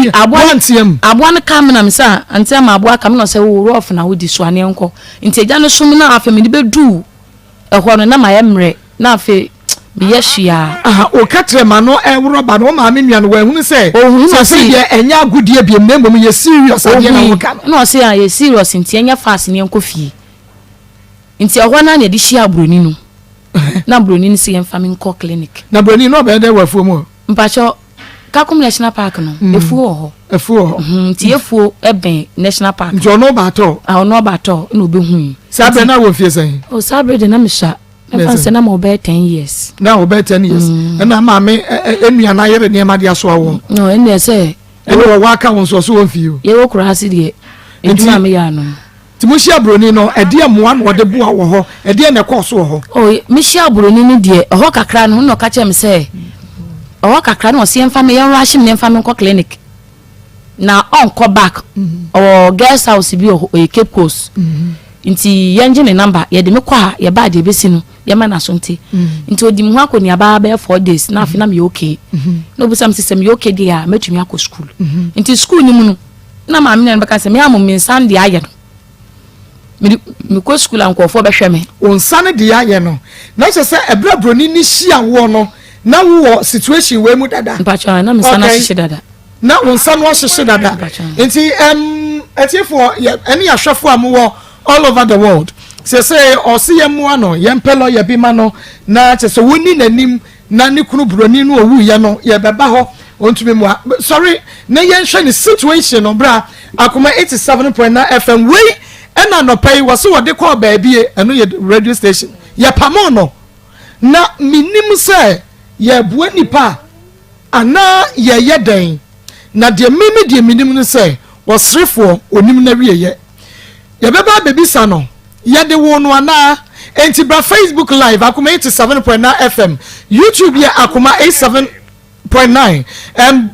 Nti aboa no Woanteam? Aboa no ka me na me sɛ ante ama aboa ka me na ɔsɛ wo rough na wodi so aneɛ nkɔ. Nti agya no som na afei mede bɛduu ɛhɔ no na mayɛ mmerɛ na afei meyɛ hwee a. Aha, woka kyerɛ ma no ɛworɔ ba no, wo maame nua no wanhunu sɛ Ɔhunu na sɛsɛi ɔse. deɛ ɛnyɛ agodie biom na mmom yɛ serious adeɛ na Ɔhui woka no. na ɔse ah yɛ serious nti ɛnyɛ fast na yɛnkɔ fie. Nti ɛhɔ no ara na yɛde hyiaa broni no na broni no se yɛmfa me nkɔ clinic. Na broni no ɔbɛyɛ dɛn wɔ afuom hɔ? Mpakyɛw, Kakum National Park no, efuo wɔ hɔ. Afuo wɔ hɔ. Nti efuo bɛn National Park. Nti ɔno ɔba atɔ? Ah, ɔno ɔba atɔ na ɔbɛhui. Saa berɛ na wɔ mfie sɛn? Oh, saa berɛ deɛ na mesua. Mɛfa no sɛ na ma ɔbɛyɛ 10 years. Na ɔbɛyɛ 10 years. Ɛna maame enua na ayere nneɛma de asoa wɔ. No, ɛnna sɛ. Ɛna wɔwɔ aka wɔn so ɔso wɔn fie o. Yɛwɔ kura ase deɛ, edwuma a meyɛ ano no. Nti mo hyia broni no, ɛdeɛ mmoa na ɔde boa wɔ hɔ, ɛdeɛ na ɛkɔɔ so wɔ hɔ? Oh, mehyia broni no deɛ, ɛhɔ kakra no, na ɔka kyerɛ me sɛ, ɛhɔ kakra no ɔse yɛmfa me, yɛnrush me na yɛmfa me nkɔ clinic. Na ɔnkɔ back, ɔwɔ guest house bi wɔ hɔ, ɔyɛ Cape Coast. Nti yɛngye ne number, yɛde me kɔ a, yɛba a deɛ ɛbɛsi no, yɛma n'aso nte. Nti ɔdi me ho akɔneaba bɛyɛ 4 days, na afei na meyɛ okay. Na ɔbisa me sɛ sɛ meyɛ okay deɛ a, mɛtumi akɔ school. Nti school no mu no, na maame nua no bɛka sɛ me amo me nsa no deɛ ayɛ no, mede mekɔ school a nkurɔfoɔ bɛhwɛ me. Wo nsa no deɛ ayɛ no, na kyerɛ sɛ ɛberɛ a broni no hyia woɔ no, na wowɔ situation wei mu dada? Mpakyɛw, na me nsa no ahyehye dada. Na wo nsa no ahyehye dada. Nti atiefoɔ ɛne ahwɛfoɔ a mowɔ all over the world, sɛsɛ ɔse yɛn mmoa no, yɛmpɛ lɔya bi ma no, na kyerɛ sɛ wɔnni n'anim na ne kunu broni no owuiɛ no, yɛbɛba hɔ ɔntumi mmoa. Sɔre na yɛnhwɛ ne situation no. Bra Akoma 87.9 FM wei ɛna anɔpa yi wɔse wɔde kɔɔ baabi, ɛno yɛ radio station, yɛpamo no na menim sɛ yɛboa nipa anaa yɛyɛ dɛn. Na deɛ meme deɛ menim no sɛ ɔserefoɔ onim na wieyɛ yɛbɛba abɛbisa no, yɛde wo no anaa. Enti bra Facebook Live, Akoma 87.9 FM, YouTube yɛ Akoma 87.9.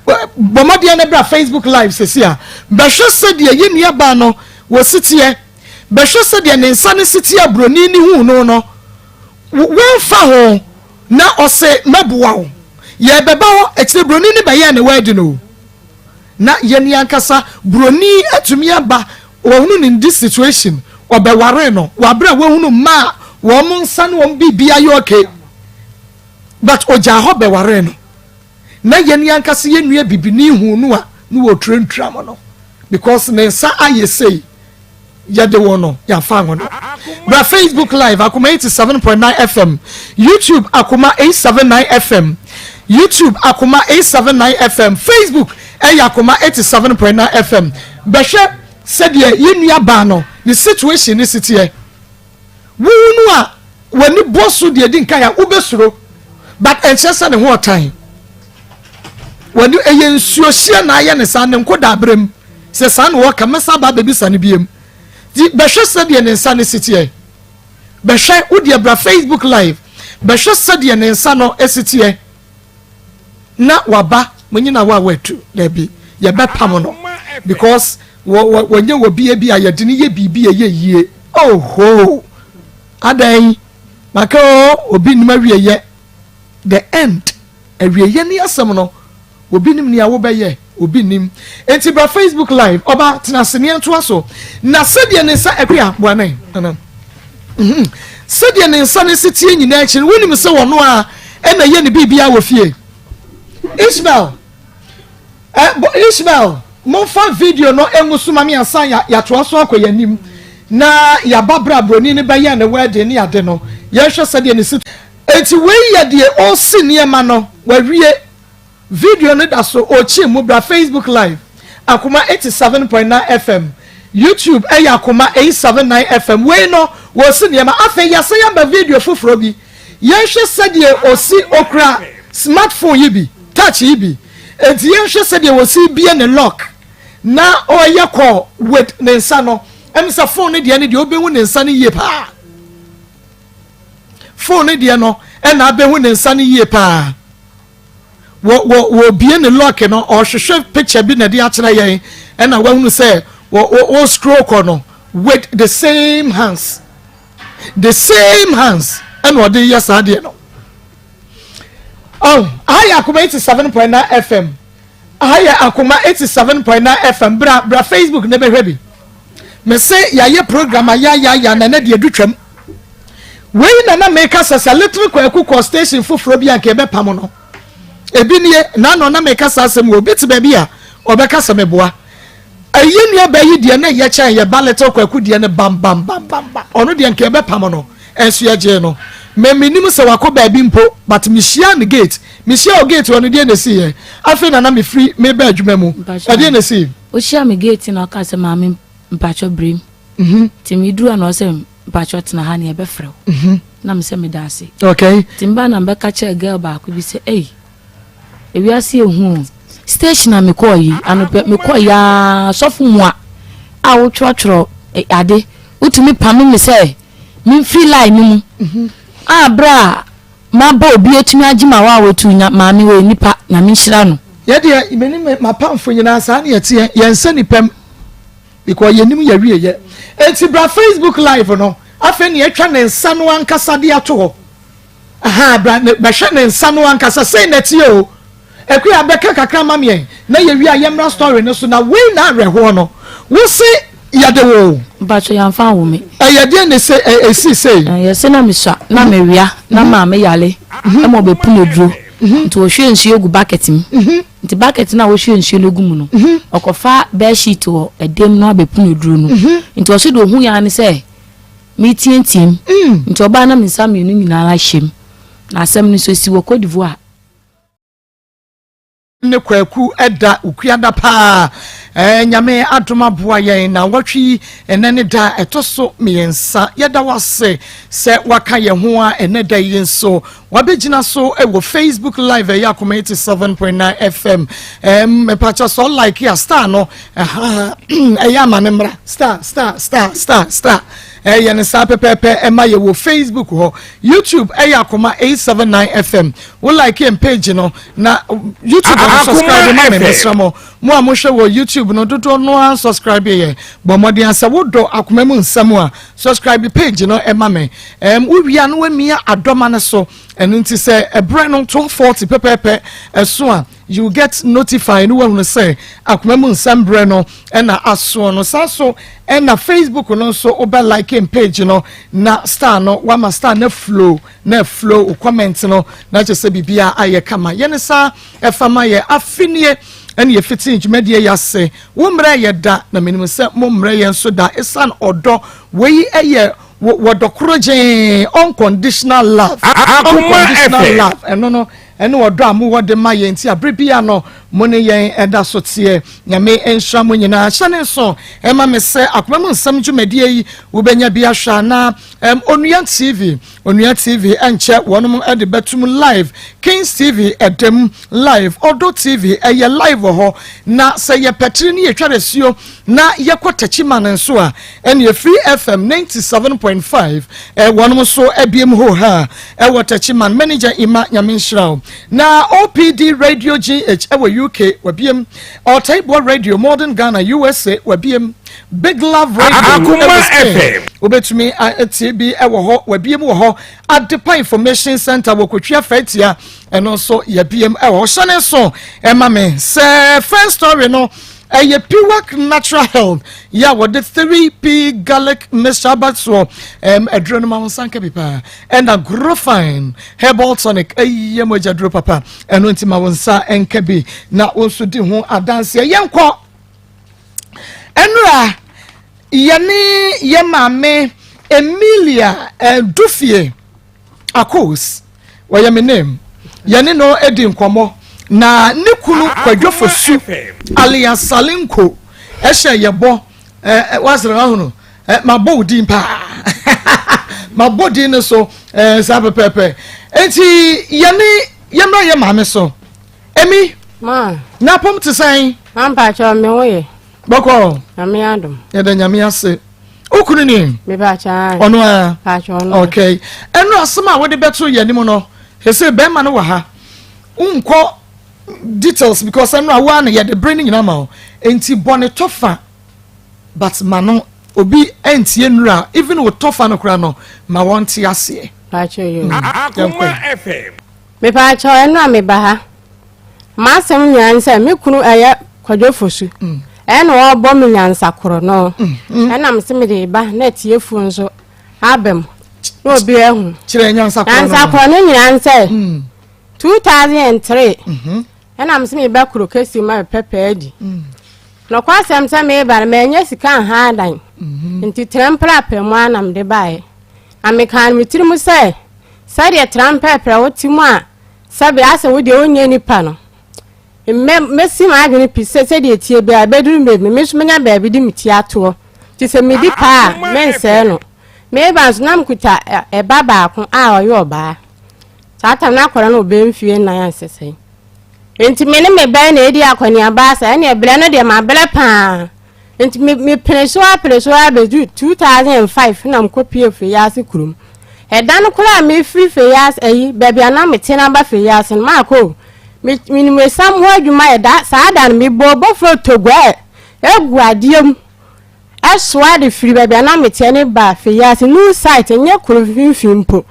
Bɔ mmɔden no bra Facebook Live sɛsi a bɛhwɛ sɛdeɛ yɛ nua baa no wɔ siteɛ, bɛhwɛ sɛdeɛ ne nsa no siteɛ. Buroni ne hu no no wɔmfa ho na ɔse mɛboa wo. Yɛbɛba hɔ akyire, buroni ne bɛyɛɛ ne wedding o, na yɛn ankasa buroni atumi aba wɔhunu ne this situation, ɔbɛware no wabere a wɔhunu mmaa wɔn nsa ne wɔn biribi ayɛ okay, but ogya hɔ bɛware no. Na yɛn ankasa yɛn nua bibini hu no a ne wɔ turantura mu no because ne nsa ayɛ sei, yɛde wɔn no yɛafa ho no. Bra Facebook Live, Akoma 87.9 FM, YouTube Akoma 879 FM, YouTube Akoma 879 FM, Facebook ɛyɛ Akoma 87.9 FM. Bɛhwɛ sɛdeɛ yɛn nua baa no ne situation ne siteɛ. Wohu no a w'ani bɔ so deɛ di nkan a wobɛsuro, but ɛnkyerɛ sɛ ne ho ɔtan w'ani. Ɛyɛ nsuohyia na ayɛ ne saa ne nko da aberɛ mu sɛ saa na wɔka. Mɛsa aba abɛbisa no biem. Nti bɛhwɛ sɛdeɛ ne nsa no si teɛ. Bɛhwɛ, wodeɛ bra Facebook Live, bɛhwɛ sɛdeɛ ne nsa no si teɛ. Na waba mo nyina wo a watu dabi, yɛbɛpam no because wɔnyɛ wɔ bia bi a yɛde no yɛ biribi a ɛyɛ yie. Oho, adan maka o, obi nim awieyɛ, the end, awieyɛ ne asɛm no, obi nim nea wobɛyɛ, obi nim. Nti bra Facebook Live. Ɔba tena ase ne yɛntoa so. Na sɛdeɛ ne nsa akua boanan anan sɛdeɛ ne nsa ne si tie nyinaa akyi no, wonim sɛ wɔno a ɛna yɛ ne biribiara wɔ fie. Ishmael, Ishmael, momfa video no engu so ma me ansa yɛatoa so akɔ yɛn anim na yɛaba berɛ a buroni no bɛyɛ ne wedding ne ade no. Yɛnhwɛ sɛdeɛ ne si. Enti wei yɛ deɛ ɔresi nneɛma no wawie. Video no da so ɔrekyi mu. Bra Facebook Live, Akoma 87.9 FM, YouTube ɛyɛ Akoma 879 FM. Wei no wɔresi nneɛma. Afei yɛasan aba video foforɔ bi. Yɛnhwɛ sɛdeɛ ɔsi okura smartphone yi bi, touch yi bi. Enti yɛnhwɛ sɛdeɛ wɔsi bie ne lock na ɔreyɛ call with ne nsa no. Ɛm sɛ phone no deɛ no deɛ wobɛhu ne nsa no yie paa. Phone no deɛ no ɛna abɛhu ne nsa no yie paa. Wɔ wɔ wɔbie ne lock no, ɔhwehwɛ picture bi na ɛde akyerɛ yɛn, ɛna wahunu sɛ wɔ wɔ wɔ scroll kɔ no with the same hands, the same hands ɛna ɔde yɛ saa deɛ no. Oh, aha yɛ Akoma 87.9 FM. Aha yɛ Akoma 87.9 FM bra bra Facebook na bɛhwɛ bi. Mese yɛayɛ program ayayaya na ɛnɛ deɛ du twam. Wei na na meka sɛ sɛ Little Kwaku kɔ station foforɔ bi a nka yɛbɛpam no. Ebi nie, na ano na meka saa asɛm wɔ obi te baabi a ɔbɛka sɛ meboa. Ɛyɛ nua baa yi deɛ na ɛyɛ kyɛn yɛ ba Little Kwaku deɛ no bam bam bam bam bam. Ɔno deɛ nka yɛbɛpam no. Ɛnso yɛgyee no. Me mennim sɛ wakɔ baabi mpo but mehyiaa no gate. Mehyiaa wo gate hɔ no deɛn na ɛsiiɛ? Afei na na mefiri meba adwuma mu. Ɛdeɛn na ɛsii? Ɔhyiaa me gate na ɔkaa sɛ maame mpakyɛ brem. Nti meduru hɔ na ɔsɛ mpakyɛ tena ha na yɛbɛfrɛ wo. Na mesɛ meda ase. Okay. Nti mebaa na mebɛka kyerɛɛ girl baako bi sɛ ei Ewiase yɛ hu o. Station a mekɔɔ yi, anɔpɛ mekɔɔ yi ara, sɔfo mua a wotwerɛtwerɛ ade, wotumi pame me sɛ memfiri line no mu. Mhm. A berɛ a maba obi atumi agye ma wa a watu nya maame wɔ nipa, nyame nhyira no. Yɛdeɛ mene me mapamfo nyinaa saa ne yɛteɛ, yɛnsɛ nipa mu because yɛnim yɛwieyɛ. Enti bra Facebook live no, afei ne yɛtwa ne nsa no ankasa de ato hɔ. Ahaa bra ne bɛhwɛ ne nsa no ankasa sei na ɛteɛ o Akua bɛka kakra ma meɛn na yɛwie a yɛmmra story no so na wei na awerɛhoɔ no wo se yɛde wo o. Mpakyɛ yɛamfa anwo me. Ɛyɛ deɛn na ɛsɛ ɛsii sei? Yɛse na mesua na mewia na maame yare ma ɔbɛpu aduro nti ɔhwie nsuo gu bucket mu nti bucket no a ɔhwie nsuo no gu mu no ɔkɔfa bed sheet wɔ ɛdam no abɛpu aduro no nti ɔse deɛ ɔhu yɛ ara ne sɛ Meteateam, nti ɔbaa na me nsa mmienu nyinaa ahyɛ mu. Na asɛm no nso esi wɔ Cote d'Ivoire. Ne Kwaku da Okuada paa eh, Nyame adom aboa yɛn na wɔtwe yi ɛnɛ ne da ɛtɔ so mmiɛnsa. Yɛda wase sɛ waka yɛn ho a ɛnɛ da yi nso wabɛgyina so wɔ Facebook live ɛyɛ Akoma 87.9 FM. Mepakyɛ sɛ like a star no ɛyɛ ama ne mmra star star star star star ɛyɛ ne saa pɛpɛɛpɛ ɛma yɛ wɔ Facebook hɔ. YouTube ɛyɛ Akoma 879 FM. Wo like yɛn page no na YouTube no subscribe ma me mesrɛ mo. Mo a mohwɛ wɔ YouTube no dodoɔ no ara subscribe yɛ. Bɔ mmɔden sɛ wodɔ akoma mu nsɛm a subscribe page no ɛma me. Ɛm wowia no wamia adɔma no so. Ɛno nti sɛ ɛberɛ no 12:40 pɛpɛɛpɛ ɛso a you get notified no wahunu sɛ akoma mu nsɛm berɛ no ɛna asoɔ no. Saa so ɛna Facebook no nso wobɛ like page no na star no wama star na flow na flow wo comment no na kyerɛ sɛ biribiara ayɛ kama. Yɛne saa ɛfa ma yɛ afe nie ɛne yɛfiti dwumadie yi ase. Wo mmerɛ yɛ da na menim sɛ mo mmerɛ yɛn nso da ɛsiane ɔdɔ wei ɛyɛ wɔdɔ koro gyee unconditional love unconditional love ɛno no ɛne ɔdɔ a mowɔ de ma yɛn nti abere bia no mo ne yɛn ɛda so teɛ. Nyame nhyira mo nyinaa. Hyɛ ne nso ɛma me sɛ akoma mu nsɛm dwumadie yi wobɛnya bi ahwɛ anaa Onua TV. Onua TV ɛnkyɛ wɔnom de bɛtum live, Kings TV ɛdam live, Ɔdɔ TV ɛyɛ live wɔ hɔ, na sɛ yɛ pɛtiri ne yɛtwa rasuo na yɛkɔ Techiman nso a ɛneɛ Free FM 97.5 wɔnom nso abiem hoo haa ɛwɔ Techiman, Manager Emma Nyame nhyira wo. Na OPD Radio GH ɛwɔ UK wabiem, Ɔtaiboa Radio Modern Ghana USA wabiem. Big Love Radio Akoma FM. Wobɛtumi atie bi wɔ hɔ, wabiem wɔ hɔ. Adepa Information Center wɔ Kotwia Fatia, ɛno nso yɛbiem wɔ hɔ. Hyɛ ne nso ɛma me sɛ first story no ɛyɛ Piwak Natural Health yɛ a wɔde 3P garlic mixture aba soɔ. Aduro no ma wo nsa nka bi paa. Ɛna Grofine herbal tonic ɛyɛ mogya duro papa. Ɛno nti ma wo nsa nka bi na wo nso di ho adanseɛ. Yɛnkɔ. Ɛnora yɛne yɛ maame Emilia eh, Dufie Akos, wɔyɛ me name, yɛne no di nkɔmmɔ na ne kunu Kwadwo Fosu alias Salinko ɛhyɛ yɛ bɔ eh, eh, wasere ahono eh, mabɔ wo din paa mabɔ din no so eh, saa pɛpɛɛpɛ enti yɛne yɛmmra yɛ maame so Emi. Ma. Na apɔm te sɛn? Ma mpakyɛ me ho yɛ. Bɔkɔ. Nyame adom. Yɛda nyame ase. Wo kunu ni? Me pakyɛ. Ɔno a. Pakyɛ ɔno. Okay. Ɛno asɛm a wode bɛto yɛn anim no, ɛsɛ bɛrima no wɔ ha. Wonkɔ details because ɛno a woa na yɛde bere no nyinaa ma wo. Enti bɔ ne tɔfa but ma no obi ntie nnura even wo tɔfa no koraa no ma wɔnte aseɛ. Pakyɛ yo. Akoma FM. Mepaakyɛw ɛno a meba ha M'asɛm nyinaa ne sɛ me kunu ɛyɛ Kwadwo Fosu ɛna ɔbɔ me nyansa korɔ no ɛna mese mede ba na atiefoɔ nso aba mu na obi ahu. Kyerɛ nyansa korɔ no. Nyansa korɔ no nyinaa ne sɛ 2003 ɛna mese meba kuro kɛsi ma mepɛ pɛɛ adi. Nokwasɛm sɛ meba no manya sika nha adan nti trɛmprapra mu ara na mede baeɛ. Na mekaa no me tirim sɛ sɛdeɛ trɛmprapra wote mu a Sɛbe asɛ wo deɛ wonyɛ nipa no, mmɛ mɛsi m'adwene pi sɛ sɛdeɛ ɛteɛ biara ɛbɛduru mmerɛ bi me nso mɛnya baabi de me ti atoɔ nti sɛ medi paa a mensɛe no. Meba nso na mekuta ɛba baako a ɔyɛ ɔbaa. Saa tam no akwadaa no ɔbɛyɛ mfie nnan ansɛsɛe. Nti me ne me ba yi na ɛdi akɔneaba saa ɛneɛ berɛ no deɛ mabrɛ paa. Nti me me pene so ara pene so ara bɛduru 2005 na mekɔpie Feyiase kurom. Ɛda no koraa a mefiri Feyiase ayi baabi a na mete no aba Feyiase no maakɔ o. Me menim esiam ho adwuma yɛ da saa da no mebɔɔ bofuro toguɛ egu adeɛ mu ɛsoa de firi baabi a na meteɛ no ba Feyiase new site ɛnyɛ kuro mfimfini mpo.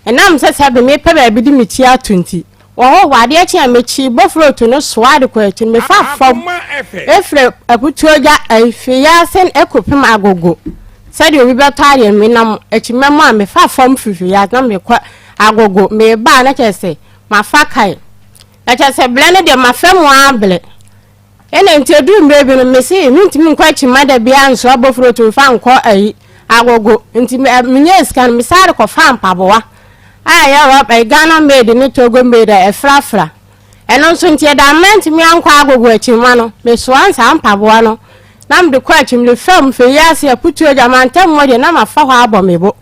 Ɛnam sɛ sɛbe mepɛ baabi de me ti ato nti. Wɔ hɔ, wɔ adeɛ kye a mekyi bofrootu no soa de kɔ akyi no, mefa fam firi Aputuogya Afiase kɔpem Agogo sɛdeɛ obi bɛtɔ adeɛ no, menam akyima mu a mefa fam firi Fiase na mekɔ Agogo, meba a na kyerɛ sɛ mafa kae. Na kyerɛ sɛ berɛ no deɛ mafa mu ara berɛ. Ɛna nti ɛduru mmerɛ bi no mese mentumi nkɔ akyima da biara nsoa bofrootu mfa nkɔ ayi agogo nti menyɛɛ sika no mesan de kɔfaa mpaboa a ɛyɛ rɔb ɛyɛ Ghana made ne Togo made a ɛfrafra ɛno nso nti ɛda mantumi ankɔ agogo akyima no mesoa saa mpaboa no na mede kɔ akyim de fam fɛ yi ase aputuo agya mantam mmɔ deɛ na mafa hɔ abɔ me bo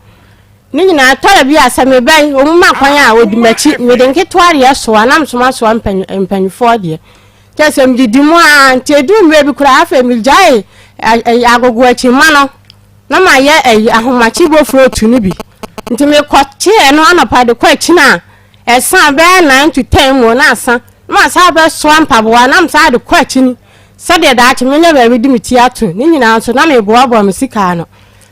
ne nyinaa tɔrɔ bi a sɛ mebɛn wɔn ma kwan a wɔdi m'akyi mede nketewa deɛ soa na mesoma soa mpanyinfoɔ deɛ Kyerɛ sɛ medidi mu ara nti ɛduru mmerɛ bi koraa afei megyae agogo akyima no na mayɛ ayi ahomakye bofuro tu no bi nti mekɔkye ɛno anɔpa de kɔ akyina a ɛsa bɛyɛ 9 to 10 mu na asa na masa bɛsoa mpaboa na mesa de kɔ akyini sɛdeɛ daakye menya baabi de me ti ato ne nyinaa nso na meboaboa me sika ano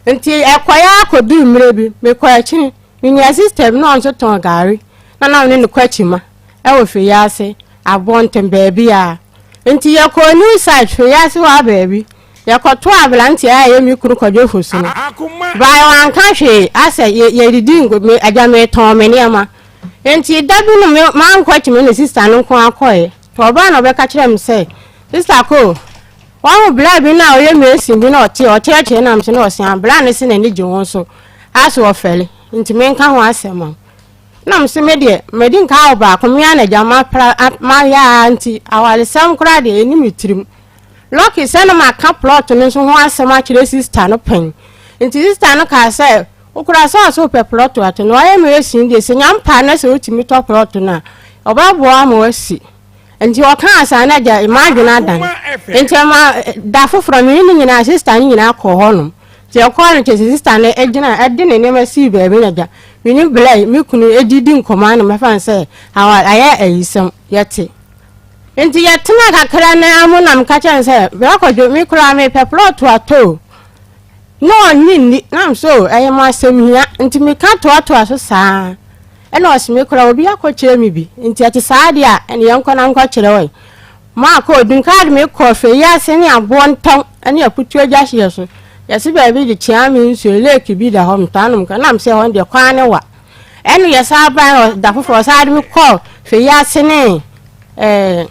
nti ɛkɔyɛ akɔduru mmerɛ bi mekɔ akyini me nua sister bi na ɔno nso tɔn gari na na ɔne no kɔ akyima ɛwɔ Fiase abɔnten baabi a. Nti yɛkɔɔ New Site Fiase hɔ a baabi. Yɛkɔtoo aberanteɛ a ɛyɛ me kunu Kwadwo Fosu no. Baeɛ wanka hwee asɛ yɛdidi nko me agya metɔn me nneɛma. Nti da bi no me mankɔ akyi me ne sista no nko ara kɔeɛ. Nti ɔbaa na ɔbɛka kyerɛɛ me sɛ sista ko wahu bra bi no a ɔyɛ mason bi na ɔte ɔkyerɛkyerɛ nam so na ɔsea bra no se n'ani gye ho so asɛ ɔfɛle nti menka ho asɛm a. Na mese me deɛ madi nka awo baako me ara na agya mapra mayɛ ara nti awaresɛm koraa deɛ ɛni me tirim. Lucky sɛ na maka plot no nso ho asɛm akyerɛ sister no pɛn nti sister no kaa sɛ wokora sɛ ɔsɛ wopɛ plot ato no wayɛ me asin deɛ sɛ nyampa na sɛ wotumi tɔ plot no a ɔbɛboa ma wasi. Nti ɔkaa saa na agya m'adwene adan. Nti ɛma da foforɔ me ne ne nyinaa sista no nyinaa kɔɔ hɔnom. Nti ɛkɔɔ no kyerɛ sɛ sista no gyina ɛde ne nneɛma sii baabi na agya me ne Blɛ me kunu didi nkɔmmɔ ano mɛfa no sɛ awa ayɛ ayisɛm yɛte. Nti yɛtena kakra na mu na meka kyerɛ no sɛ Bra Kwadwo me koraa mepɛ plɔt atɔ o. Na ɔnnye nni na m so ɛyɛ mo asɛm hia nti meka toatoa so saa. Ɛna ɔse me koraa obi akɔkyerɛ me bi nti ɛte saa deɛ a ɛne yɛnkɔ na nkɔkyerɛ wɔ maakɔ odunkaa de me kɔɔ fɛ yi ase ne aboɔ ntam ne akutu agya hyeɛ so yɛse baabi de kyea me nsuo lake bi da hɔ metaa nom nam sɛ hɔ deɛ kwan ne wa ɛno yɛ saa ban da foforɔ saa de me kɔɔ fɛ yi ase ne ɛɛ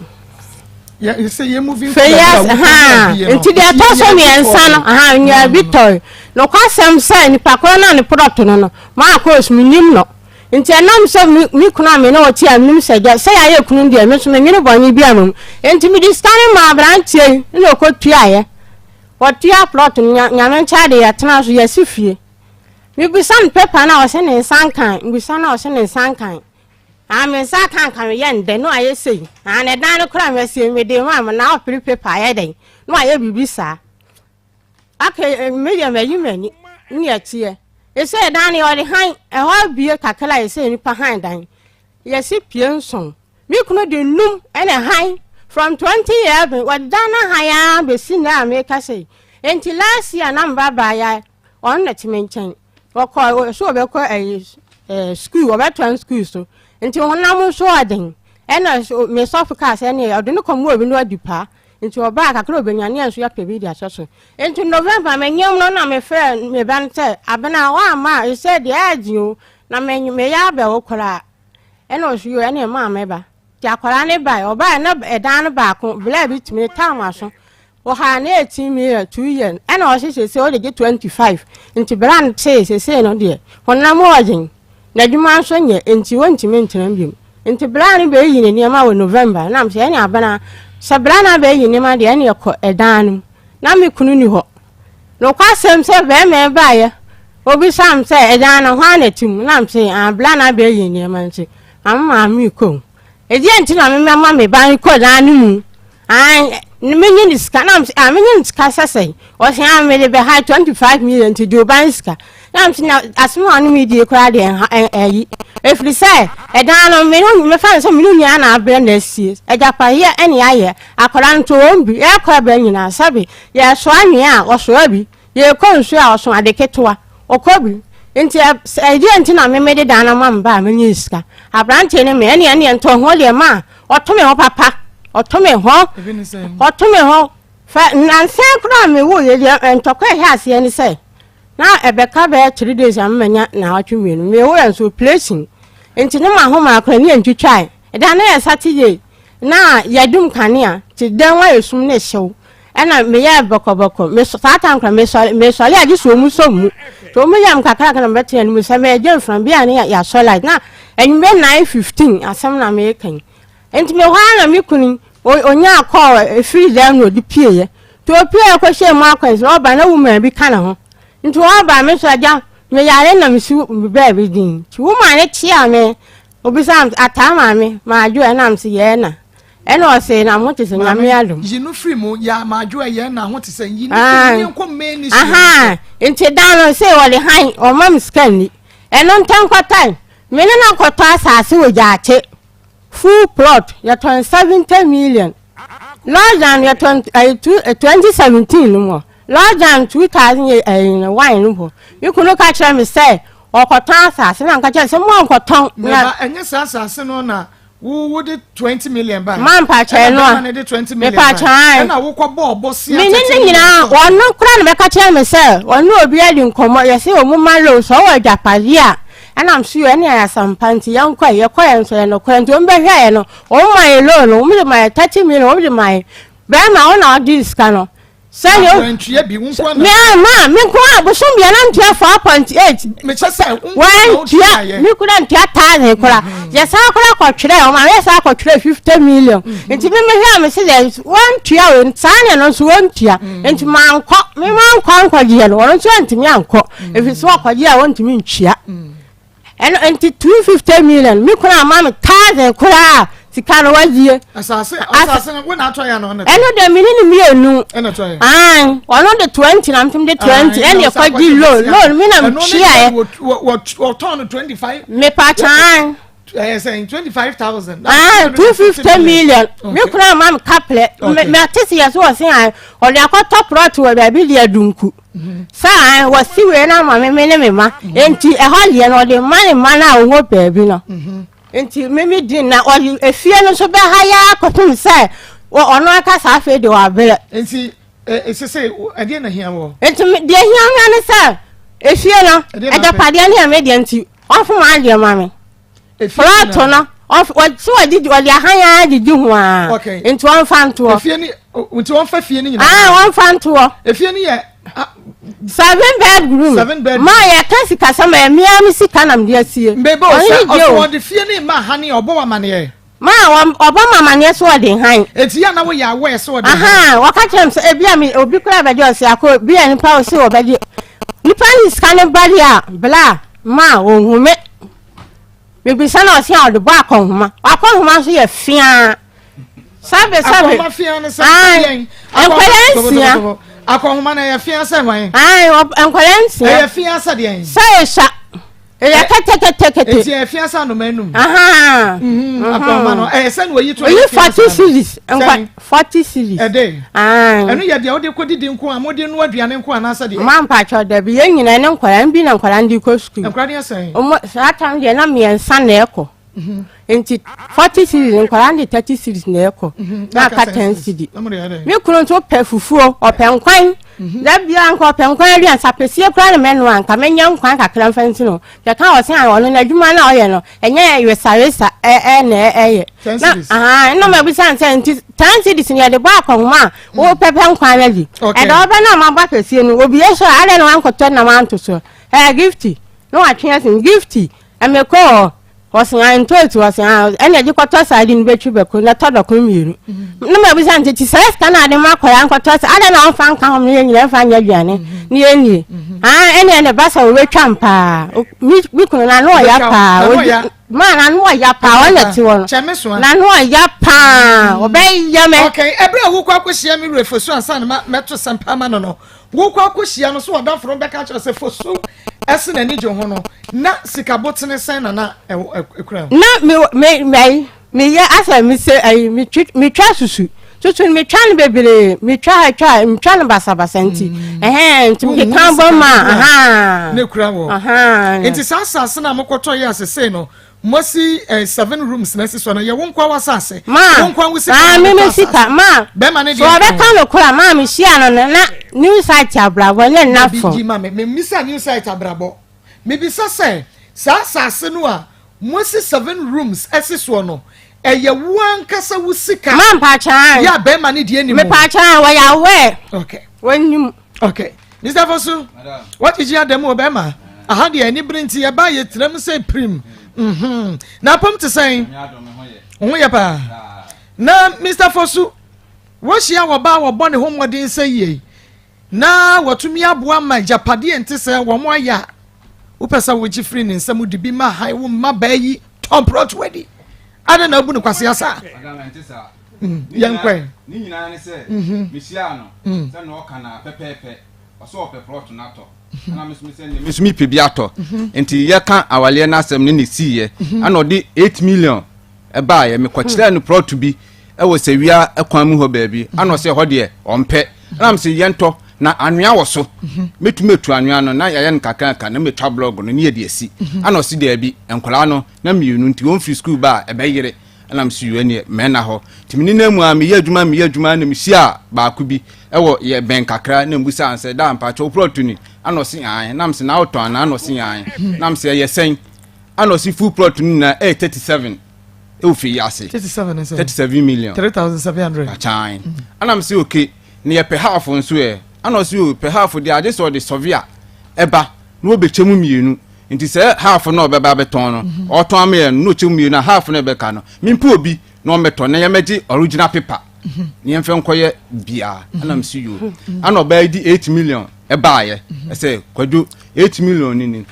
fɛ yi ase haa nti deɛ ɛtɔ so mmiɛnsa no ha nyaa bi tɔe nokwasɛm sɛ nipa korɔ no a ne prɔto no no Marcos, Minnim no. Enti ɛnam sɛ me kunu a me ne ɔte a menim sɛ gya sɛ yɛayɛ kunu deɛ, me nso menwene bɔne bi ama mu. Enti mede sika no maa aberanteɛ yi na ɔkɔtuaeɛ. Ɔtua plot no, Nyame nkyɛ de yɛtena so, yɛasi fie. Mebisa no paper no a ɔse ne nsa nkan, mebisa no a ɔse ne nsa nkan. Ah, me nsa aka nka meyɛ ndɛ na wayɛ sei. Ah, na ɛdan no koraa masie mede maa mo na ɔpere paper ayɛ dɛn na wayɛ biribi saa. Okay, me deɛ mayi m'ani ne ɛteɛ. Ɛsɛ dan no ɔde han ɛhɔ abie kakra a ɛsɛ nipa han dan. Yɛsi pie nson. Me kunu de num ɛna han from 2011 wɔde dan no han ara bɛsi nnɛ a meka sɛ yi. Nti last year na me ba baa ya ɔno na te me nkyɛn. Ɔkɔ so ɔbɛkɔ ɛyi ɛɛ school ɔbɛtoa school so. Nti honam nso ɔden. Ɛna me sɔfo kaa sɛ ɛneɛ ɔde no kɔma obi na wadi paa. Nti ɔbaa kakra a ɔbɛnya ne yɛn nso yɛapɛ bi de ahyɛ so. Nti November menyem no na mefrɛɛ me ba no sɛ Abena woamma a ɛsɛ deɛ ɛyɛ den o na meyɛ abɛwo koraa. Ɛna ɔse yoo ɛneɛ maa mɛba. Nti akwadaa no bae, ɔbae na ɛdan no baako blɛ bi tumi taa m'aso. Ɔhaa no 18 million 2 years ɛna ɔse sese ɔde gye 25 nti bra no tee sese no deɛ honam ɔɔden n'adwuma nso nyɛ nti ɔntumi ntena biom nti bra no bɛyi ne nneɛma wɔ November na mesɛ ɛne abena sɛ bra no abɛyi nneɛma deɛ ɛne ɛkɔ ɛdan no mu na me kunu ni hɔ nokwasɛm sɛ bɛrima baeɛ obisa m sɛ ɛdan no hwan na ɛte mu na mesɛ ah bra no abɛyi nneɛma nti ama maame kɔ mu ɛdeɛ nti na memɛma me ba no kɔ dan no mu. Ae, menye ne sika na mese ah menye ne sika sɛ sɛn ɔse ah mede bɛha 25 million nti gye oba ne sika na mese na asɛm a ɔne me die koraa deɛ nha ɛyi ɛfiri sɛ ɛdan no me no mefa no sɛ me no nua na abrɛ na asie agyapadeɛ ɛne ayɛ akwadaa no to wɔn bi ɛkɔ ɛbɛ nyinaa sɛbe yɛsoa anwea a ɔsoa bi Yɛkɔ nsuo a, ɔso ade ketewa. Ɔkɔ bi. Nti ɛ, sɛ ɛdeɛn nti na me mede dan no ama me ba a menye sika? Aberanteɛ no me, ɛneɛ ɛneɛ ntɔ ho deɛ ma a, ɔto me ho papa. Ɔto me ho. Ebi ne sɛn? Ɔto me ho. Fɛ, nnansa yi koraa a mewuiɛ deɛ, ntɔkwa a ɛhyɛ aseɛ ne sɛ, na ɛbɛka bɛyɛ 3 days ama manya nnawɔtwe mmienu. Mewuiɛ nso, operation. Nti ne m'ahoma koraa ne yɛntwitwae. Ɛda no yɛ Saturday, na yɛadum kanea, nti dan mu ayɛ sum ne hyew. Ɛna meyɛɛ bɔkɔbɔkɔ. Me saa time koraa mesɔre mesɔre a gye sɛ wɔn sɔ mu. Nti wɔn yam kakra na mɛte anim sɛ mɛgye mframa bi a ne yɛasɔ light. Na anwummerɛ 9:15 asɛm na meka yi. Nti mehɔ ara na me kunu onyaa kɔɔ efiri dan na ɔde pieeɛ. Nti ɔpieeɛ kɔhyɛɛ mu akwansi ɔba na woman bi ka ne ho. Nti ɔba me nso agya meyare na mesi baabi din. Nti woman no kyea me. Obisaa me sɛ, Ataa maame, Madwo ɛ? Ɛna mese, Yɛɛ na. Ɛna ɔse, Na ho te sɛ Nyame adom. Yi no firi mu, yɛ Madwo ɛ, yɛɛ na ho te sɛ, yi no firi mu, yɛnkɔ main issue no so. Nti da no, se wɔde han, ɔmma me sika nni. Ɛno ntɛnkɔtae, me ne no akɔtɔ asase wɔ Gyaakye, full plot, yɛtɔn 70 million. Lockdown yɛtɔn ɛyi two 2017 no mu lockdown 2001 no mu me kunu ka kyerɛ me sɛ ɔkɔtɔn asase na nka kyerɛ sɛ mo ankɔtɔn. Meba ɛnyɛ saa asase no na wo wo de 20 million ba. Ma mpakyɛ no a ɛna de 20 million ba mepakyɛ ɛna wokɔ bɔ ɔbɔ sia me ne ne nyinaa ɔno kora na bɛka kyerɛ me sɛ ɔne obi adi nkɔmmɔ yɛsɛ ɔmo ma loan sɛ ɔwɔ agyapadeɛ a ɛnam so yɛ ɛne ayɛ asɛmpa nti yɛnkɔ yɛkɔ yɛn nso yɛ nokorɛ nti ɔmo bɛhwɛ yɛ no Wɔn ma yɛ loan no, wɔn de ma yɛ 30 million, wɔn de ma yɛ. Bɛrima wɔn na ɔgye sika no. Sɛdeɛ o. Wɔntua bi, wo nko na. Me ma me nko a bosom bia na ntua 4.8. Mekyɛ sɛ wo nko na wotua yɛ. Me kura ntua thousand kora. Yɛ san kora kɔtwerɛ wɔn a yɛ san kɔtwerɛ 50 million. Nti me mehwɛ a me se dɛ wɔntua o saa ne no nso wɔntua. Nti mankɔ me mankɔ ankɔgyeɛ no wɔn nso antumi ankɔ. Ɛfiri sɛ wɔkɔgye a wɔntumi ntua. Ɛno nti 250 million me kunu ama me thousand koraa sika no wagyie. Asase no wo na atɔ yɛ no ɔno. Ɛno de me ne ne mmienu. Ɛna tɔ yɛ. Ayi ɔno de 20 na ntoma de 20 ɛna ɛkɔ gye loan me na tua yɛ. Wɔtɔn no 25. Mepa kyan. Ɛyɛ sɛ 25,000. Ayi 250 million me kunu ama me kaplɛ mɛ ate se yɛ so wɔ se ayi ɔde akɔtɔ plot wɔ baabi de adunku. Sɛ ae, wɔsi wei no ama me, me ne me ma. Nti ɛhɔ deɛ no ɔde ma ne ma no a wɔwɔ baabi no. Nti me me di na ɔde efie no nso bɛha yɛ akɔpem sɛ ɔno akasa afei de wabrɛ. Nti sese ɛdeɛ na hia wɔ? Nti deɛ hia wɔ ne sɛ efie no agyapadeɛ ne ɛme deɛ nti ɔfom adeɛ ma me. Plɔto no ɔsi ɔde ɔde ahan ara didi ho ara nti ɔnfa ntoɔ. Efie ni nti ɔnfa fie ni nyinaa. Aa ɔnfa ntoɔ. Efie ni yɛ. Seven bedroom. Seven bedroom. Maa yɛ ka sika sɛ maa mmea mi sika nam de asie. Mbebe ɔsɛ ɔsɛ ɔde fie ni ma ha ni ɔbɔ wa maneɛ. Maa wɔn ɔbɔ ma amaneɛ so ɔde han. Eti yɛ na woyɛ awɔ ɛsɛ ɔde han. Wɔka kyerɛ mi sɛ ebi a mi obi kura bɛgye ɔsɛ akɔ bi a nipa ɔsɛ ɔbɛgye nipa ne sika ne ba deɛ a bla maa ohun mi. Mebisa na ɔse a ɔde bɔ akɔnhoma. Akɔnhoma nso yɛ feaa. Sɛbe sɛbe. Akɔnhoma feaa ne sɛ deɛn? Nkwadaa 6. Akɔnhoma no ɛyɛ feaa sɛ hwan? Ae, nkwadaa 6. Ɛyɛ feaa sɛ deɛn? Sɛ esa. Ɛyɛ kɛtɛkɛtɛkɛtɛ. Eti ɛyɛ feaa sɛ anoma enum. Akɔnhoma no ɛyɛ sɛ na oyi to ɛyɛ feaa sɛ. Oyi 40 cedis. Nkwa 40 cedis. Ɛde. Ɛno yɛ deɛ wode kɔ didi nko a mode noa aduane nko anaasɛ deɛ. Mma mpakyɛw dabi yɛn nyinaa ne nkwadaa bi na nkwadaa de kɔ sukuu. Nkwadaa no yɛ sɛn? Ɔmo saa tam deɛ na mmiɛnsa na ɛkɔ. Nti 40 cedis nkwadaa no de 30 cedis na ɛkɔ na aka 10 cedi. Me kunu nso pɛ fufuo, ɔpɛ nkwan. Da biara nka ɔpɛ nkwan aduane, sɛ apɛsie koraa na mɛnoa nka mɛnya nkwan kakra mfa nsi no. Yɛka ɔse a ɔno n'adwuma no a ɔyɛ no ɛnyɛ wesawesa ɛna ɛyɛ. Na aha ɛna mabisa no sɛ nti 10 cedis no yɛde bɔ akɔnhoma a wopɛpɛ nkwan no adi. Ɛda ɔbɛ no a mabɔ apɛsie no obie so a adɛn na wankɔtɔ nam anto so. Ɛɛ Gifty na watwe asen Gifty ɛmekɔ hɔ. Ɔse ah ntɔ eti ɔse ah ɛna ɛgye kɔtɔ saa de no bɛtwi bɛko na tɔ dɔko mmienu na ma bisa nti ti saa sika na ade ma akɔla nkɔtɔ sɛ adɛn na ɔmfa nka ho ne yɛn nyinaa mfa nyɛ aduane ne yɛn nie ah ɛna ɛna ba sɛ wɔbɛtwa mpaa me kunu na ano ɔya paa ma na ano ɔya paa ɔna ti hɔ no na ano ɔya paa ɔbɛyɛ mɛ. Okay, ɛberɛ a wokɔ akɔhyia me werɛ fosu ansa na mɛto sɛmpa ma no no Wokɔ akɔhyia no so ɔdamfo no bɛka akyerɛ sɛ Fosu se n'ani gye ho no, na sika botene sɛn na na ɛkura wo? Na me me me meyɛ asɛ mese ayi metwi metwa susu susu no metwa no bebree metwa ha twa metwa no basabasa nti mm. ɛhɛn nti mekeka bɔ ma ahan na ekura wɔ nti saa asase na mokɔtɔ yɛ asese no Mosi eh, seven rooms na si so no yɛ wo nkoa w'asase. Ma wo nkoa wo sika. Maa mi mi sika ma. Bɛrima ne deɛ. So ɔbɛka no kora maa mi hyia no no na new site abrabɔ ne nna fam. Bi ma mi mi misa new site abrabɔ. Mi bisa sɛ saa asase no a mosi seven rooms ɛsi soɔ no ɛyɛ wo ankasa wo sika. Ma mpakyɛn. Yɛ a bɛrima ne deɛ ni mu. Mepakyɛn wɔyɛ aware. Okay. Wɔnim. Okay. Mr. Fosu, wagyegye adam wɔ bɛrima. Aha deɛ ani bere nti yɛba yɛ tiram sɛ pirim. Mhm. Na apam te sɛn? Ho yɛ paa. Na Mr. Fosu, wɔhyia wɔ baa wɔbɔ ne ho mmɔden sɛ yie na wɔtumi aboa ma agyapadeɛ nte sɛ wɔn ayɛ a wopɛ sɛ wogye firi ne nsam de bi ma han wo mma baa yi tɔn prɔto adi. Adɛn na abu no kwasea saa? Yɛnkɔe. Ne nyinaa ne sɛ mehyiaa no sɛ na ɔka no a pɛpɛɛpɛ ɔsɛ ɔpɛ plɔt no atɔ ɛna me nso me sɛ me nso mepɛ bi atɔ nti yɛka awaleɛ no asɛm ne ne siiɛ ɛna ɔde 8 million ɛbaeɛ mekɔkyerɛɛ no plɔt bi ɛwɔ sɛwia kwan mu hɔ baabi ɛna ɔsɛ ɛhɔ deɛ ɔmpɛ ɛna me sɛ yɛntɔ na anwea wɔ so mɛtumi atu anwea no na yɛayɛ no kakraka na mɛtwa blɔg no ne yɛde asi ɛna ɔse daabi nkwadaa no na mmienu nti wɔn firi sukuu ba a ɛbɛyere ɛna mesi yɛ neɛ mɛna hɔ nti me nenam mu a meyɛ adwuma meyɛ adwuma na mehyia baako bi ɛwɔ yɛ bɛn kakra na mbusa ansɛ da mpakyɛ wo plɔt ni ɛna ɔse an na mese na wotɔn anaa ɛna ɔse an na mese ɛyɛ sɛn ɛna ɔse full plot no nyinaa ɛyɛ 37 ɛwɔ fie yi ase 37 million 3700 akyan ɛna mese okay na yɛpɛ half nso ɛ ɛna ɔse o pɛ half deɛ agye sɛ ɔde sɔvia ɛba na wɔbɛkyɛ mu mmienu nti sɛ half na ɔbɛba abɛtɔn no mhm. ɔtɔn ama yɛn no na ɔkyɛ mu mmienu a half na ɛbɛka no mempɛ obi na ɔmmɛtɔ na yɛmɛgye original paper mhm. na yɛmfɛ nkɔyɛ biaa mhm. ɛna msi yo ɛna ɔbaa di 8 million ɛbaayɛ ɛsɛ kwadwo 8 million ni ni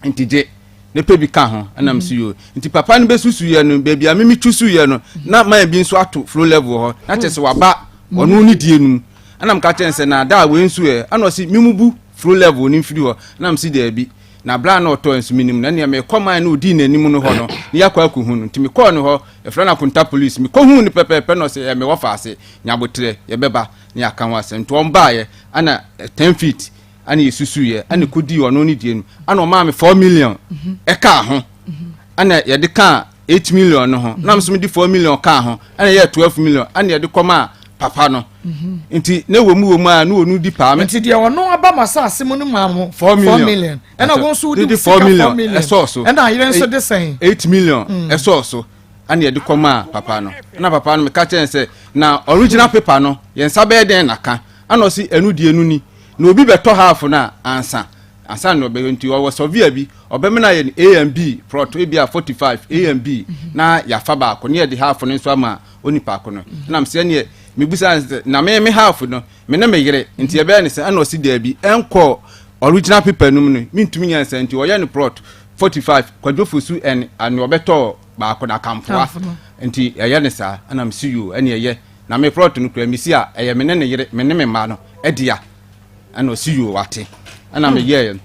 nti gye ne pɛ bi ka ho ɛna msi yo nti papa no bɛsusu yɛ no baabi a mimi tu su yɛ no na man bi nso ato flow level hɔ na kyerɛ sɛ waba ɔno ne die no mu ɛna mka kyerɛ sɛ na da a wei nso ɛ ɛna ɔsi mimu bu Flow level no mfiri hɔ. Na mese daabi. Na berɛ a na ɔtɔɔ nso menim no. Ɛnneɛ mekɔ man no ɔdii n'anim no hɔ no, na yɛakɔ akɔhu no. Nti mekɔɔ ne hɔ, yɛfrɛ no Akonta Police. Mekɔhuu no pɛpɛɛpɛ na ɔse, ɛyɛ me wɔfa ase, nya aboterɛ, yɛbɛba na yɛaka ho asɛm. Nti wɔbaeɛ, ɛna 10 feet ɛna yɛsusuiɛ, ɛna ɛkɔdii ɔno ne deɛ no mu. Ɛna ɔmaa me 4 million ɛkaa ho. Ɛna yɛde kaa 8 million no ho. Na me nso mede 4 million kaa ho. Ɛna ɛyɛɛ 12 million. Ɛna yɛde kɔmaa papa no. Mhm. Nti ne wɔ mu wɔ mu a ne wɔn di paa. Nti deɛ ɔno aba mo asase mu no maa mo 4 million. Ɛna wɔn nso wodi sika 4 million. Ɛsɔɔ so. Ɛna ayerɛ nso de sɛn. 8 million mm. ɛsɔɔ so. Ɛna yɛde kɔ maa papa no. Ɛna papa no meka kyerɛ sɛ na original paper no yɛn nsa bɛyɛ dɛn na ka. Ɛna ɔsi ɛnu deɛ no ni. Na obi bɛtɔ half no a ansa. Ansa na ɔbɛyɛ nti ɔwɔ sɔvia bi ɔbɛmena yɛn A and B plot ebi a 45 A and B na yafa baako ne yɛde half no nso ama onipa ko no ɛna mesɛ neɛ mebusa no sɛ na me me half no me ne me yere nti ɛbɛyɛ ne sɛ ɛna ɔsi daabi ɛnkɔ original paper no mu no mentumi nyɛ nsɛ nti ɔyɛ no plot 45 kwadwo fosu ɛne ane ɔbɛtɔ baako na kamfoa nti ɛyɛ ne saa ɛna mesi yoo ɛne ɛyɛ na me plot no kura mesi a ɛyɛ me ne ne yere me ne me mma no ɛdea ɛna ɔsi yoo wate ɛna meyɛɛ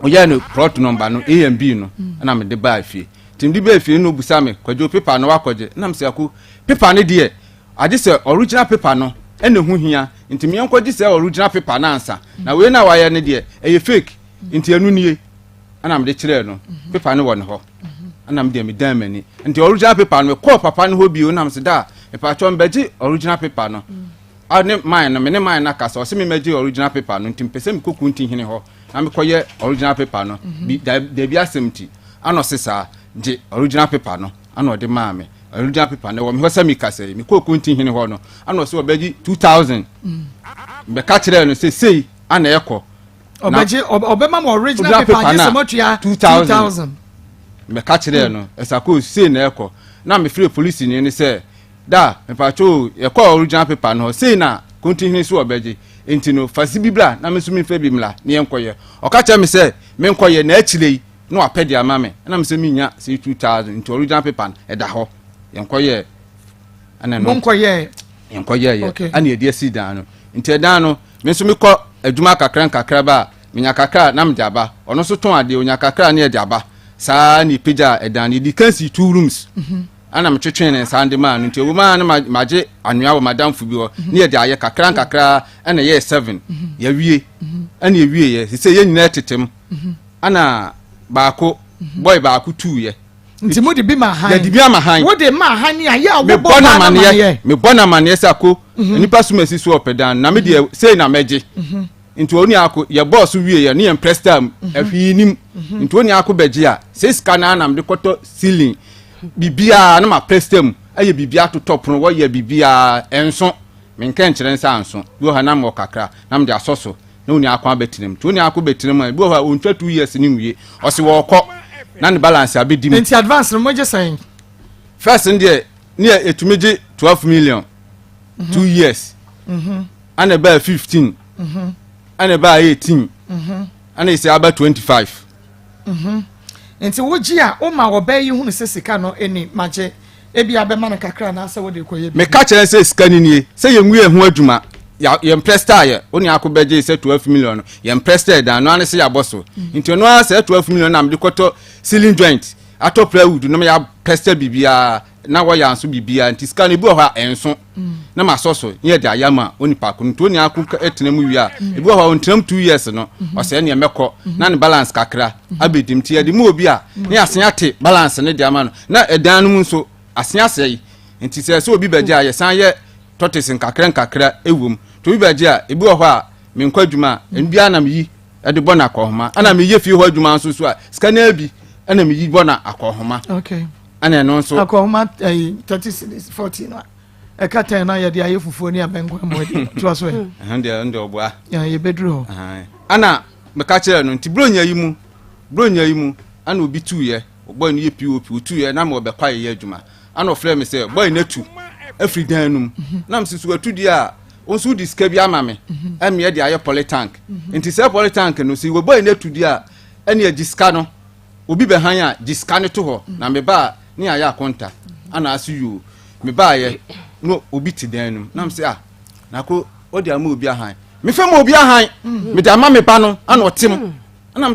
ɔyɛɛ no plot number no A and B no ɛna mede baa fie nti mede baa fie no obusa me kwadwo paper no wakɔgye ɛna mesɛ ako paper no deɛ agye sɛ original paper no ɛna ɛho hia nti meɛnkɔgye sɛ original paper no ansa na wei na wayɛ no deɛ ɛyɛ fake nti ɛno nie ɛna mede kyerɛɛ no paper no wɔ ne hɔ. Ɛna me deɛ medan m'ani. Nti original paper no mekɔɔ papa no hɔ bio na mese da mepatwɔ mbɛgye original paper no. A ne man no me ne man no akasa ɔse me mɛgye original paper no nti mepɛ sɛ mekɔ Kunti hene hɔ na mekɔyɛ original paper no mhm. bi dabi asɛm nti ana ɔse saa gye original paper no ana ɔde maa me original paper no ɛwɔ me hɔ sɛ mekasa yi mekɔɔ Kunti hene hɔ no ana ɔse ɔbɛgye 2000 mbɛka kyerɛɛ no sɛ sei ana ɛkɔ ɔbɛgye ɔbɛma mo original paper agye sɛ moatua 2000 mɛka kyerɛɛ no ɛsako sei na ɛkɔ na mefrɛ polisi ni no sɛ da mepatwo yɛkɔ original paper no hɔ sei na kontihene so ɔbɛgye nti no fa si bi bra na me nso memfa bi mmra ne yɛnkɔyɛ ɔka kyerɛ me sɛ menkɔyɛ na akyire yi na wapɛ de ama me ɛna me sɛ menya sɛ 2000 nti original paper no ɛda hɔ yɛnkɔyɛ ɛna no monkɔyɛ yɛnkɔyɛɛyɛ ɛna yɛde asi dan no nti ɛdan no Me nso mekɔ adwuma kakra nkakra ba a, menya kakra a na mede aba. Ɔno nso tɔn adeɛ, ɔnya kakra a na yɛde aba. Saa ara na yɛpagyaa ɛdan no. Yɛdii kan sii two rooms. Ɛna metwetwee ne nsa de maa no. Nti ɛwom ara na magye anwea wɔ m'adamfo bi hɔ na yɛde ayɛ kakra nkakra ɛna ɛyɛɛ seven. Yɛawie. Ɛna yɛwieɛ. Sesei yɛn nyinaa tete mu. Ɛna baako, boy baako tuiɛ. Nti mo de bi ma han. Yɛde bi ama han. Wo de ma han ni ayɛ a wobɔ ba na amaneɛ. Mebɔ no amaneɛ sɛ ako mhm. nipa sum asi so ɔpɛ dan na me deɛ mhm. sei na mɛgye. Mhm. Nti oni ako yɛbɔɔ so wie yɛ ne yɛn presta mu ɛhwii nim. Nti oni ako bɛgye a sɛ sika no anam de kɔtɔ ceiling biribiara na ma presta mu ayɛ biribiara totɔ pono wɔyɛ biribiara ɛnso menkɛ nkyerɛ nsa anso bi wɔ ha na mewɔ kakra na mede asɔ so na onua ako abɛtena mu nti onua ako bɛtena mu a ebi wɔ hɔ a ontwa two years ne nwie ɔsi wɔɔkɔ na ne balance abɛdi mu. Nti advance no mogye sɛn? First no deɛ ne yɛ etumi gye 12 million 2 years ɛna ɛbaa 15 ɛna ɛbaa 18 ɛna esi aba 25. Nti wogye a woma ɔbaa yi hunu sɛ sika no ɛni magye ebi abɛma no kakra anaasɛ wode kɔyɛ bi. Meka kyerɛ sɛ sika no nie sɛ yɛnwie ho adwuma yɛn prɛsta yɛ wo ne ako bɛgye sɛ 12 million no yɛn prɛsta dan no ano sɛ yɛabɔ so nti ɔno ara sɛ 12 million na mede kɔtɔ ceiling joint atɔ plywood no yɛ prɛsta biribiara na wɔyɛ anso biribiara nti sika no ebi wɔ hɔ a ɛnso na ma sɔ so ne yɛde ayɛ ama onipa ko no nti onua ko tena mu wie a ebi wɔ hɔ a ɔntena mu 2 years no ɔsɛ neɛ mɛkɔ na ne balance kakra abɛdim nti yɛde mu obi a ne asen ate balance ne de ama no na ɛdan no mu nso asen asɛe nti sɛ sɛ obi bɛgye a yɛsan yɛ tortoise nkakra nkakra ɛwom nti obi bɛgye a ebi wɔ hɔ a menkɔ adwuma a ɛno biara na meyi ɛde bɔ no akɔhoma ɛna meyɛ fie hɔ adwuma nso so a sika no bi ɛna meyi bɔ no akɔhoma ɛna ɛno nso akɔhoma ɛyi 30 cedis 40 no a ɛka 10 na yɛde ayɛ fufuo ne abɛnkwan mu adi toa so ɛ. Ɛho deɛ ɛno deɛ ɔboa. Yɛbɛduru hɔ. Ɛna meka kyerɛ no nti buronya yi mu buronya yi mu ɛna obi tuiɛ boy no yɛ pop otuiɛ na ma ɔbɛkɔ ayɛyɛ adwuma ɛna ɔfrɛ me sɛ boy no atu afiri dan no mu na mesɛ so watu deɛ a wo nso wode sika bi ama me ɛmeɛ de ayɛ polytank nti sɛ polytank no sɛ wɔ boy no atu deɛ a ɛne agye sika no obi bɛhan a gye sika no to hɔ na meba a ne ayɛ akonta ana ase yoo mebaayɛ na obi te dan no mu na mesɛ ah nako wode ama obi ahan mefɛ ma obi ahan mede ama me ba no ana ɔte mu ɛna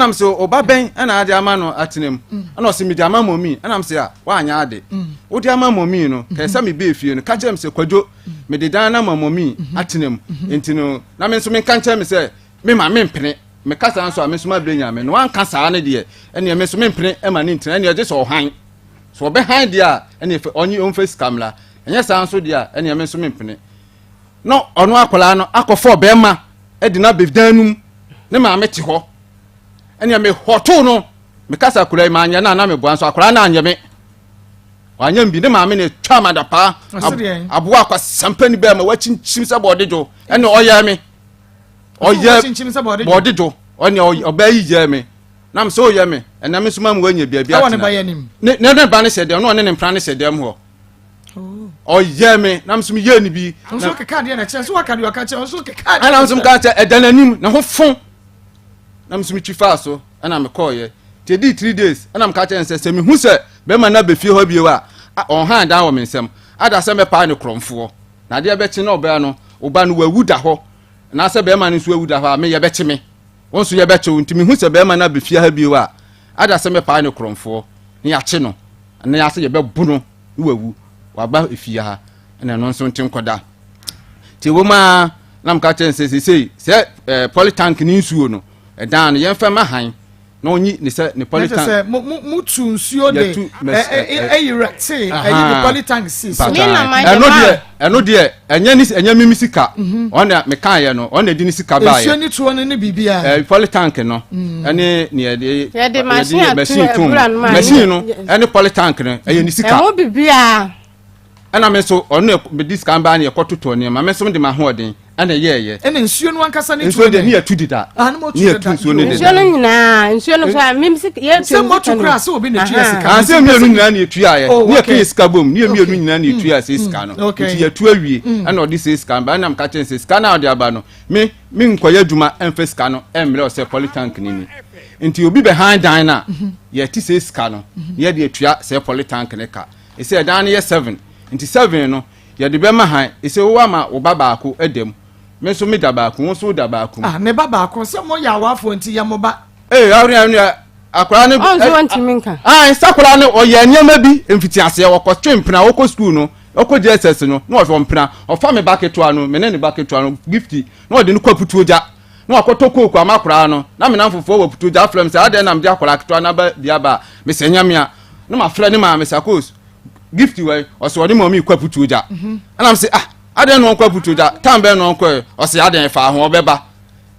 mesɛ ɔba bɛn ɛna ade ama no atena mu ɛna ɔsɛ mede ama mɔmi ɛna mesɛ a woanyɛ ade wode ama mɔmi no kɛɛ sɛ mebɛɛ fie no ka kyerɛ me sɛ kwadwo mede dan no ama mɔmi atena mu nti no na me nso menka nkyerɛ me sɛ mema mempene meka saa nso a me nso mabrɛ nyame no wanka saa no deɛ ɛneɛ me nso mempene ɛma ne ntena ɛneɛ gye sɛ ɔhan so ɔbɛhan deɛ a ɛneɛ fɛ ɔnye ɔmfa sika mmra ɛnyɛ saa nso deɛ a ɛneɛ me nso mempene na ɔno akwadaa no akɔfɔ bɛrima ɛde no abɛdan no mu ne maame te hɔ ɛneɛ mehɔtoo no mekasa akwadaa yi maanyɛ no a na meboa nso akwadaa no anyɛ me wanyɛ mbi ne maame na etwa amadapaa aboa akwasampa ni bɛrima wakyinkyim sɛ bɔɔde dwo ɛne ɔyɛ me ɔyɛ bɔɔde dwo ɔne ɔbaa yi yɛ me nam sɛ ɔyɛ me ɛnna me nso ma mu wanya baabi atena ne ne ba ne hyɛ dɛm na ɔne ne mpena ne hyɛ dɛm hɔ ɔyɛ me nam so meyɛ ne bi nso keka deɛ na kyerɛ so waka deɛ ɔka kyerɛ nso keka deɛ ɛna nso meka kyerɛ ɛda n'anim ne ho fo nam so metwi faa so ɛna mekɔɔyɛ nti ɛdii 3 days ɛna meka kyerɛ sɛ sɛ mehu sɛ bɛrima no abɛfie hɔ bio a ɔnhan dan wɔ me nsɛm ada sɛ mɛpaa ne korɔmfoɔ na adeɛ bɛkye na ɔbaa no ɔba no wawu da hɔ anaasɛ bɛrima no nso awu da hɔ a meyɛ bɛkye me wɔn nso yɛbɛkye wo nti mehu sɛ bɛrima no abɛfie ha bio a ada sɛ mɛpaa ne korɔmfoɔ na yɛakye no na yɛasɛ yɛbɛbo no na wawu waba efie ha ɛna ɛno nso nte nkɔda nti ɛwɔ mu a na meka kyerɛ sɛ sesei sɛ polytank ne nsuo no ɛdan no yɛmfa ma han. Na ɔnyi ne sɛ ne polytank. Na kyerɛ sɛ mo mo mo tu nsuo de Yɛtu mɛs- ɛ ɛ ɛyi rɛte ɛyi de polytank si so. Me na ma ɛno yɛ deɛ ɛno deɛ ɛnyɛ ne ɛnyɛ mimi sika ɔna mekaeɛ no ɔna ɛde ne sika Nsuo baeɛ ne tuo no ne biribiara. ɛɛ polytank no ɛne nea yɛde Yɛde machine ato machine tom abura no ma machine no yɛ- ɛne polytank no ɛyɛ ne sika Ɛho biribiara. ɛna me nso ɔno na mede sika baa ne yɛkɔtotɔ nneɛma me nso mede m'ahoɔden ɛna ɛyɛɛyɛ Ɛna nsuo no ankasa ne tuo nsuo deɛ ne no. yɛtu deda Ah, ne motu ne yɛtu deda. nsuo no Nsuo deda no nyinaa nsuo no so a mim sika yɛtu Sɛ motu koraa sɛ obi na etua sika. Ah, sɛ mmienu nyinaa na yɛtuaeɛ Oh, ne yɛka okay. yɛ sika bom ne yɛ mmienu Okay. nyinaa na yɛtua sɛ sika no Okay. nti yɛtu awie ɛna ɔde sɛ sika no ba ɛna meka kyerɛ no sɛ sika no a ɔde aba no me menkɔyɛ adwuma ɛmfa sika no ɛmmerɛ wo sɛ polytank no ni nti obi bɛhan dan no a yɛte sɛ sika no na yɛde atua sɛ polytank no ka ɛsɛ ɛdan no yɛ 7 nti 7 no yɛde bɛma han ɛsɛ wowɔ ama wo ba baako da mu me nso meda baako wo nso woda baako mu Ah, ne ba baako sɛ mo yɛ awafoɔ nti yɛ mo ba. ee awone awone akwaraa no Ɔnso wɔntumi nka. Ah, nsakwaraa no ɔyɛ nneɛma bi mfitiaseɛ wɔkɔtwe mpena wɔkɔ sukuu no ɔkɔ JSS no na ɔhwɛ mpena ɔfa me ba ketewa no me ne ne ba ketewa no gifti na ɔde no kɔ aputuo gya na wakɔtɔ kooko ama akwaraa no na me namfofoɔ wɔ aputuo gya afrɛ me sɛ adɛn na mede akwaraa ketewa no aba bi aba a mesɛ nyamea na mafrɛ ne maame sakos gifti wɔ ɔsɛ ɔne mɔmi kɔ aputuo gya ɛna me sɛ ah adɛn na ɔnkɔ aputuo gya tam bɛn na ɔnkɔ ɔsɛ adɛn fa ho ɔbɛba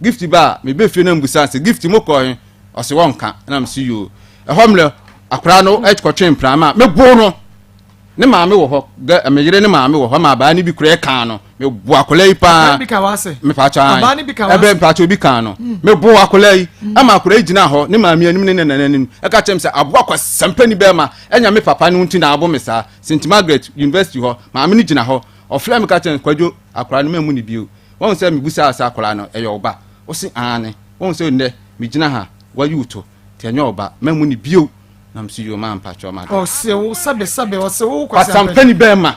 Gift ba a, meba fie na mebisa no sɛ, Gift mokɔɔ he? Ɔse wɔnka. Na mese yoo. Ɛhɔ mmerɛ akwadaa no kɔtwe mpena ma meboo no. Ne maame wɔ hɔ, gɛ me yere ne maame wɔ hɔ ma abaa no bi koraa kaa no. Mebo akwadaa yi paa. Abaa no bi ka w'ase? Mepaakyɛ ae. Abaa no bi ka w'ase? Ɛbɛ mpaakyɛ obi kaa no. Mebo akwadaa yi ama akwadaa yi gyinaa hɔ ne maame anim ne ne nana anim ɛka kyerɛ me sɛ aboa kwasampani bɛrima ɛnya me papa no nti na abo me saa. St. Margaret University hɔ maame no gyina hɔ ɔfrɛ me ka kyerɛ me Kwadwo akwadaa no mammu no bio. Wahu sɛ mebisaa sɛ akwadaa no, ɛyɛ wo ba? Ose aane. Wahu sɛ nnɛ megyina ha, wayi wo to, nti ɛnyɛ wo ba, mammu no bio. Na mese yoo maa mpakyɛw mada. Ɔse wo sɛbe sɛbe, ɔse wo kwasi Kwasampani bɛɛma.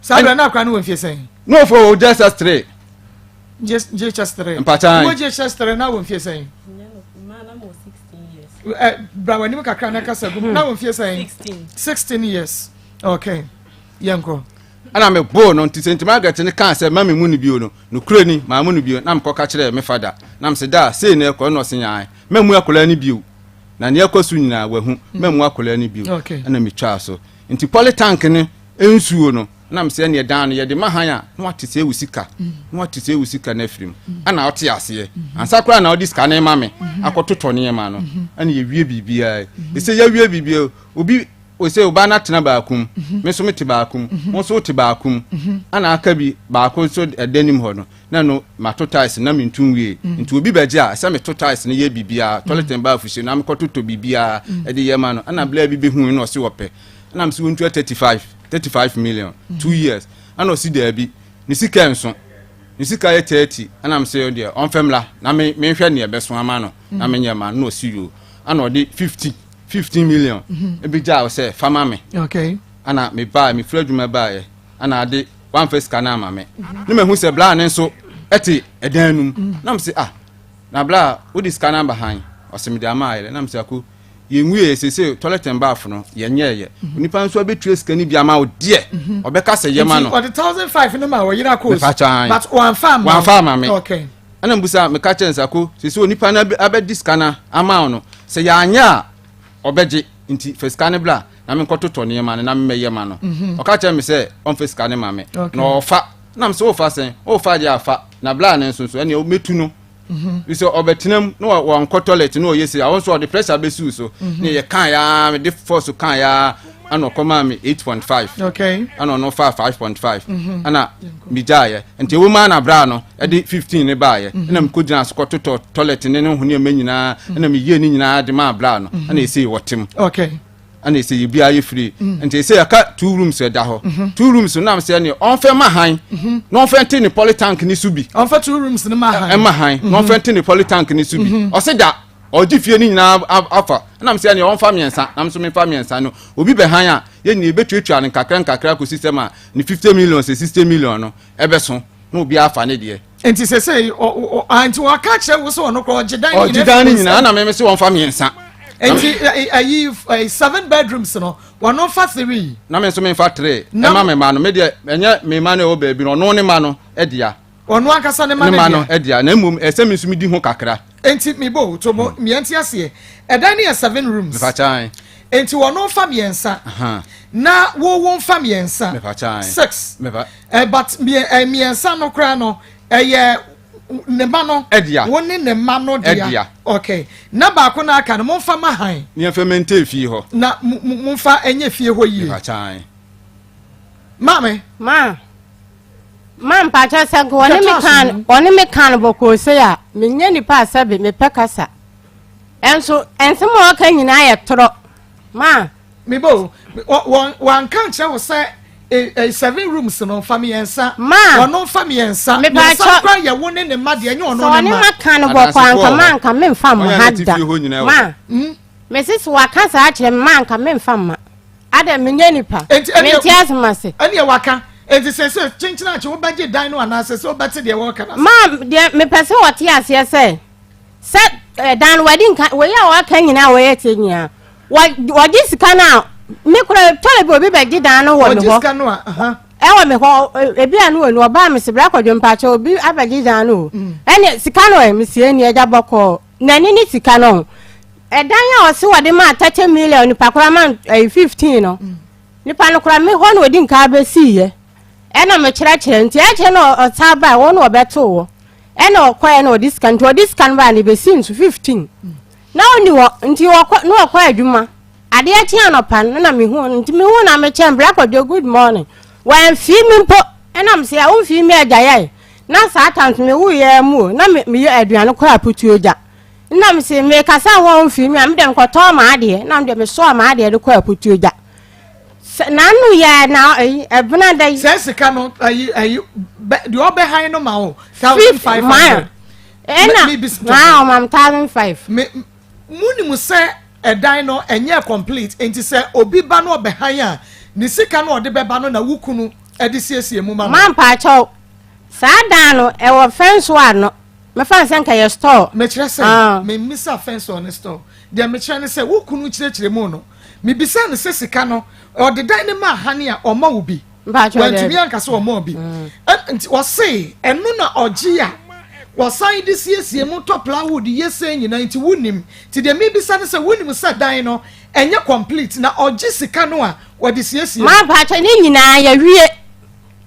Saa berɛ na akwadaa no wɔ mfie sɛn? Na ɔfo wɔ JSS 3. JHS 3. Mpakyɛw. Wɔ JHS 3 na wɔ mfie sɛn? Bra w'anim kakra na kasa gu mu. Na wɔ mfie sɛn? 16. 16 years. Okay. Yɛnkɔ. Ɛna meboo no, nti Saint Margaret no kaa sɛ mma memmu no bio no, nokorɛ ni, mammu no bio, na mekɔka kyerɛɛ me fada, na mese, Daa, sei na ɛkɔ, ɛna ɔse, Ae, mammu akwadaa no bio, na nea ɛkɔ so nyinaa wahu, mammu akwadaa no bio, ɛna metwaa so. Nti polytank no nsuo no, na mese ɛneɛ dan no yɛde ma han a, na wate sɛ wo sika, na wate sɛ wo sika no afiri mu, ɛna ɔte aseɛ, ansa koraa na ɔde sika no ma me akɔtotɔ nneɛma no, ɛna yɛwie biribiara, ɛsɛ yɛwie biribiara, obi Ose wo ba no atena baako mu, me nso mete baako mu, wo nso wote baako mu, ana aka bi baako nso ɛda anim hɔ no, na ɛno mato tiles na mentu nwie. Nti obi bɛgye a, ɛsɛ meto tiles no yɛ biribiara, toilet and bath hyɛ na mekɔtotɔ biribiara ɛde yɛ ma no. Ɛna bla bi bɛhui na ɔse ɔpɛ. Ɛna mese wɔntua 35, 35 million, 2 years. Ɛna ɔse daabi, ne sika nso. Ne sika yɛ 30. Ɛna mese deɛ ɔmfɛ mmra na me menhwɛ neɛ ɛbɛso ama no na menyɛ ma no. Na ɔse yoo. Ɛna ɔde 50. 15 million ebi gyaa wo sɛ fa ma me okay ana me baa me firi adwuma baeɛ ana ade wamfa sika no ama me ne mahu sɛ bla ne nso ɛte ɛdan no mu mhm. na mese ah na bla wode sika no aba han ɔsɛ mede ama ayɛlɛ na mese ako yɛnwie sese toilet and bath no yɛnyɛɛyɛ mhm. onipa nso abɛtua sika no bi ama wo deɛ mhm. ɔbɛka sɛ yɛma no ɔde 1005 no ma ɔyera kos but wamfa ama me okay Ɛna mebisa, meka kyerɛɛ no sɛ, Ako, seesei onipa no abɛgye sika no ama wo no, sɛ yɛanyɛ a, ɔbɛgye, nti fa sika no bra na menkɔtotɔ nneɛma no na memmɛyɛ ma no. Mhm. Ɔka kyerɛɛ me sɛ ɔmfa sika no ma me, na ɔfa. Na mesɛ, wofa sɛn? Wofa deɛ afa, na bra no nso nso, ɛneɛ mɛtu no. Mhm. Sɛ ɔbɛtena mu na wɔnkɔ toilet na ɔyɛ sei a, ɔno nso ɔde pressure bɛsiw so. Mhm. Ne yɛkaa ya, mede force kaa ya, ɛna ɔkɔmaa me 8.5. Ɛna ɔno faa 5.5. Ɛna megyaeɛ. Nti ɛwɔ mu ara na bra no ɛde 15 ne baeɛ mhm. ɛna mekɔgyina so kɔtotɔ toilet ne ne ho nneɛma nyinaa mhm. ɛna meyie ne nyinaa de maa bra no mhm. ɛna ɛsei wɔtem ɛna ɛsɛ yɛ biara yɛ firi nti ɛsɛ yɛka two rooms ɛda hɔ two rooms nam sɛ ne ɔnfɛ ma han na ɔnfɛ nte ne polytank ne so bi ɔnfɛ two rooms ne ma han ɛma han na ɔnfɛ nte ne polytank ne so bi ɔsɛ da ɔgye fie no nyinaa afa ɛnam sɛ ɛneɛ ɔmfa mmiɛnsa nam so memfa mmiɛnsa no obi bɛhan a yɛn nyinaa yɛbɛtuatua no nkakra nkakra kɔsi sɛ ma ne 50 million sɛ 60 million no ɛbɛso na obiara afa ne deɛ. Nti sɛsɛ nti wɔaka kyerɛ wo sɛ ɔno koraa ɔgye dan ɔgye dan no nyinaa na meme sɛ wɔmfa mmiɛnsa. Nti ayi seven bedrooms no wɔno mfa three. Na me nso memfa three ɛma me ma no me deɛ ɛnyɛ me ma no ɛwɔ baabi no ɔno ne ma no ɛdea. Ɔno ankasa ne ma no dea. Ne dea na mmom ɛsɛ me nso medi ho kakra. Enti mebo to mo mmiɛnte aseɛ. Ɛdan no yɛ seven rooms. Mepakyan. Enti ɔno nfa mmiɛnsa. Na wo wo nfa mmiɛnsa. Mepakyan. Six. Mepa. Eh, but mmiɛnsa no koraa no ɛyɛ ne ma no. Ɛdea. Wo ne ne ma no dea. Ɛdea. Okay. Na baako no aka no momfa ma han. Ne yɛmfa mente fie hɔ. Na momfa ɛnyɛ fie hɔ yie. Mepakyan. Maame. Ma. Ma mpakyɛ sɛ nka wɔne me kan wɔne me kan bɔkɔɔ sei a menyɛ nipa a sɛbe mepɛ kasa. Ɛnso nsɛm a ɔka nyinaa yɛ torɔ. Ma. Mebo wɔn wɔanka nkyerɛ wo sɛ e, e, seven rooms no nfa mmiɛnsa. Ma. Wɔn nfa mmiɛnsa. Mmiɛnsa kora yɛ wo ne ne mma deɛ ɛnyɛ ɔno ne mma. Sɛ wɔne ma kan bɔkɔɔ anka ma anka memfa mma ha da. Ma. Hmm? Mese sɛ waka saa akyerɛ me ma anka memfa mma. Adɛ menyɛ nipa. Mente asɛm ase. Ɛneɛ waka. Enti sɛ sɛ kyenkyena akye wobɛgye dan no anaasɛ sɛ wobɛte deɛ wɔka no ase. Ma deɛ mepɛ sɛ wɔte aseɛ sɛ sɛ ɛdan no wadi nka wei a wɔaka nyinaa wɔyɛ tie nyinaa wɔgye sika no a me kora tɔre bi obi bɛgye dan no wɔ me hɔ ɛwɔ me hɔ ebi a no wɔ ni ɔbaa me se bra kɔdwo mpakyɛ obi abɛgye dan no o mm. ɛne sika no ɛ mesie ni agya bɔkɔɔ N'ani ne sika no. Ɛdan a ɔse wɔde maa 30 million nipa koraa ma ɛyi 15 no. Nipa no koraa me hɔ na odi nka abɛsiiɛ. Ɛna mekyerɛkyerɛ nti ɛkyɛ na ɔsan baa wɔn na ɔbɛtoo wɔ. Ɛna ɔkɔɛ na ɔde sika nti ɔde sika no baa na ebesi nso 15. Na ɔni hɔ nti ɔkɔ na ɔkɔ adwuma. Adeɛ kye anɔpa no na mehu no nti mehu na mekyɛn bra kɔdwo good morning. Wɔamfii me mpo ɛna mese a womfii me agya yɛe. Na saa tam so mewoo mu o, na meyɛ aduane kɔ aputuo gya. Nna mese mekasa ho a ɔmfii me a, me deɛ mekɔtɔɔ m'adeɛ, na me deɛ mesɔɔ m'adeɛ de kɔ aputuo gya. Sɛ n'ano yɛ na ɛyi ɛbena da yi. Sɛ sika no ɛyi ɛyi bɛ deɛ ɔbɛhan no ma o 1,500. Ɛna maa ɔma me 1,500. Me mu nim sɛ ɛdan no ɛnyɛ complete nti sɛ obi ba no ɔbɛhan a ne sika no ɔde bɛba no na wo kunu ɛde siesie mu ma no. Ma mpakyɛw saa dan no ɛwɔ fɛnso ano mɛfa no sɛ nka yɛ store. Mekyerɛ sɛ ah. memmisa fɛnso ne store deɛ mekyerɛ ne sɛ wo kunu kyerɛkyerɛ mu no mebisa no sɛ sika no ɔde dan no ma hane a ɔma wo bi wantumi anka sɛ ɔma bi mm. nti ɔse ɛno na ɔgye a wɔsan de siesie mu tɔ plywood yɛ sɛ nyinaa nti wonim nti deɛ mebisa no sɛ wonim sɛ dan no ɛnyɛ complete na ɔgye sika no a wɔde siesie mu. Maa mpakyɛ ne nyinaa yɛwie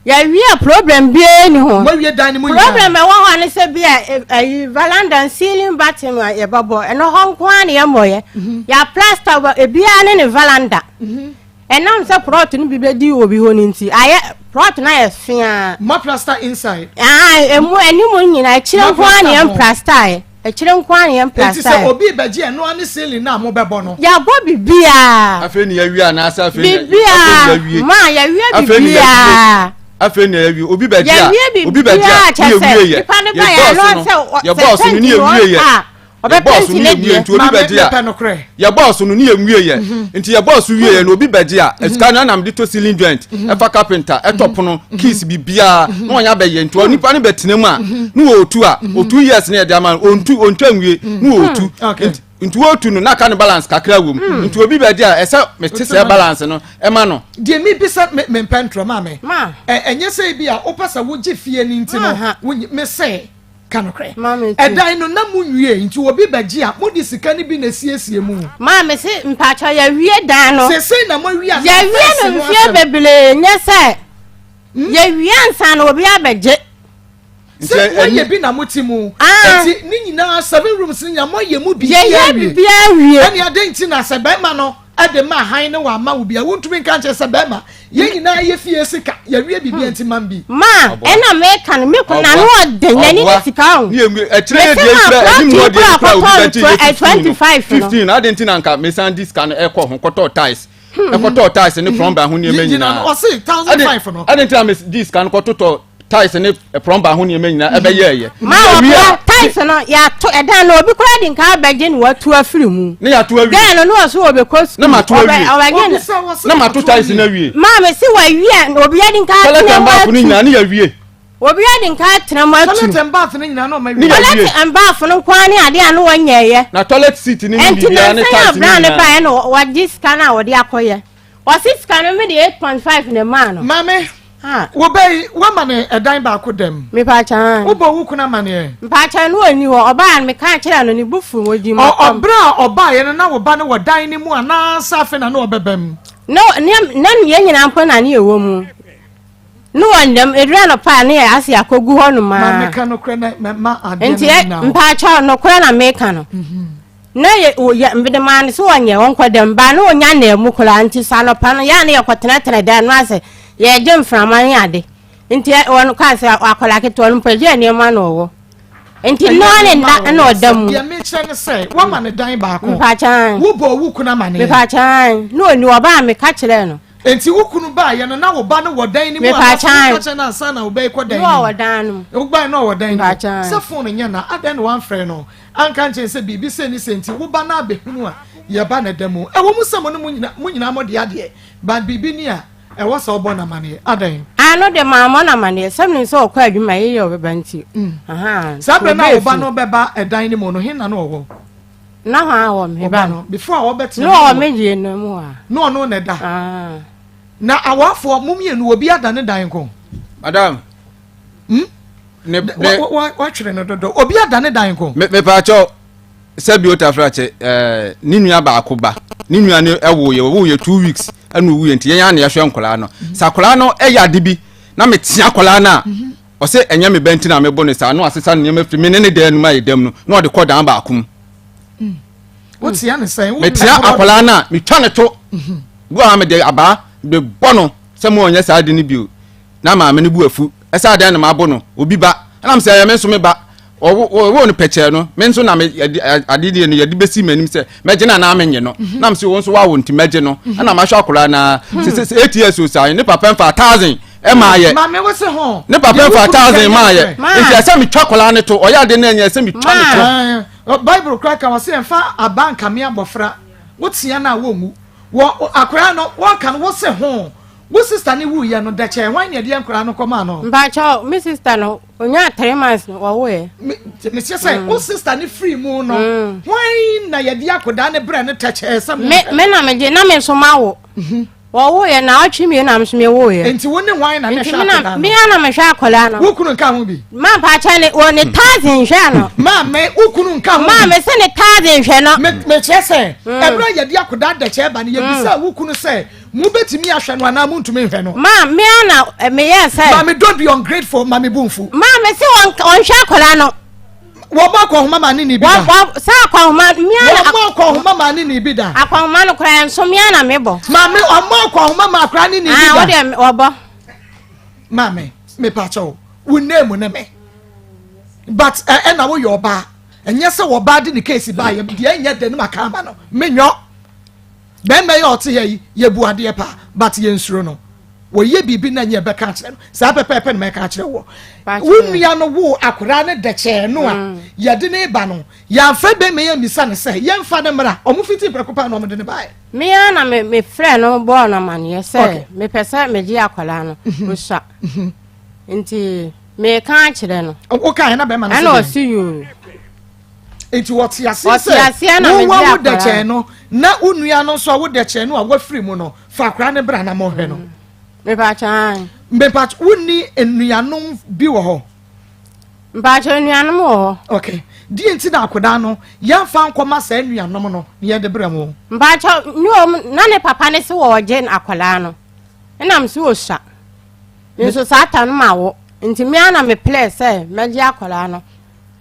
yɛwie a problem biara ni ho. Moawie dan no mu nyinaa. Problem ɛwɔ hɔ ne sɛ bi a ɛyi veranda ceiling batten a yɛbɛbɔ ɛno hɔ nko ara na yɛmmɔyɛ. Mhm. Yɛ plaster wɔ ebiara ne ne veranda. Mhm. Ɛnam sɛ plot no bi bɛdi obi hɔ no nti ayɛ plot no ayɛ feaa. Ma plaster inside. Ah, emu anim nyinaa akyire nko ara na yɛn plaster yɛ. Akyire nko ara na yɛn plaster. Eti sɛ obi bɛgye ɛno ara ne ceiling na mo bɛbɔ no. Yɛabɔ bibiara. Afei na yɛawie anaasɛ afei na yɛawie. Maa yɛawie bibiara. Afei na yɛawie obi bɛgye a obi bɛgye a ne yɛwie yɛ yɛbɔɔ so no yɛbɔɔ so no ne yɛwie yɛ yɛbɔɔ so no ne yɛwie nti obi bɛgye a yɛbɔɔ so no ne yɛnwie yɛ mhm. nti yɛbɔɔ so wie yɛ na obi bɛgye a mhm. sika no anam de tɔ ceiling joint mhm. ɛfa carpenter ɛtɔ pono keys bibiara na wɔnyɛ abɛyɛ nti onipa no bɛtena mu a ne wɔɔtu a otu years ne yɛde ama no ɔntu ɔntwa nwie ne wɔɔtu nti wɔɔtu no na aka no balance kakra wɔ mu nti obi bɛgye a ɛsɛ mete sɛ balance no ɛma no. Deɛ mebisa mempɛ ntorɔ maame ɛnyɛ sɛ bi a wopɛ sɛ wogye fie no nti no mesɛ Ka nokorɛ. Ɛdan no na mo nwie nti obi bɛgye a mode sika no bi na esiesie mu. Maa me se mpakyɛw yɛwie dan no. Sesei na moawie anaa Yɛwie no mfie bebree nyɛ sɛ hmm? yɛwie ansa na obi abɛgye. Sɛ moayɛ bi na mote mu. Ah. Nti ne nyinaa seven rooms ne nyinaa moayɛ mu biribiara wie. Yɛyɛ biribiara wie. Ɛne adɛn nti na sɛ bɛrima no de ma hann ne wama wo bi a wontumi nka nkyerɛ sɛ bɛrima yɛn nyinaa yɛ fie sika yɛwie biribi nti mam bi. Ma ɛna meka no me ko na no ɔden n'ani ne sika o. Ɛkyerɛ yɛ deɛ kura anim hɔ deɛ kura obi bɛgye yɛ 15 no 15 adi nti na nka mesan di sika no ɛkɔ ho kɔtɔɔ tiles ɛkɔtɔɔ tiles ne plumber ho nneɛma nyinaa. Ɔse 1,500 no. Adi nti na me di sika no kɔtotɔ tiles ne plumber ho nneɛma nyinaa ɛbɛyɛ ɛyɛ. maa wɔkora tiles no yɛato ɛdan no obi koraa di nka abɛgye no watu afiri mu. Ne yɛato awie. Gɛɛ no ne ɔso wɔbɛkɔ sukuu. Ne ma to awie. Ɔbɛgye no. Ne ma to tiles no awie. Maa me se wawie a obi adi nka atena mu atu. Toilet and bath no nyinaa ne yɛawie. Obi adi nka atena mu atu. Toilet and bath no nyinaa na ɔma wie. Toilet and bath no nko ara ne adeɛ a no wɔnyɛɛyɛ. Na toilet seat ne ne biribiara ne tiles no nyinaa. Nti na nsɛn a abira ne baeɛ no wɔgye sika no a wɔde akɔyɛ. Ɔse sika no me de 8.5 na ɛmaa no. Maame. Ah. Wo bɛ yi, woama no ɛdan baako dɛm. Mepaakyɛ. Wobɔ wo kunu amaneɛ. Mpaakyɛ no ɔnni hɔ, ɔbaa no meka kyerɛ no ne bo fu ɔdi mu. Ɔbrɛ a ɔbaeɛ no na wo ba no wɔ dan no mu anaasɛ afei na na ɔbɛba mu? Na na na yɛn nyinaa mpo na ne yɛwɔ mu. Ne wɔ ndɛm eduru anɔpa a ne yɛ ase akɔgu hɔ nom Ma aa. meka nokorɛ na mɛma adeɛ Nti no ɛ nna hɔ. mpaakyɛw nokorɛ na meka no. Na yɛ wɔ yɛ mede maa no sɛ ɔnyɛ ɔnkɔ dɛm baa na ɔnya nna mu koraa nti sɛ anɔpa no yɛ a na yɛkɔtenatena dan no ase yɛregye mframa ne ade. Nti ɛ wɔn kaa sɛ akwadaa ketewa no mpo ɛgye nneɛma na ɔwɔ. Nti Ɛyɛ noa ne nneɛma nda a na ɔwɔ. ɔda mu. Deɛ mekyerɛ ne sɛ woama no dan baako. Mpaakyɛw. Wobɔɔ wo kunu amaneɛ. Mepaakyɛw na ɔni ɔbaa meka kyerɛɛ no. Enti wo kunu baeɛ no, na wo ba no wɔ dan no mu anaasɛ woka kyerɛ no ansa na wo ba yi kɔ dan no mu? Na ɔwɔ dan no mu. Wo baeɛ na ɔwɔ dan no mu. Sɛ fon nyɛ na, adɛn na woamfrɛ no anka nkyɛn sɛ biribi sei ne sei nti wo ba no abɛhunu a yɛba no da mu? Ɛwɔ mu sɛ mo ne mo nyina mo nyinaa mo dea deɛ, but biribi ni a ɛwɔ sɛ wobɔ no amaneɛ. Adɛn? Ano de mammɔ no amaneɛ sɛ menim sɛ ɔkɔ adwuma yɛyɛ ɔbɛba nti. Saa berɛ no a wo ba no bɛba ɛdan no mu no, he na na ɔwɔ? Na hɔ a wɔ me ba no. Before a wɔbɛtena mu. Na ɔwɔ me deɛ no mu a. Na ɔno na ɛda. Ah. Na awafoɔ mo mmienu obi ada ne dan ko. Madam. Hmm? Ne ne watwere no dodo obi ada ne dan ko. Me me paakyɛw sɛbi o tafra kyɛ ɛɛ ne nua baako ba ne nua no ɛwo yɛ wɔwo yɛ 2 weeks ɛna owu yɛ nti yɛn ana yɛhwɛ nkɔlaa no sɛ akɔlaa no ɛyɛ ade bi na metea akɔlaa no a mhm. Ɔse ɛnyɛ me ba nti na mebo no saa na wasesa ne nneɛma firi me ne ne dan no mu ayɛ dam no na ɔde kɔ dan baako mu. Wotea ne sɛn? Metea akwadaa no a metwa ne to. Mhm. Bi wɔ ha mede abaa mebɔ no sɛ mo ɔnyɛ saa de no bio na maame no bu afu. Ɛsɛ adan na mabo no obi ba ɛnam sɛ ɛyɛ me nso me ba ɔwɔ no pɛkyɛɛ no me nso na me ade deɛ no yɛde bɛsi m'anim sɛ mɛgye no anaa menye no mhm. nam sɛ wo nso woawo nti mɛgye no mhm. ɛna mahwɛ akwadaa no a sɛ sɛ 8 years o saa ne papa mfa thousand ɛma yɛ maame wo se ho ne papa nfa thousand maa yɛ nti ɛsɛ mi twa kɔla ne to ɔyɛ ade na ɛnyɛ ɛsɛ mi twa ne to. Bible kura ka wɔsɛ ɛnfa aba nkame abɔfra wotia no a wɔnwu wɔ akwaraa no wɔka no wose ho wo sister ne wuyɛ no dɛkyɛ hwan ne ɛdeɛ nkoraa no kɔmaa no. Mpakyɛw me sister no onyaa 3 months no wɔwoeɛ. Mekyɛ sɛ wo sister ne firi mu no hwan na yɛde akwadaa ne brɛ no tɛkyɛɛ sɛ me na megye na me nso mawo. Wɔwoeɛ naawɔtwe mmienu na me nso mewoeɛ. Nti wo ne hwan na na ɛhwɛ akwadaa no? Me ara na mehwɛ akwadaa no. Wo kunu nka ho bi? Maa mpakyɛ ne wɔ ne taxi nhwɛ no. Maame wo kunu nka ho bi? Maame sɛ ne taxi nhwɛ no. Me mekyerɛ sɛ mm. ɛberɛ a yɛde akwadaa dɛkyɛ ba no yɛbisa mm. wo kunu sɛ mobɛtumi ahwɛ no anaa montumi nhwɛ no. Maa me ara na eh, meyɛɛ sɛ. Maame don't be ungrateful maame bu nfu. Maame sɛ wɔnhwɛ akwadaa no. Wɔbɔ akɔnhoma ma ne ni bi da. Sɛ akɔnhoma mmea na. Wɔbɔ akɔnhoma ma ne ni bi da. Akɔnhoma no koraa nso mmea na mebɔ. Maame ɔmɔ akɔnhoma ma akora ne ni bi da. Ah, wɔde wɔbɔ. Maame mepa kyɛw wo name ne me but ɛna woyɛ ɔbaa ɛnyɛ sɛ ɔbaa de ne case baa yɛ deɛ ɛnyɛ dɛ ne ma ka ama no menyɔ bɛrima yɛ ɔte yɛ yi yɛ bu adeɛ paa but yɛ nsuro no. Wɔyɛ biribi na nyɛ bɛka akyerɛ no saa pɛpɛɛpɛ na mɛka akyerɛ wɔ. Wo nua no wo akwadaa no dɛkyɛɛ no a mm. yɛde ne ba no yɛamfrɛ bɛrima yɛ mmisa no sɛ yɛmfa no mmra ɔmo fiti prɛko paa na ɔmo de no baeɛ. Me ara na me mefrɛ no bɔɔ no amaneɛ sɛ mepɛ sɛ megye akwadaa no mhm. osua mhm. nti meka akyerɛ no. Wokaeɛ na bɛrima no sɛ ɛna ɔse yoo. Nti wɔte aseɛ sɛ wowa wo dɛkyɛn no na wo nua no nso a wo dɛkyɛn no a wafiri mu no fa akwadaa no bra na mɔhwɛ no. Mepatwa. Mepatwa wonni nnuanom bi wɔ hɔ. Mpatwa nnuanom wɔ hɔ. Okay. Deɛ nti na akwadaa no yɛmfa nkɔma saa nnuanom no na yɛde brɛ mo. Mpatwa ne wɔn na ne papa ne se wɔregye akwadaa no ɛnam so osua nso saa ta no ma wo nti mmea na meplɛ sɛ mɛgye akwadaa no.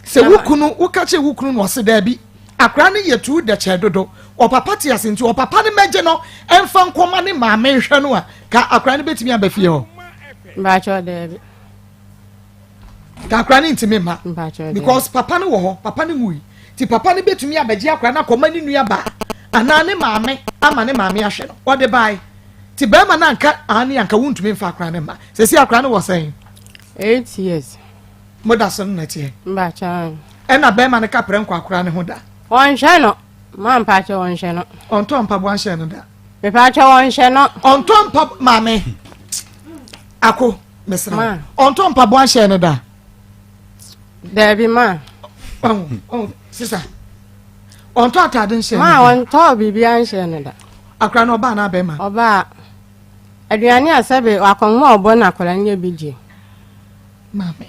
Sɛ wo kunu, woka kyerɛ wo kunu na ɔse daabi, akwadaa no yɛ too dɛkyɛɛ dodo, ɔpapa te ase nti ɔpapa no mɛgye no ɛmfa nkɔma ne maame nhwɛ no a, ka akwadaa no bɛtumi aba fie hɔ? Mpakyɛw daabi. Ka akwadaa no ntumi mma. Mpakyɛw daabi. Because papa no wɔ hɔ, papa no nwui. Nti papa no bɛtumi abɛgye akwadaa no akɔma ne nua baa anaa ne maame ama ne maame ahwɛ no. Ɔde bae. Nti bɛrima no anka aane anka wontumi mfa akwadaa no mma. Sɛsi akwadaa no wɔ sɛn? 8 years. Mo da so no na ɛteɛ. Mpakyɛ. Ɛna bɛrima no kaprɛ nkɔ akora ne ho da. Ɔnhwɛ no. Ma mpakyɛ ɔnhwɛ no. Ɔntɔ mpaboa nhyɛ no da. Mepakyɛ ɔnhwɛ no. Ɔntɔ mpa maame. Ako mesra. Ɔntɔ mpaboa nhyɛ no da. Daabi ma. Ɔn ɔn sisa. Ɔntɔ ataade nhyɛ no da. Ma ɔntɔ biribiara nhyɛ no da. Akora no ɔbaa na abɛrima. Ɔbaa. Aduane a sɛbe akɔnhoma a ɔbɔ no akwadaa no yɛ bi die. Maame.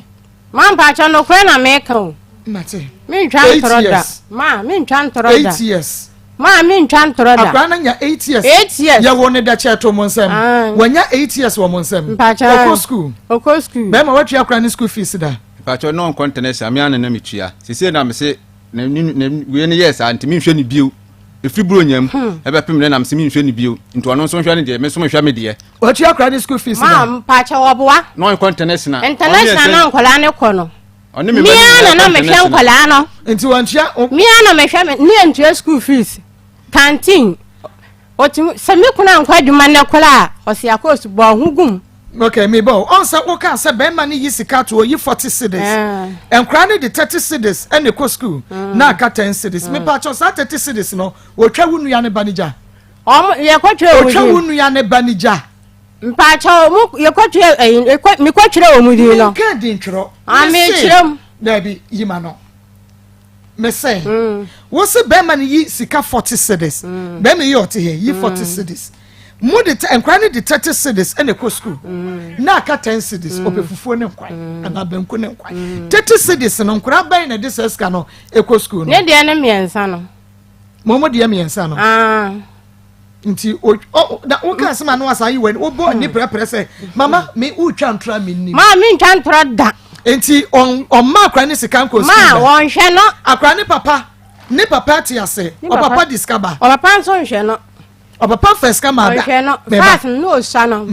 Ma mpakyɛ nokorɛ na meka o. Mate. Mentwa ntorɔ da. Ma mentwa ntorɔ da. 8 years. Ma mentwa ntorɔ da. Akwadaa no nya 8 years. 8 years. Yɛwɔ ne dɛkyɛ to mo nsam. Wanya 8 years wɔ mo nsam. Mpakyɛ. Ɔkɔ school. Ɔkɔ school. Bɛrima, watua akwadaa ne school fees da? Mpakyɛ, na ɔnkɔ international, me ana na metua. Sese na mese na ne wei no yɛɛ saa nti menhwɛ ne bio. Ɛfiri buro nyam ɛbɛpem ne nam sɛ menhwɛ ne bio, nti ɔno nso nhwɛ ne deɛ, me nso mehwɛ me deɛ. Watua akwadaa ne school fees da? Ma mpakyɛ, wɔboa. Na ɔnkɔ international. International na nkwadaa ne kɔ no. Ɔne me. Mia na na mehwɛ nkwadaa no. Nti wɔntua? Mia na mehwɛ me ne ntua school fees, canteen. Otumi sɛ me kunu ankɔ adwuma ne koraa a, ɔsi akɔɔsu bɔ ɔho gum. Okay, mi bɔ ɔn sɛ woka sɛ bɛrima no yi sika to oyi 40 cedis, nkwadaa no de 30 cedis ɛna ɛkɔ school na aka 10 cedis. Mepa kyɛw, saa 30 cedis no, otwa wo nua ne ba ne gya? Ɔmo yɛkɔtwerɛ wɔn. Otwa wo nua ne ba ne gya? Mpakyɛw, mo yɛkɔtwerɛ ɛyi, mekɔtwerɛ wɔn din no. Nka di ntwerɛ. Ah, mekyerɛ mu. Dabi, yi ma no. Mese wosi bɛrima no yi sika 40 cedis, bɛrima yi ɔte hɛ yi 40 cedis, mo de nkwadaa no de 30 cedis ɛna ɛkɔ school na aka 10 cedis. Ɔpɛ fufuo ne nkwan anaa banku ne nkwan. 30 cedis no, nkwadaa bɛn na ɛde sɛ sika no ɛkɔ school no? Ne deɛ ne mmiɛnsa no. Mo mo deɛ mmiɛnsa no. Ah. Nti o o na woka asɛm a no asa yi wɔ wobɔ ne prɛprɛ sɛ mama me wotwa ntora mi nim. Maa mi ntwa ntorɔ da. Nti ɔmma akwadaa ne sika nkɔ school maa da? Wɔnhwɛ no. Akwadaa ne papa, ne papa te ase? Ɔpapa di sika ba? Ɔpapa nso nhwɛ no. Ɔpapa fɛ sika ma da? Ɔnhwɛ no. First no osua no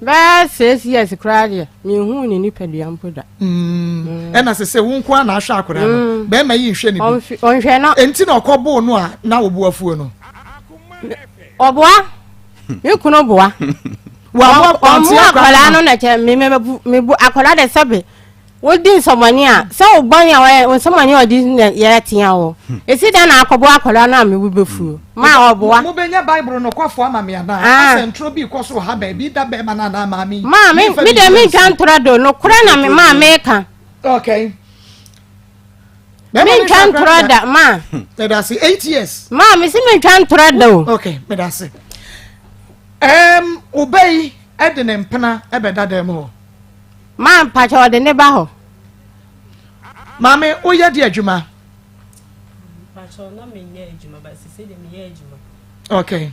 bɛɛ 6 years koraa deɛ, mehu ne nipadua mpo da. Ɛna sɛ wo nko a na ahwɛ akwadaa no, bɛrima yi nhwɛ ne bi? Ɔnhwɛ no. Nti na ɔkɔ boo no a na wo afuo no? Ɔboa, me kunu boa. Waboa? Ɔmo akwadaa no na kyɛ me mebu akwadaa de sɛbe wodi nsɔmɔni a sɛ wo bɔne a wɔyɛ nsɔmɔni a ɔdi na yɛrɛ tea wo esi dan na akɔbɔ akwadaa no a mebu bɛfuo ma ɔboa. Mobɛnya Bible no kɔfoɔ ama me anaa? Ah. Asɛ ntoro bi kɔ so wɔ ha baabi da, bɛrima no anaa maame yi? Maa me Memfa me deɛ biribi mentwa nsi. ntorɔ do, nokorɛ na me maa meka. Okay. Bɛrima no Mentwa nhwɛ ntorɔ akwadaa da maa. Meda ase. 8 years. Maa me si mentwa ntorɔ da o. Okay, meda ase. Ɔba yi ɛde ne mpena ɛbɛda dan mu hɔ? Maa mpakyɛ, ɔde ne ba hɔ. Maame, woyɛ de adwuma? Mpakyɛ, na menyɛ adwuma ba sese de meyɛ adwuma. Okay,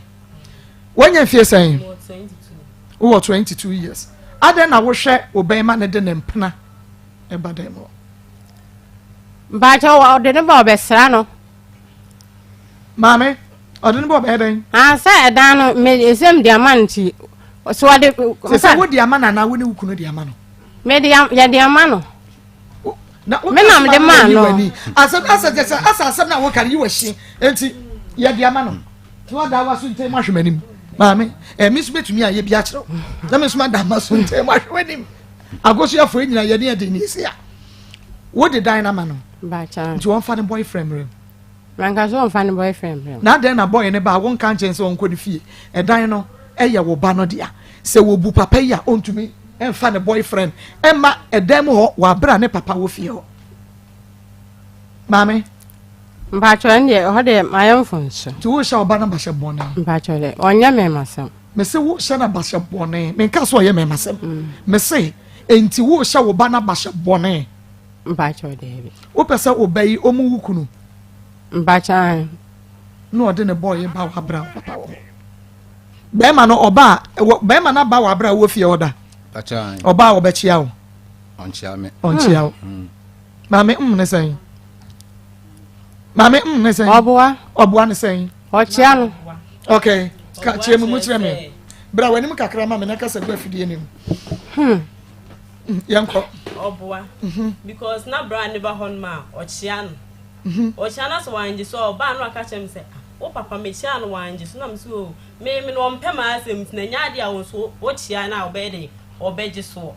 woanya mfie sɛn? Mewɔ 22. Wowɔ 22 years. Adɛn na wohwɛ wo bɛrima ne de ne mpena ɛba dan mu hɔ? Mpakyɛ, ɔde ne ba ɔbɛsra no. Maame, ɔde ne ba ɔbɛyɛ dɛn? Ah, sɛ ɛdan no me esɛm de ama no nti so ɔde. Sɛ wode ama no anaa wo ne wo kunu de ama no? Me de yɛde ama no. Na wo Me na mede maa no. Asɛm asɛ sɛ sɛ asɛ asɛm na woka no yi wɔ hye, nti yɛde ama no na wada wa so ntɛm ahwɛ m'anim. Maame, ɛmi nso bɛtumi ayɛ bi akyerɛ wo na me nso mada ma so ntɛm ahwɛ w'anim. Agosuafoɔ nyina yɛne yɛde ne ɛsi a wode dan no ama no Mpakyɛ. nti wɔmfa ne boyfriend mmerɛ mu? Manka so ɔmfa ne boyfriend mmerɛ mu. Na adɛn na boy ne ba a wonka nkyɛn sɛ ɔnkɔ ne fie? Ɛdan no ɛyɛ wo ba no dea. Sɛ wɔbu papa yi a, ɔntumi ɛmfa ne boyfriend ɛma ɛdan mu hɔ wɔ abere a ne papa wɔ fie hɔ, maame? Mpakyɛ, ɛno deɛ ɛhɔ deɛ mayɛ mfonso. Nti wohyɛ ɔba no bahyɛ bɔne? Mpakyɛ deɛ, ɔnyɛ mɛmasɛm. Mese wohyɛ no abahyɛ bɔne. Menka sɛ ɔyɛ mɛmasɛm. Mese enti wohyɛ wo ba no abahyɛ bɔne? Mpakyɛ, daabi. Wopɛ sɛ wo ba yi ɔmu wo kunu? Mpakyɛ, ae. Na ɔde ne boy ba wɔ abere a wo papa wɔ hɔ? Bɛrima no ɔba a ɛwɔ bɛrima no aba wɔ abere a wɔ fie hɔ da? Mpakyɛ. Ɔba a ɔbɛkyia wo? Ɔnkyia me. Ɔnkyia wo? Maame, ne sɛn? Maame, ne sɛn? Ɔboa. Ɔboa ne sɛn? Ɔkyia no. Okay, ka kyerɛ mu kyerɛ me. Bra w'anim kakra ma me na kasa gu afidie no mu. Yɛnkɔ. Ɔboa because na bra ne ba hɔ nom a, ɔkyea no. Ɔkyea no sɛ wangye so a, ɔbaa no aka kyerɛ me sɛ, "Ah, wo papa mekyea no wangye so," na me so o me no ɔmpɛ m'asɛm, nti na nyɛ adeɛ a wo nso wokyea no a ɔbɛyɛ den ɔbɛgye soɔ.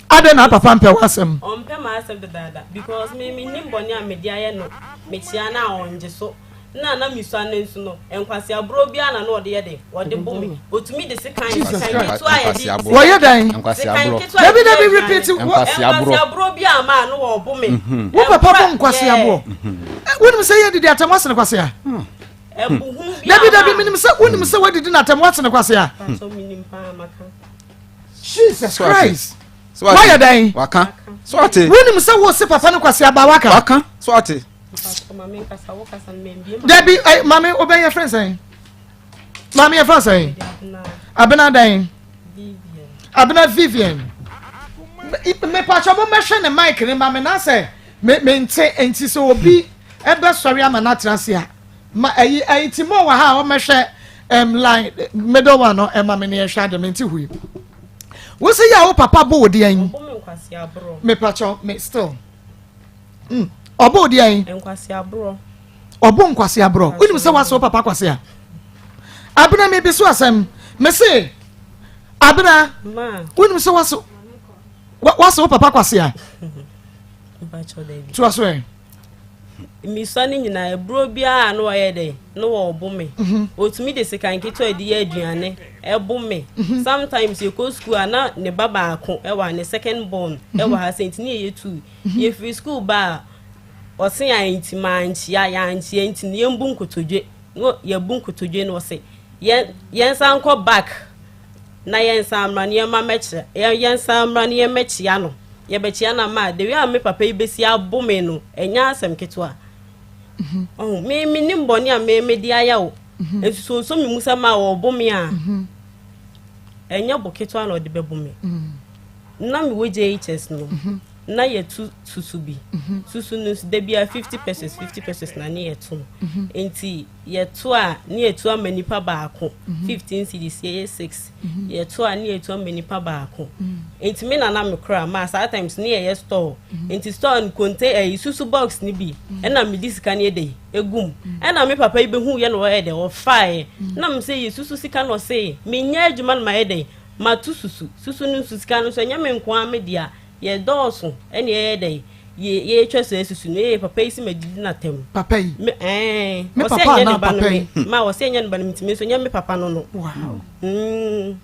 Adɛn na papa mpɛ w'asɛm? Ɔmpɛ m'asɛm dadaada because me menim bɔne a mede ayɛ no. Mekyea no a ɔngye so. Na mesua no nso no, nkwaseaborɔ biara na ɔde yɛ den ɔde bo me. Ɔtumi de sekan Jesus sekan Christ. ketewa a yɛde Wɔyɛ dɛn? sekan Nkwaseaborɔ. ketewa a Dabi, yɛde dabi, yɛ repeat. aduane. Nkwaseaborɔ. Nkwaseaborɔ bi a maa no wɔbo me. Wo papa bɔ Ɛbra- nkwaseaboɔ? Wonim sɛ yɛdidi atɛm wasene kwasea? Ɛbo hunu bi Dabi, a dabi. maa- Menim sɛ wonim sɛ woadidi no atɛm wasene kwasea. Pakyɛ, menim paa maka. Jesus So ate? Christ. So ate? Wayɛ dɛn? Waka. So ate? Wonim sɛ wo se papa no kwasi aba waka. Waka. So ate? Dabi, eh, maame wobɛyɛ fɛn sɛn? Maame yɛ fɛn sɛn? Abena dɛn? Abena Vivian. Mepatwa mo mɛhwɛ ne mic ne ma me na sɛ me me nte nti sɛ obi ɛbɛsɔre ama no atena ase a ma ɛyi ɛyi ti mo wɔ ha a wɔmɛhwɛ ɛm line middle one no ɛma me ne ɛhwɛ ade me nte hui. Wosi yɛ a wo papa bo wo deɛ yi? Mepatwa me still. Mm. Ɔbo wo deɛ yi? Ɔbo nkwasi aborɔ. Wonim sɛ wasɛ wo papa kwasi a? Abena mi bi so asɛm. Mese Abena wonim sɛ wasɛ wasɛ wo papa kwasi a? Toa so ɛ. Misua no nyinaa aburo biara na ɔyɛ dɛ na ɔbo me. Mhm. Otumi de sekan ketewa de yɛ aduane ɛbo me. Mhm. Sometimes yɛkɔ school a na ne ba baako ɛwɔ ne second born ɛwɔ mhm. ha sɛ nti ne yɛyɛ two. Yɛfiri school ba a ɔse a nti mankyia yɛankyia nti no yɛmbu nkotodwe na yɛbu nkotodwe no ɔse yɛn yɛnsan nkɔ back na yɛnsan mmra na yɛmma mmɛkyerɛ yɛnsan mmra na yɛmmɛkyia no yɛbɛkyia no ama the way a me papa yi bɛsi abo me no ɛnyɛ asɛm ketewa mhm. ɔho me menim bɔne a me mede ayɛ wo mhm. nsusuonso me mu sɛ ma wɔbo me a mhm. ɛnyɛ bo ketewa na ɔde bɛbo me na mewɔ JHS no na yɛtu susu bi susu no nso da biara 50 pesos 50 pesos na ne yɛto no nti Yɛto a ne yɛtu ama nipa baako 15 cedis yɛyɛ 6 yɛto a ne yɛtu ama nipa baako nti me nana me kora ma saa times ne yɛyɛ store nti store no konte ɛyi susu box ne bi ɛna me di sika ne yɛ dɛ egum ɛna me papa yi bɛhu yɛ na ɔyɛ dɛ ɔfaeɛ na me sɛ yɛ susu sika na ɔse menyɛ adwuma no ma yɛ dɛ ma to susu susu no nso sika no nso ɛnyɛ me nko ara me dea Yɛdɔɔso ɛna yɛyɛ dɛn yɛ yɛtwa saa susu no ee papa yi si ma didi na tɛm. Papa yi. Me ɛɛ. Me papa anaa papa yi. Ma ɔsɛ ɛnyɛ ne ba no me ntumi nso ɛnyɛ me papa no no. Wow. Mm.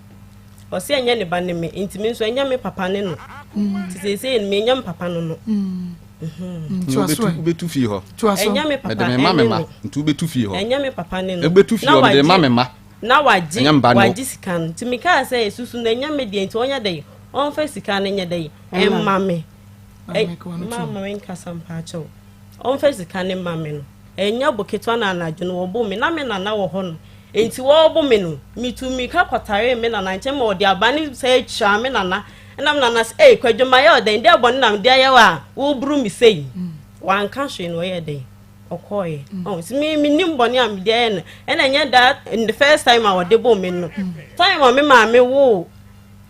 Ɔsɛ ɛnyɛ ne ba ne me ntumi nso ɛnyɛ me papa ne no. Mm. Ti sɛ sɛ me ɛnyɛ me papa no no. Mm. Wobɛtu fie hɔ. Ɛnyɛ me papa ɛne no. Nti wobɛtu fie hɔ. Ɛnyɛ me papa ne no. Wobɛtu fie hɔ mede ma me ma. Na wagye wagye sika no nti mekaa sɛ susu no ɛnyɛ me deɛ nti ɔnyɛ dɛn ɔmfa sika no nyɛ dɛn ɛmma me mama me nkasa mpaakyɛw ɔmfa sika no mma me no ɛnyɛ bo ketewa na anadwo no wɔbo me na me nana wɔ hɔ no nti wɔbo me no metu mmirika kɔtaree me nana nkyɛn ma ɔde aba ne sɛ atwa me nana ɛna me nana sɛ ei kwadwo ma yɛ ɔdɛn dɛ bɔne na mede ayɛ wɔ a woburu me sei wanka hwee na ɔyɛ dɛn ɔkɔɔeɛ ɔn sɛ me menim bɔne a mede ayɛ no ɛna ɛnyɛ that in the first time a ɔde bɔ me no time a me maame woo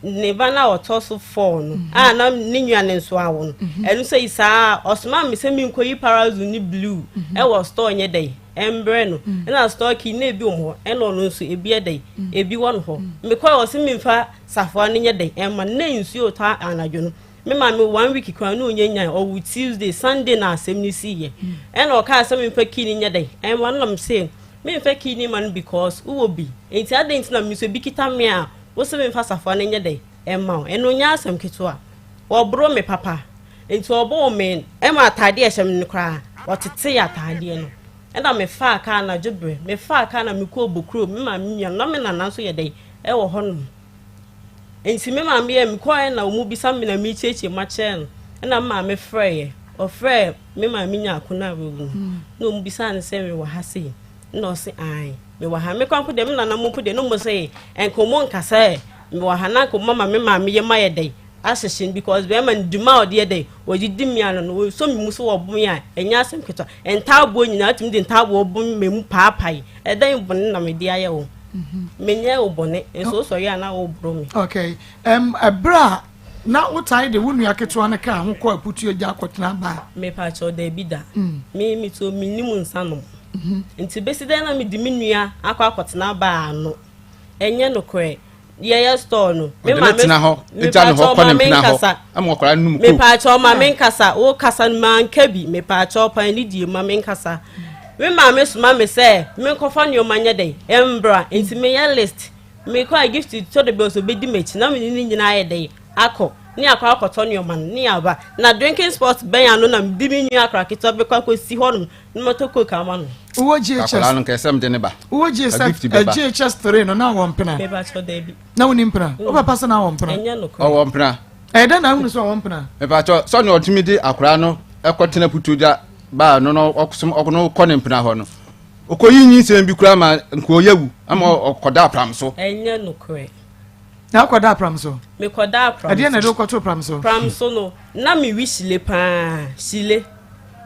ne ba no a ɔtɔ so four no a na ne nua ne nso awo no ɛno sɛ saa ɔsoma me sɛ menkɔyi parazone ne blue ɛwɔ store nyɛ dɛn ɛmbrɛ no ɛna store key na ebi wɔ hɔ ɛna ɔno nso ebi ɛdɛn ebi wɔ no hɔ mekɔɛ ɔsɛ memfa safoa no nyɛ dɛn ɛma no na nsuo tɔ anadwo no Me maame one week koraa na ɔnya nyan ɔwo Tuesday Sunday na asɛm no siiɛ ɛna ɔkaa sɛ memfa key no nyɛ dɛn ɛma no na mese memfa key no ma no because wowɔ bi nti adɛn nti na me nso ebi kita me a wo se memfa safoa no nyɛ dɛn ɛma wo ɛno nyɛ asɛm ketewa wɔboro me papa nti ɔbɔɔ me ɛma ataadeɛ ɛhyɛ me no koraa ɔtetee ataadeɛ no ɛna mefaa kaa anadwo berɛ mefaa kaa na mekɔɔ bokuro me maame nua no na me nana nso yɛ dɛn ɛwɔ hɔnom Nti me maame yɛ mekɔɛ na ɔmo bisa me na mekyerɛkyerɛ mu akyerɛ no ɛna me maame frɛɛ ɔfrɛɛ me maame nyaako no a wawu no na ɔmo bisaa no sɛ mewɔ ha sei na ɔse ae mewɔ ha me kora mpo deɛ me nana mo mpo deɛ na ɔmo sɛ nka ɔmo nka sɛ mewɔ ha na nka ɔmo ama me maame yɛ ma yɛ dɛn ahyehye no because bɛrima no dwuma a ɔde yɛ dɛn ɔde di me ano no ɔsɔ me mu so wɔbo me a ɛnyɛ asɛm ketewa ntaaboɔ nyinaa tumi de ntaaboɔ bo me mu paapae ɛdɛn bɔne na mede ayɛ wo Menyɛɛ wo bɔne, nso wosɔre a na woboro me. Okay. Um, ɛberɛ a na wotae de wo nua ketewa no kaa ho kɔ aputuo gya akɔtena baa? Mepaakyɛw, daabi da. Mm. Me metuo mennim nsa nom. Mm -hmm. Nti bɛsi dɛn na mede me nua akɔ akɔtena baa ano? Ɛnyɛ nokorɛ. Yɛyɛ store no. Me maame tena hɔ, gya ne hɔ kɔ ne mpena hɔ. Ama akwadaa no num coke. Mepaakyɛw ma me nkasa. Wo kasa no manka bi. Mepaakyɛw pan ne die ma me nkasa. Me maame soma me sɛ menkɔfa nneɛma nyɛ dɛn mbra nti meyɛ list mekɔ a gift tɔ da bi ɔsɛ obɛdi m'akyi na mene ne nyinaa ayɛ dɛn akɔ. Ne akɔ akɔtɔ nneɛma no ne aba na drinking spot bɛn ano na mede me nua akora ketewa bɛkɔ akɔsi hɔ nom na matɔ coke ama no. Wowɔ GHS. Akwadaa no nkɛsɛ mede ne ba. Wowɔ GHS GHS 3 no na wɔ mpena. Mepakyɛw dabi. Na woni mpena. Wo papa sɛ na wɔ mpena. Ɛnyɛ nokorɛ. Ɔwɔ mpena. Ɛyɛ dɛn na ahunu sɛ ɔwɔ mpena? Mepakyɛw sɛnea ɔtumi de akwadaa no ɛkɔtena putogya baa no na ɔsom ɔno kɔ ne mpena hɔ no. Ɔkɔyi nyinsɛn bi koraa ma nka ɔyɛ wu ama ɔkɔda apram so. Ɛnyɛ nokorɛ. Na wokɔda apram so? Mekɔda apram so. Ɛdeɛ na ɛde wokɔto pram so? Pram so no, na mewi hyile paa, hyile.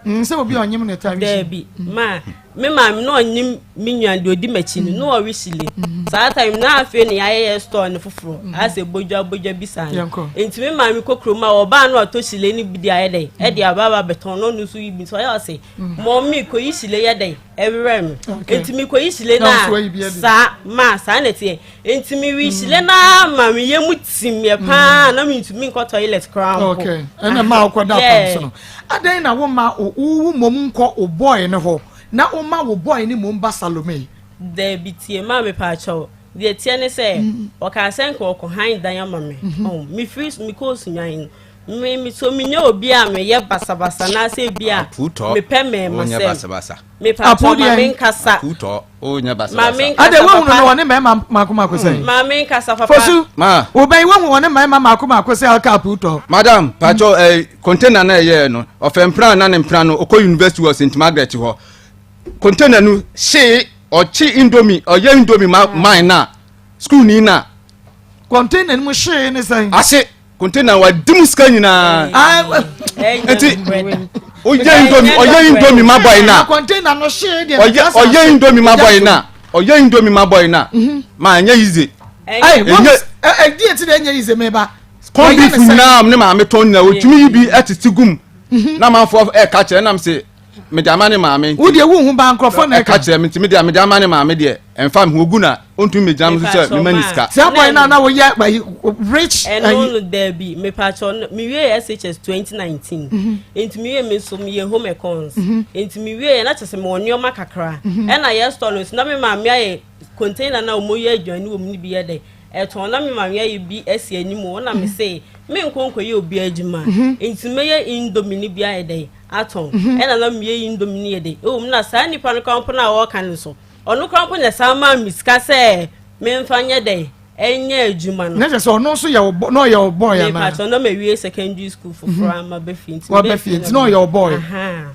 Sɛ obi a ɔnyem na ɛtaa wi hyile. Daabi, ma me maame na ɔnyem me nua deɛ ɔdi m'akyi no, na ɔwe hyile. Saa time na afei na yɛayɛ yɛ store no foforɔ, asɛ bodwa bodwa bi saa no. Nti me maame kɔ kurom a ɔbaa no atɔ hyile no bi de ayɛ dɛn, ɛde aba aba abɛtɔn na ɔno nso yi bi nti ɔyɛ ɔse, mɔmi kɔyi hyile yɛ dɛn, ɛwerɛ me. Nti mekɔyi hyile no a, saa ma saa na ɛteɛ. Nti me wi hyile mm. na ma me yɛ mu tim yɛ mm. paa na me ntumi nkɔ toilet koraa mpo. Okay, ɛna ma wokɔ da pam so no. Adɛn na wo ma wo mmom nkɔ wo boy no hɔ na wo ma wo boy no mmom ba Salome? Dabi tie maa me paakyɛw. Deɛ teɛ ne sɛ mm. ɔkaa sɛ nka ɔkɔ han dan ama me. Mm-hmm. Oh, me firi me kɔɔ sunyan no. Me me so menyɛ obi a meyɛ basabasa na sɛ bi a mepɛ mɛɛma sɛm. Apo Mepatɔ ma deɛ. menkasa. Akutɔ o nyɛ Ma basabasa. menkasa Ade woahunu no papa. wɔne mmarima mako mako sɛn? Ma menkasa papa. Fosu, Ma. wobɛn woahu wɔne mmarima mako mako sɛ alka aputɔ. Madam, pakyɛw eh, container na ɛyɛɛ no, ɔfɛ mpena na ne mpena no, ɔkɔ university wɔ St. Margaret hɔ. Container no hyee, ɔkye indomie, ɔyɛ indomie ma mine na, school ni na. Container no mu hyee ne sɛn? Ase. Container wa di mu sika nyinaa. Nti oyɛ indomie ɔyɛ indomie ma boy na. Container no hyee deɛ. Ɔyɛ ɔyɛ indomie ma boy na ɔyɛ indomie ma boy na mhm. ma ɛnyɛ easy. Ɛyɛ ɛnyɛ ɛdi eti na ɛnyɛ easy meba. Corn beef nyinaa ne maame tɔn nyinaa otumi yi bi ɛtete gum mhm. na amanfoɔ ɛka kyerɛ nam se. mede ama ne maame nti. Wo deɛ wo hu ba nkurɔfoɔ na ɛka. Ɛka kyerɛ me nti mede mede ama ne maame deɛ ɛnfa me ho ogu na ontumi megyina me so sɛ mema ne sika. Saa boy na na woyɛ ayi rich. Ɛno no daabi mepakyɛ me wie SHS 2019 mhm. nti me wie me nso meyɛ home econs mhm. nti me wie na kyerɛ sɛ mewɔ nneɛma kakra mhm. ɛna yɛ store no nso na me maame ayɛ container na wɔn yɛ aduane wɔ mu no bi yɛ dɛ ɛtɔn na me maame ayɛ bi asi anim wɔ na me se me nkɔ nkɔyɛ obi adwuma nti mɛyɛ indomie no bi ayɛ dɛ atɔn mhm. ɛna na meyɛ indomie no yɛ de ɛwɔ mu na saa nipa no koraa mpo no a ɔreka no so ɔno koraa mpo na saa maa me sika sɛ memfa nyɛ dɛn ɛnyɛ adwuma no. ne sɛ sɛ ɔno nso yɛ ɔbɔ na ɔyɛ ɔbɔ yɛ anaa. mepatɔ na mawie secondary school foforɔ mhm. ama bɛfie nti wabɛfie nti na ɔyɛ ɔbɔ yɛ.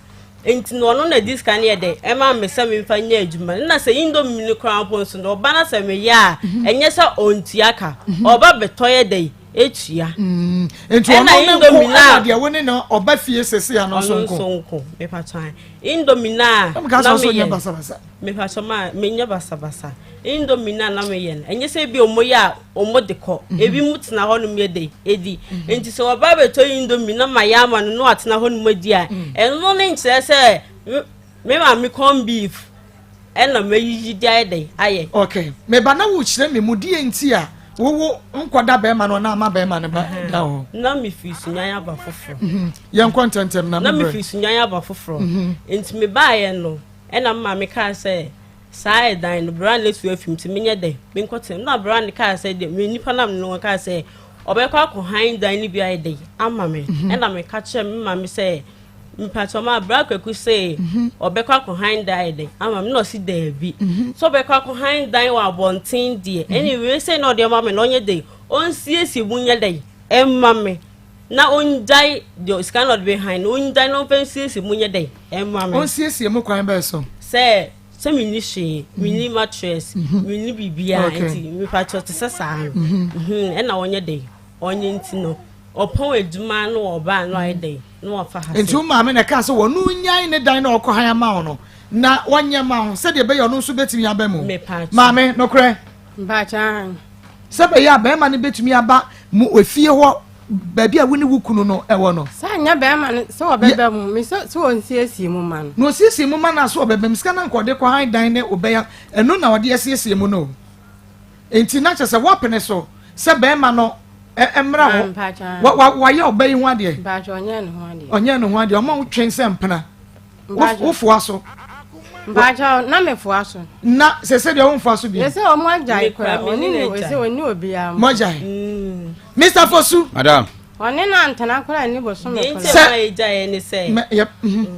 nti na ɔno na di sika no yɛ dɛ ɛma me sɛ memfa nyɛ adwuma no na sɛ indomie no koraa mpo nso no ɔba na sɛ meyɛ a mhm. ɛnyɛ sɛ ɔntua ka ɔba bɛtɔ yɛ dɛ etua. Mm, nti ɔno ne nko ɛna deɛ wo ne no ɔba fie sese ano nso nko. Ɔno nso nko mepatɔ indomie na na meyɛ mepatɔ ma menyɛ basabasa indomie na na meyɛ no ɛnyɛ sɛ ebi ɔmo yɛ a ɔmo de kɔ mhm. ebi mu tena hɔ nom yɛ de edi mhm. nti sɛ ɔba abɛtɔ indomie na ma yɛ ama no na watena hɔ nom adi a mhm. ɛno ne nkyerɛ sɛ me maame corn beef. Ɛna mɛyiyi de ayɛ dɛn ayɛ. Ok me ba na wo kyerɛ me mu deɛ nti a wo wo nkɔ da bɛɛma no na ama bɛɛma no ba da hɔ. Na me firi sunyan aba foforɔ. Mhm. Yɛn kɔ ntɛntɛm na me brɛ. Na me firi sunyan aba foforɔ. Mhm. Nti me baayɛ no ɛna me maame kaa sɛ saa ɛdan no bra na etu afim nti menyɛ dɛn menkɔ tena na bra no kaa sɛ deɛ me nipa nam no kaa sɛ ɔbɛkɔ akɔ han dan no bi ayɛ dɛn ama me mhm. ɛna meka kyerɛ me maame sɛ Mpakyɛw ma bra kwaku se ɔbɛkɔ akɔ han dan ayɛ dɛn ama me na ɔsi daabi mhm. sɛ ɔbɛkɔ akɔ han dan wɔ abɔnten deɛ mhm. ɛne wei sɛ na ɔde ama me na ɔnyɛ dɛn ɔnsiesie mu nyɛ dɛn ɛma me na ɔngyae deɛ sika na ɔde bɛ han na ɔngyae na ɔmfa nsiesie mu nyɛ dɛn ɛma me. Ɔnsiesie mu kwan bɛɛ so. Sɛ sɛ menni hwee menni mhm. mattress menni biribiara nti mepakyɛw te sɛ saa no ɛna ɔnyɛ dɛn ɔnyɛ nti no. Ɔpɔn adwuma no ɔba a na wayɛ dɛn na wafa ha sɛ. Nti wo maame na ɛkaa sɛ wɔno nyae ne dan na ɔkɔ han ama wo no na wɔnyɛ ma wo sɛdeɛ ɛbɛyɛ ɔno nso bɛtumi aba mu. Mepaakyɛw. Maame, nokorɛ? Mpaakyɛw ahan. Sɛ ɛbɛyɛ a bɛrima no bɛtumi aba mo efie hɔ baabi a wo ne wo kunu no wɔ no. Sɛ anyɛ bɛrima no sɛ ɔbɛba mu, me sɛ sɛ ɔnsiesie mu ma no. Na ɔsiesie mu ma no a sɛ ɔbɛba mu, sika no anka ɔde kɔ han dan ne ɔbɛya, ɛno na ɔde asiesie mu no o. Enti na kyerɛ sɛ woapene so sɛ bɛrima no mmra hɔ. Wayɛ ɔba yi ho adeɛ. Ɔnyɛ ne ho adeɛ. Ɔma wo twɛn sɛ mpena. Wofoa so. Mpakyɛw na mefoa so. Na sɛ sɛ deɛ womfoa so bi. Yɛ sɛ ɔmo agyae kora ɔne ne sɛ ɔne obiara. Mo agyae. Mr. Fosu. Madam. Ɔne no antena koraa nni bosome Deɛ nti koraa. a Sɛ- ɛma yɛgyaeɛ ne sɛ Mɛ- yep,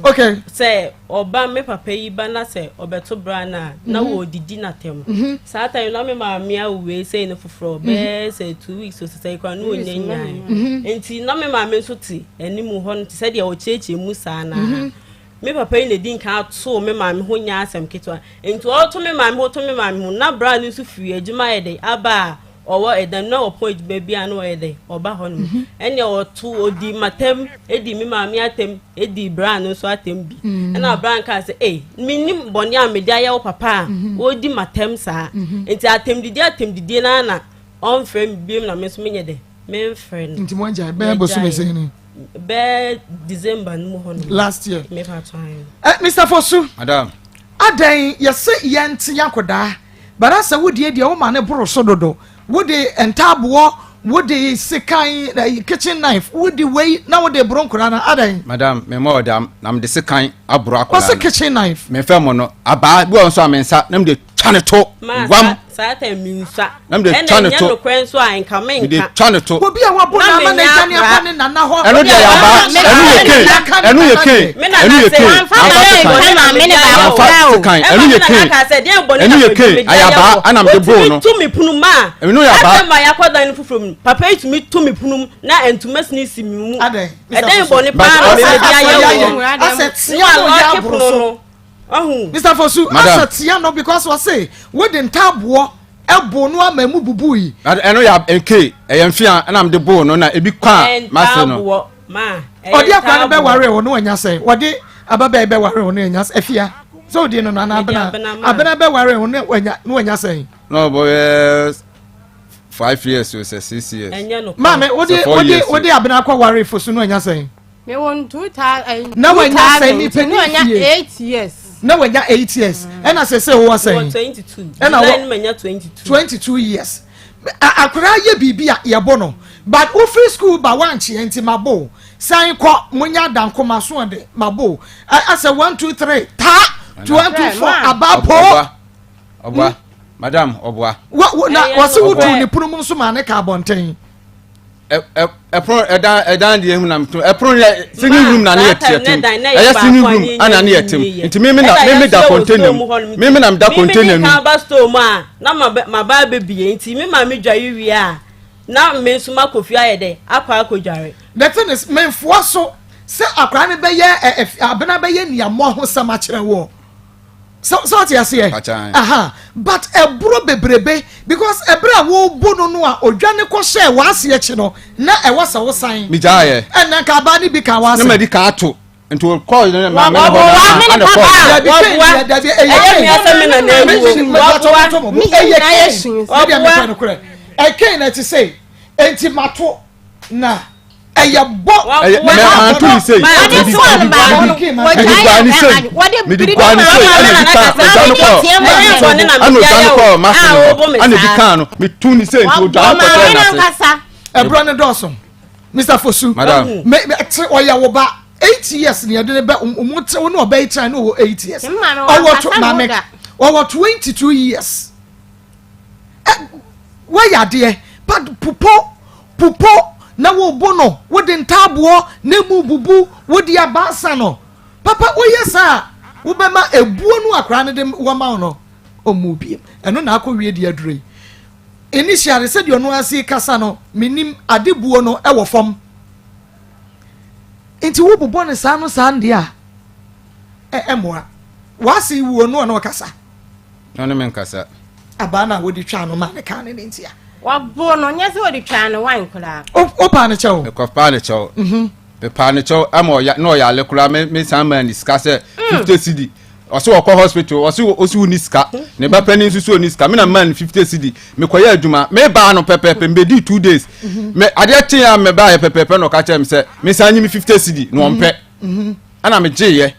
okay. Sɛ ɔba me papa yi ba na sɛ ɔbɛto bra no a na wɔredidi n'atɛm. Saa time na me maame awo wei sei no foforɔ bɛyɛ sɛ 2 weeks o sɛ koraa na ɔnya nyae. Nti na me maame nso te anim hɔ no te sɛ deɛ ɔkyerɛkyerɛ mu saa naa. Me papa yi na edi nkan ato me maame ho nya asɛm ketewa. Nti ɔto me maame ho to me maame ho na bra no nso firi adwuma yɛ dɛ aba a ɔwɔ ɛdan na ɔpɔn adwuma bi a na ɔyɛ dɛ ɔba hɔ nom. Ɛnna ɔto odi matam edi me maame atam edi bra no nso atam bi. Ɛna bra no kaa sɛ, ee, menim bɔne a mede ayɛ wo papa a ɔredi matam saa. Nti atamdidi atamdidie naa na ɔmfrɛ me biem na me nso menyɛ dɛ memfrɛ no. Nti mo agyae bɛyɛ bosome sɛn ni? Bɛɛ December no mu hɔ nom. Last year. Mepa twan. Mr Fosu. Madam. Adan yɛsɛ yɛnte akɔdaa bara sɛ wodie deɛ woma ne boro so dodo, wode ntaaboɔ, wode sekan, kitchen knife, wode wei na wode boro nkora no adan? Madam, mema ɔdam na mede sekan aboro akwadaa Wɔsɛ no. kitchen knife. Memfɛ mo no abaa bi wɔ nso a me nsa na mede twa ne to. Ma wam. Saa time mi nsa. Na mede Ɛna twa ne ɛnyɛ to. nokorɛ nso a nka Mede menka. twa ne to. Obi a wabo Na na ama na menya agya ne akora. akɔ ne nana hɔ. Ɛno deɛ yɛ abaa, ɛno yɛ cane, ɛno yɛ cane, Me nana ɛno yɛ sɛ, cane. wamfa Amfa ma sekan. bɔne na mede ayɛ wo. Amfa sekan, ɛno yɛ cane, ɛno yɛ cane, ayɛ abaa ɛna mede boo no. Wotumi tu me punu mu a. Ɛno yɛ abaa. Asɛm a yɛakɔ dan no foforɔ mu no, papa yi tumi tu me punu mu na ntoma sini si me mu. Adɛn, Mr. Ɛdɛn Fosu? bɔne But paa na ɔsɛ mede ayɛ wo? Asɛ tea Na no yɛ walɔɔke aboro pono so. no. Ɔhu. Mr Fosu. Madam. Asɛ tea no because wɔse wode ntaaboɔ ɛbo no ama mu bubu yi. Ɛno yɛ cane, ɛyɛ mfea ɛna mede boo no na ebi kɔ a mase no. Ɛntaaboɔ ma. Ɛyɛ Ɔde akora no ntaaboɔ. bɛware wo no wanya sɛn? Wɔde ababaa yi bɛware wo no wanya afia sɛ odi no no anaa? Mede Abena. Abena ma. Abena bɛware wo no wanya sɛn? Na ɔbɔ yɛ 5 years o sɛ 6 years. Ɛnyɛ nokorɛ. Maame, wode Sɛ 4 wode years. wode Abena akɔ ware Fosu no wanya sɛn? Mewɔ 2000. Na wanya sɛn ni 2000, panyin na wanya fie? 8 years. Na wanya 8 years, ɛna sɛ wowɔ Wɔ sɛn? 22. Ɛna July no manya 22. 22 years. Akwaraa yɛ biribi a yɛbɔ no, but wofiri school ba wankyeɛ nti ma bo san kɔ monya adankoma so ɔde ma bo asɛ one two three taa two one two four Ma. aba po. Ɔboa, ɔboa, madam, ɔboa. Wa na Ɛyɛ wɔsi nokorɛ. wotu ne pono mu nso maa ne ka abɔnten. Ɛpono ɛdan deɛ ehu na mi to ɛpono yɛ singing room na ne yɛ Saa teɛ time tem ne dan na yɛ ɛyɛ baako singing a room ne ɛna ne yɛ tem yɛ. nti mímí na Ɛna mímí da yɛasoɛ wɔ container store mu mu hɔ nom. Mímí na mi da container Mímí mu. di kan ba store mu a na ma bɛ ma ba abɛbie nti mi maame dware wie a na me nso ma kɔ fie ayɛ dɛ akɔ akɔdware. The thing is, mɛnfoa so sɛ akwaraa no bɛyɛ ɛ ɛ Abena bɛyɛ nneɛma ho sɛm akyerɛ wɔ sɛ ɔte aseɛ. Pakyan. Aha, but ɛburo bebrebe because ɛberɛ a wɔrebu no a odwa ne kɔhyɛ w'ase akyi no na ɛwɔ sɛ wosan. Mi gya yɛ. Ɛnna nka abaa no bi ka Ne w'ase. ma di kan ato nti o kɔɔ ne maame ne hɔ Wɔboa. na ana kɔɔ. Dabi, Wɔboa. Ken deɛ, dabi, ɛyɛ Ɛyɛ Ken. mmea sɛ me na na ewu. Wɔboa. Me ɛyɛ nyinaa yɛ Ken. sun. Ɛdeɛ mepɛ Wɔboa. no korɛ ɛken na ɛte sɛ enti mato na ɛyɛ bɔ. Ɛyɛ mɛ anto ni sei. Wɔde Mede soɔ no baako no, mede gua ni sei. Wɔde Mede biribi gua ni ma sei wɔn ɛna ama di kan na ɔgya no kɔɔ Ɛnyɛ bɔne na ɛna mede ɔgya ayɛ no wo. kɔɔ mase A no wɔbɔ hɔ me ɛna di saa. kan no metu ni sei nti ɔgya no Wɔn kɔhyɛ maame n'ase. nankasa. Ɛborɔ ne dɔɔso, Mr Fosu. Madam. Me te ɔyɛ wo ba 8 years ni yɛde ne bɛ ɔmo te wo ne ɔbɛ yi tena ne ɔwɔ 8 years. Ne maame Ɔwɔ to wankasa ne maame ho da. ɔwɔ 22 years. Ɛ wɔyɛ adeɛ but pupo pupo na wɔbɔ no, wode ntaaboɔ na emu bubu, wode abaasa no papa woyɛ saa wobɛma ebuo no akwaraa no de wɔma wo no ɔmu biem. Ɛno na akɔ wie di aduro yi. Initially, sɛdeɛ ɔno ase kasa no, menim ade buo no ɛwɔ fam nti wobobɔ ne saa no saa ndeɛ a ɛmmoa wase wuo no ɔno ɔkasa. Ɔne me nkasa. Abaa no a wode twa no ma ne ka ne ne ntia. Wɔbo no nyɛ sɛ wɔde twa no wan koraa. Wopaa ne kyɛw? Mekɔpaa ne kyɛw. Mepaa ne kyɛw ama ɔya na ɔyale koraa. Me san maa ne sika sɛ 50 cedi. Ɔsɛ ɔkɔ hospital, ɔsɛ ɔsi wo ni sika, ne ba panin nso so ni sika. Me na maa ne 50 cedi. Mekɔyɛ adwuma, me baa no pɛpɛɛpɛ mbɛdi 2 days me adeɛ kye a me baa yɛ pɛpɛɛpɛ na ɔka kyerɛ me sɛ me san nyi me 50 cedi na ɔmpɛ. Ɛna me gye yɛ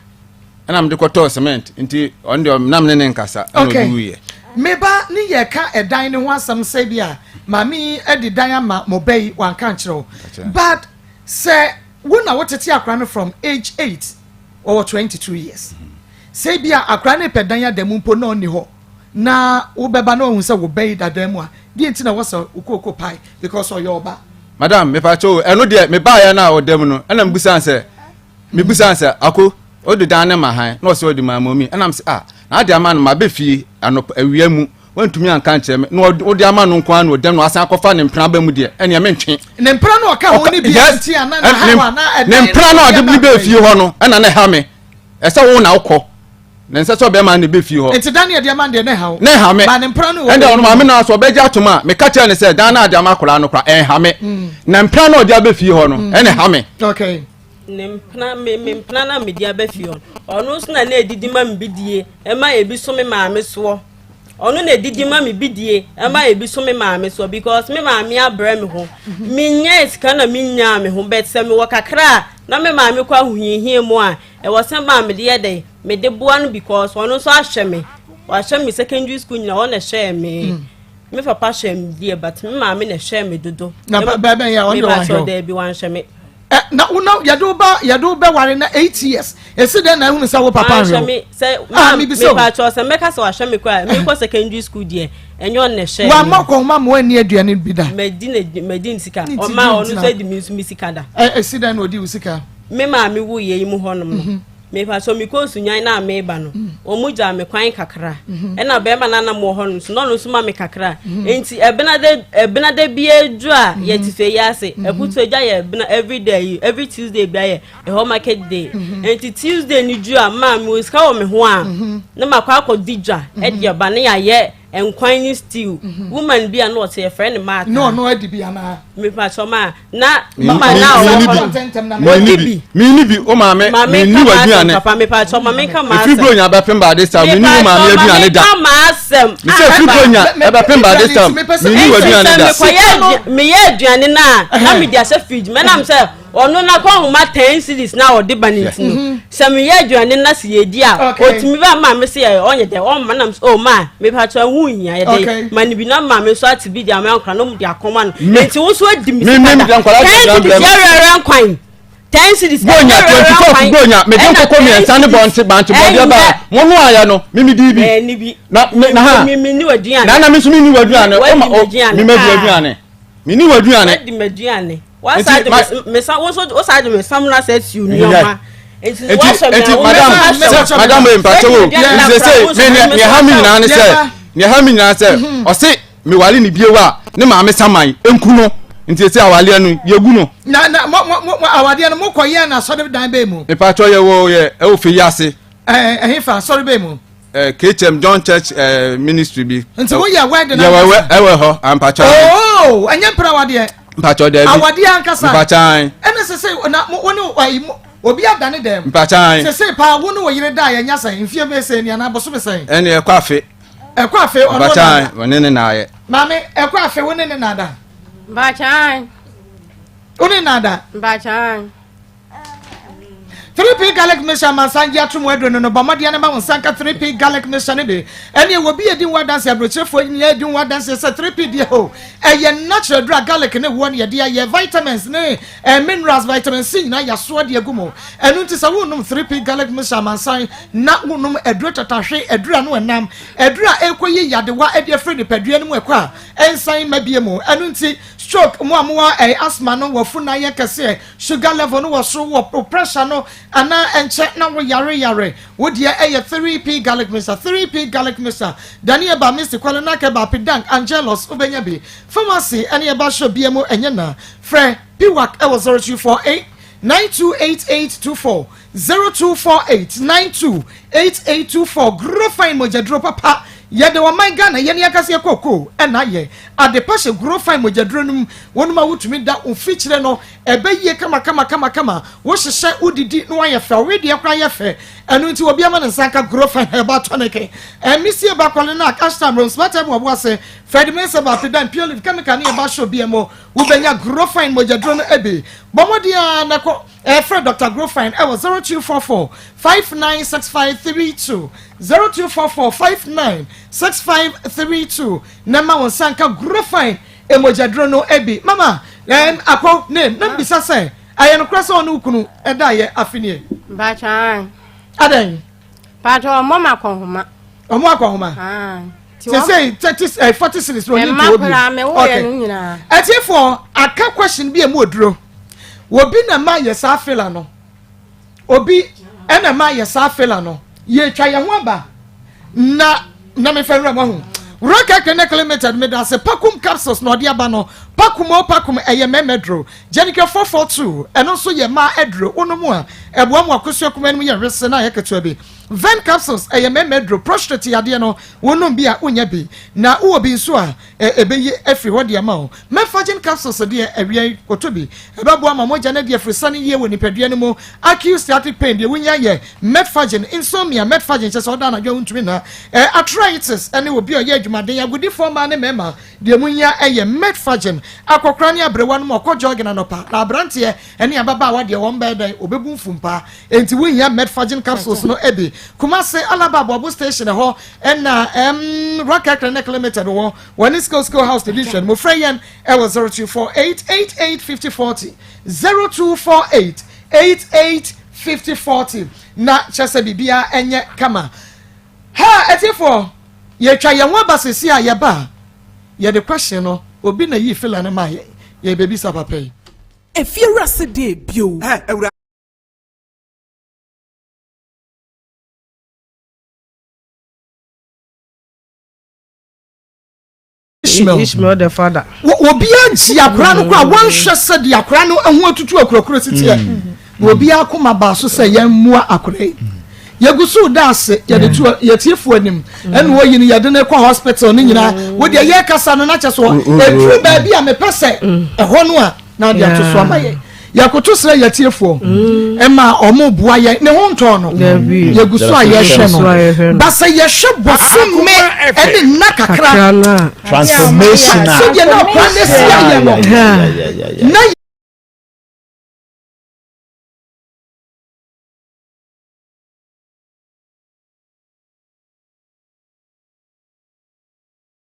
ɛna me de kɔtɔɔ cement nti ɔno deɛ nam ne ne nkasa ɛna ɔde wuyɛ. Meba ne yɛ ka ɛdan ne ho asɛm sɛ bi a maame yi de dan ama mo bɛ yi wanka nkyerɛ wo, but sɛ wo na wotete akora no from age 8, wɔwɔ 22 years, sɛ bi a akora no pɛ dan ada mu mpo na ɔnni hɔ na wobɛba na ɔhu sɛ wo bɛ yi dada mu a deɛ nti na wɔsɛ wo kooko pae because ɔyɛ ɔba. Madam, mepakyɛ o, ɛno deɛ mebaeɛ no a ɔda mu no, ɛna mebusa sɛ, mebusa sɛ, ako, wode dan no ma han? Na ɔsɛ ɔde maa mɔmi. Ɛna mesɛ, ah, na ade ama no, mabɛ fie anɔpa awia mu, wantumi anka nkyerɛ me, na wode ama no nko ara na ɔda mu na wasan akɔfa ne mpena ba mu deɛ, ɛneɛ mentwe. Ne mpena no ɔka ho ne bi nti ana na ha wa na ɛdan ne mpena no ɔde bi bɛ fie hɔ no, ɛna na ɛha me. Ɛsɛ wo na wokɔ. Na ɛnsɛ sɛ ɔbɛrima no bɛ fie hɔ. Nti dan yɛ deɛ ma deɛ ne ha wo. Ne ha me. Ba ne mpena no wɔ. Ɛnna ɔno maame no aso ɔbɛgye atom a meka kyerɛ ne sɛ dan no ade ama akwadaa no kora ɛnha me. Mm. Na mpena no ɔde abɛ fie hɔ no mm. ɛna ha me. Okay. Ne mpena me me mpena na mede abɛ fie hɔ ɔno nso na na edidi ma me bidie ɛma ebi so me maame soɔ ɔno na edidi ma me bidie ɛma ebi so me maame soɔ because me maame abrɛ me ho menyɛ sika na menyaa me ho but sɛ mewɔ kakra a na me maame kɔ ahohiahia mu a Ɛwɔ sɛ maa mede yɛ dɛn mede boa no because ɔno nso ahwɛ me wahwɛ me secondary school nyina ɔna ɛhwɛɛ me mm. me papa hwɛ me deɛ but me maame na ɛhwɛ me dodo. Na bɛbɛn yɛ ɔno de wanhwɛ o dɛbi wanhwɛ me. Ɛ na wo na yɛde wo ba yɛde wo bɛware na 8 years esi dɛn na ehunu sɛ wo papa nhwɛ o. Wanhwɛ me sɛ ah, maa me pa kyɛw sɛ mɛka sɛ wahwɛ me koraa mekɔ secondary school deɛ ɛnyɛ ɔno na ɛhwɛ me. Wama kɔnma mo ani aduane bi da. Mɛdi ne mɛdi ne sika ɔma ɔno nso adi mi nso mi sika da. Ɛ esi dɛn na odi wo sika. Me maame wuiɛ yi mu hɔnom no, mepakyɛw mekɔɔ Sunyani na meba no, wɔn gyaa me kwan kakra. Ɛna bɛrima no anam wɔ hɔnom so, na ɔno nso ma me kakra. Nti ɛbenada ɛbenada biara duru a yɛte fie yi ase. Ɛkutu agya yɛ ɛbena every day yi, every Tuesday bia yɛ ɛhɔ market day. Nti Tuesday no duru a, maa mewɔ sika wɔ me ho a, na makɔ akɔdi dwa ɛde aba na yɛayɛ Nkwan ne stew. Woman bi a na ɔte yɛfrɛ no Martha. Na ɔno adi bi anaa? Mepakyɛw ma na mama na ɔwɔ hɔ no. Ɔdi bi. Menni bi o maame. Menni w'aduane. Papa mepakyɛw ma menka m'asɛm. Efiri Buronya bɛpem ba this time menni wo maame aduane da. Mepakyɛw ma menka m'asɛm. Mesɛ efiri Buronya ɛbɛpem ba this time menni w'aduane da. Sɛ mekɔyɛ meyɛ aduane no a na mede ahyɛ fridge mɛnam sɛ Ɔno na kɔ nhoma 10 cedis na ɔde ba ne nti no mhm. sɛ meyɛ aduane na sɛ yɛdi a ɔtumi ba ma me sɛ yɛ ɔnyɛ dɛ ɔmma nam sɛ oh ma mepakyɛ ho hia yɛ dɛ ma ne bi na ma me nso ate bi de ama nkora na ɔmo de akɔma no nti wo nso adi me sika da 10 cedis yɛwerɛwerɛ nkwan 10 cedis bonya 24 bonya mede nkokɔ mmiɛnsa ne bɔnte bante bɔdeɛ ba mo no ayɛ no mimi di bi na na ha na na me nso mi ni w'aduane ɔma o mi ma di w'aduane mi ni w'aduane. Wasa de me sa wo so wo sa de me sam na sɛ siw nneɛma. Nti nti madam sɛ madam wei mpakyɛ wo nti sɛ me ne ne ha mi nyinaa ne sɛ ne ha mi nyinaa sɛ mhm. ɔse me wale ne bie wa ne maame saman nku no nti sɛ awaleɛ no yɛgu no. Na na mo mo mo awadeɛ no mo kɔ yɛ na asɔre dan bɛɛ mu. Mpakyɛ yɛ wɔ yɛ ɛwɔ fɛ yi ase. Ɛɛ ɛhe fa asɔre bɛɛ mu. Eh, KHM John Church eh, Ministry bi. Nti wo yɛ wedding ankasa? Yɛ wɔ ɛwɔ hɔ ampakyɛ. Oo ɛnyɛ mpere awadeɛ. Mpakyɛ dɛbi. Awadeɛ ankasa. Mpakyɛ. Ɛna sese na wo ne ayi obi adane dɛm. Mpakyɛ. Sese paa wo ne wo yere da yɛ nya sɛn mfie bɛ sɛn ni anaa bosome sɛn. Ɛne ɛkɔ afe. Ɛkɔ afe ɔno na. Mpakyɛ ɔne ne na ayɛ. Maame ɛkɔ afe wo ne ne na da. Mpakyɛ. Wo ne na da. Mpakyɛ. 3P Garlic Mixture amansan gye atom aduro no no bɔ mmɔden na ma wo nsa nka 3P Garlic Mixture no bi. Ɛne ɛwɔ bi edi ho adanse aburokyerefoɔ nyinaa edi ho adanse sɛ 3P deɛ ho ɛyɛ natural aduro a garlic ne woɔ ne yɛde ayɛ vitamins ne eh, minerals vitamin C nyinaa yɛasoa de agu mu. Ɛno nti sɛ wonom 3P Garlic Mixture amansan na wonom aduro tatahwe aduro ano ɛnam aduro a ɛkɔyi yadewa ɛde afiri nipadua no mu ɛkɔ a ɛnsan mma bie mu. Ɛno nti stroke mo a mowɔ eh, asthma no wafunu ayɛ kɛseɛ Sugar level no wɔ soro wɔ wo pressure no anaa ɛnkyɛ na wo yare yare. Wo deɛ ɛyɛ 3P garlic mixture 3P garlic mixture Dani ɛba Misty Kwale Naka ɛba Apidank Angelus wobɛnya bi Pharmacy ɛne ɛba shop bia mu ɛnyɛ na Frɛ Piwak ɛwɔ 0248 928824 0248 928824 Grofine mogyaduro papa yɛde ɔman Ghana yɛne ankasa yɛ kookoo ɛna ayɛ adepa hyɛ Grofine mogyaduro no mu wonom a wotumi da wo fikyire no Ɛbɛ yie kama kama kama kama. Wo hyehyɛ, wo didi na wayɛ fɛ. Wo wedeɛ koraa yɛ fɛ. Ɛno nti obi ama ne nsa nka Grofine Herbal Tonic. Ɛmisie ba Kwalenac, Ashtown, Rome, Smart Herbal Ɔboase, Fred Mensah ba Apidan, Pure Leaf Chemical ne Herbal Shop biara mu. Wobɛnya Grofine mogyaduro no bi. Bɔ mmɔden ara na kɔ frɛ Doctor Grofine ɛwɔ 0244 596532, 0244 596532 na ma wo nsa nka Grofine Mogyaduro no bi. Mama, ɛɛm, akɔ, ne, na mebisa sɛ, ɛyɛ nokorɛ sɛ ɔne wo kunu daeɛ afe nie? Mpakyɛ, ae. Adɛn? Mpakyɛ, ɔmmɔ me akɔnhoma. Ɔmmɔ akɔnhoma? Ae. Sese 30 40 cedis na ɔnyi ntoɔ bio. Okay. Atiefoɔ aka question bi a emu oduro. Obi na ma yɛ saa fila no. Obi ɛna ma yɛ saa fila no. Yɛtwa yɛn ho aba na na mefa nwura mu ahu. Rock Clinic Limited meda ase. Pakum capsules na ɔde aba no. Pakum o pakum ɛyɛ mɛmɛ duro. Jenica 442 ɛno nso yɛ mmaa aduro. Wonom a ɛboa mu akosua kuma no mu yɛ wese na ayɛ ketewa bi. Ven capsules ɛyɛ mmarima aduro, prostrate yadeɛ no wonom bi a wonya bi, na wowɔ bi nso a ɛbɛyi afiri hɔ de ama wo. Mefagin capsules deɛ awia yi kɔtɔ bi, ɛbɛboa ma mogya no adi afirisane yie wɔ nipadua no mu. Acute sciatic pain deɛ wonya yɛ Metfagin, insomnia Metfagin kyɛ sɛ ɔda anadwo a wontumi nna, arthritis ɛne obi a ɔyɛ adwumaden, agodifoɔ mmaa ne mmarima deɛ munya ɛyɛ Metfagin. Akɔkora ne aberewa no mu ɔkɔ jogging anɔpa na aberanteɛ ɛne ababaawa deɛ wɔn bɛyɛ dɛn ɔbɛbu mfumpaa. Enti wohia Metforgen capsules no bi. Kumasi, Alaba Aboabo station hɔ na ɛm Rock Clinic Limited wɔ. Wɔne Skill Skill House na di nhwɛ no. Mofrɛ yɛn ɛwɔ 0248 88 50 40, 0248 88 50 40 na kyerɛ sɛ biribiara ɛnyɛ kama. Ha atiefoɔ, yɛtwa yɛn ho aba sisi a yɛba a yɛde question no obi na yii fila no maa yɛn yɛbɛbisa papa yi. Efiewura se dee bio. Ɛ, awura. Ishmael. Ishmael the father. Obiara gye akora no koraa wɔnhwɛ sɛ deɛ akora no ho atutu akurakura si teɛ mm. na obiara akoma baa so sɛ yɛn mmoa akora yi yɛgu so da ase yɛde to yɛtiefoɔ anim ɛna wɔyi no yɛde no kɔ hospital no nyinaa wodeɛ yɛkasa no na kyɛ so ɛduru baabi a mepɛ sɛ ɛhɔ no a na ade ato so ama yɛn yɛkoto srɛ yɛtiefoɔ ɛma ɔmo boa yɛn ne ho ntɔn no yɛgu so a yɛhwɛ no ba sɛ yɛhwɛ bɔsome ɛne nna kakra transformation a sɛdeɛ na ɔkora ne si ayɛ no na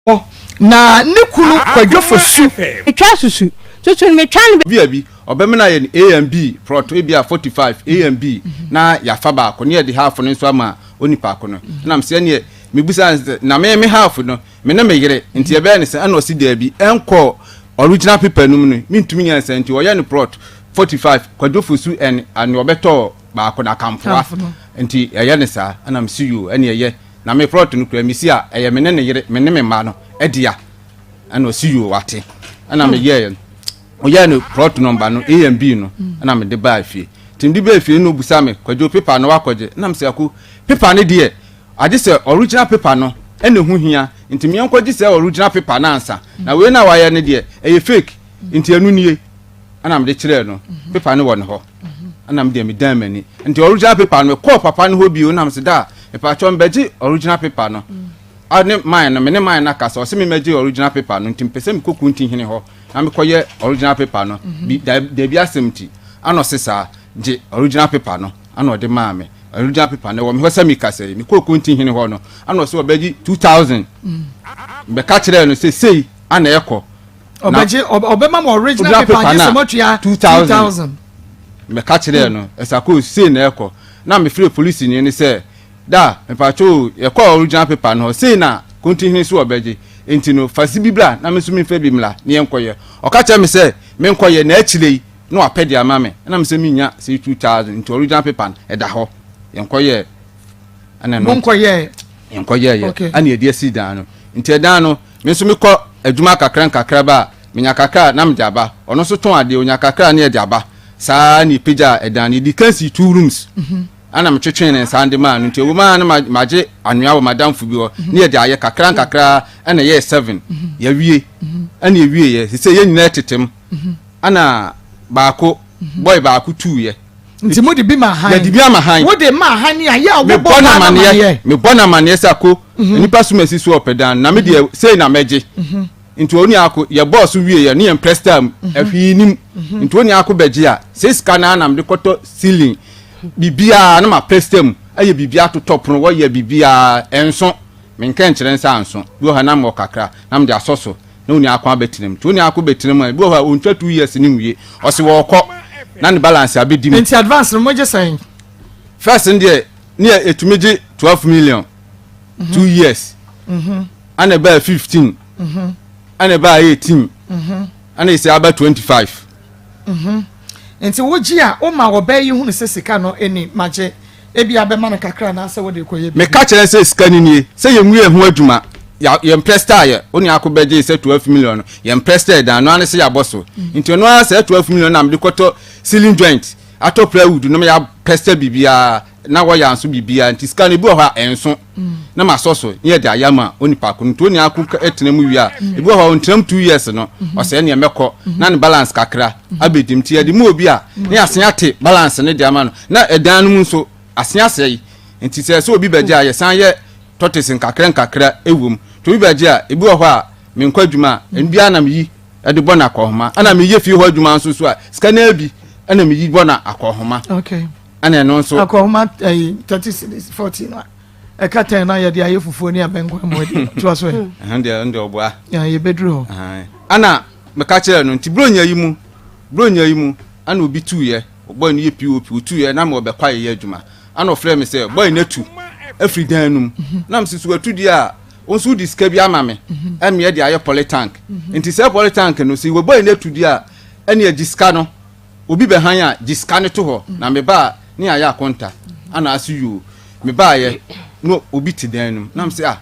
hɔ, na ne kunu Kwadwo Fosu. Metwa susu, tutu no metwa no. Bi a bi, ɔbɛmena yɛn A and B plot ebi a 45 A and B na yɛafa baako na yɛde half no nso ama onipa ko no. Ɛna mesɛ ɛneɛ mebusa no sɛ na me me half no me ne me yere nti yɛbɛyɛ no sɛ ɛna ɔse daabi ɛnkɔ original paper no mu no mentumi nyɛ no sɛ nti ɔyɛ no plot 45 Kwadwo Fosu and ane ɔbɛtɔɔ baako no Akamfoa nti ɛyɛ no saa ɛna mese yoo ɛne ɛyɛ Na me plot no kura mesi a ɛyɛ me ne ne yere me ne me mma no dea ɛna ɔsi yoo wate ɛna me yɛɛ ɔyɛɛ no plot number no A and B no ɛna me de baa fie nti me de baa fie no obusa me kwadwo paper no wakɔgye ɛna me sɛ ako paper no deɛ agye sɛ original paper no ɛna ɛho hia nti me yɛnkɔgye sɛ original paper no ansa na wei na wayɛ no deɛ ɛyɛ fake nti ɛno nie ɛna mede kyerɛɛ no pepa no wɔ ne hɔ ɛna medeɛ medan m'ani nti original paper no mekɔɔ papa no hɔ bio na mese da mepatwɔ mbɛgye original paper no ne mine no me ne mine no akasa ɔse memmɛgye original paper no nti mepɛ sɛ mekɔ kunti hene hɔ na mekɔyɛ original paper no bi dabi asɛm nti ana ɔse saa gye original paper no ana ɔde maa me original paper no wɔ me hɔ sɛ mekasa yi mekɔɔ kunti hene hɔ no ana ɔse ɔbɛgye 2000 mbɛka kyerɛɛ no sɛ sei ana ɛkɔ ɔbɛgye ɔbɛma mo original paper agye sɛ moatua 2000 mɛka kyerɛɛ no ɛsako sei na ɛkɔ na mefrɛ polisi ni no sɛ da mepatwo o yɛkɔ original paper no hɔ sei na kontihene so ɔbɛgye nti no fa si bi bra na me nso memfa bi mmra ne yɛnkɔyɛ ɔka kyerɛ me sɛ menkɔyɛ na akyire yi na wapɛ de ama me ɛna me sɛ menya sɛ 2000 nti original paper no ɛda hɔ yɛnkɔyɛ ɛna no monkɔyɛ yɛnkɔyɛɛyɛ ɛna yɛde asi dan no nti ɛdan no Me nso mekɔ adwuma kakra nkakra ba a, menya kakra a na mede aba. Ɔno nso tɔn adeɛ, ɔnya kakra a na yɛde aba. Saa ara na yɛpagyaa ɛdan no. Yɛdii kan sii two rooms ɛna metwetwee ne nsa de maa no. Nti ɛwom ara na magye anwea wɔ m'adamfo bi hɔ na yɛde ayɛ kakra nkakra ɛna ɛyɛɛ seven. Yɛawie. Ɛna yɛwieeɛ. Seesei yɛn nyinaa tete mu. Ɛna baako, boy baako tuiɛ. Nti mo de bi ma han. Yɛde bi ama han. Wo de ma han ni a yɛ a wobɔ paa na amaneɛ. Mebɔ no amaneɛ sɛ ako mhm. nipa sum asi so ɔpɛ dan na me deɛ mhm. sei na mɛgye. Mhm. Nti oni ako yɛbɔɔ so wie yɛ ne yɛn presta mu ɛhwii nim. Nti oni ako bɛgye a sɛ sika naa na mede kɔtɔ ceiling biribiara na ma presta mu ayɛ biribiara totɔ pono wɔyɛ biribiara ɛnso menka nkyerɛ nsa anso bi wɔ ha na mewɔ kakra na mede asɔ so na onua ako abɛtena mu nti onua ako bɛtena mu a ebi wɔ hɔ a ontwa 2 years ne nwie ɔse wɔɔkɔ na ne balance abɛdi mu. Nti advance no mogye sɛn? First no deɛ ne yɛ etumi gye 12 million 2 years. Ɛna ɛbaa 15. Ɛna ɛbaa 18. Ɛna ɛsɛ aba 25. Nti wogye a woma ɔbaa yi hunu sɛ sika no ɛni magye ebi abɛma no kakra anaasɛ wode kɔyɛ bi. Meka kyerɛ sɛ sika no nie sɛ yɛnwie ho adwuma yɛn prɛsta yɛ wo ne akɔ bɛgye sɛ 12 million no yɛn prɛsta dan no ano sɛ yɛabɔ so nti ɔno ara sɛ 12 million na mede kɔtɔ ceiling joint atɔ plywood no yɛ prɛsta biribiara na wɔyɛ nso biribiara nti sika no ebi wɔ hɔ a ɛnso na ma sɔ so ne yɛde ayɛ ama onipa ko no nti onua ko tena mu wie a ebi wɔ hɔ a ɔntena mu 2 years no ɔsɛ neɛ mɛkɔ na ne balance kakra abɛdi nti yɛde mu obi a ne asen ate balance ne de ama no na ɛdan no mu nso asen asɛe nti sɛ sɛ obi bɛgye a yɛsan yɛ tortoise nkakra nkakra ɛwɔ mu nti obi bɛgye a ebi wɔ hɔ a menkɔ adwuma a ɛno biara na meyi ɛde bɔ no akɔhoma ɛna meyɛ fie hɔ adwuma nso so a sika no bi ɛna meyi bɔ no akɔhoma. Ɛna ɛno nso akɔhoma ɛyi 30 cedis 40 no a ɛka 10 na yɛde ayɛ fufuo ne abɛnkwan mu adi toa so ɛ. Ɛho deɛ, ɛno deɛ ɔboa. Yɛ yɛbɛduru hɔ. Ɛna meka kyerɛ no nti buronya yi mu ɛna obi tuiɛ, boy no yɛ POP, otuiɛ na ma ɔbɛkɔ ayɛyɛ adwuma ɛna ɔfrɛ me sɛ boy no atu afiri dan no mu na mesi so watu deɛ a wo nso wode sika bi ama me ɛmeɛ de ayɛ polytank nti sɛ polytank no sɛ wɔ boy no atu deɛ a ɛne agye sika no obi bɛhan a gye sika no to hɔ na meba a ne ayɛ akonta ana ase yoo mebaayɛ na obi te dan no mu na mesɛ ah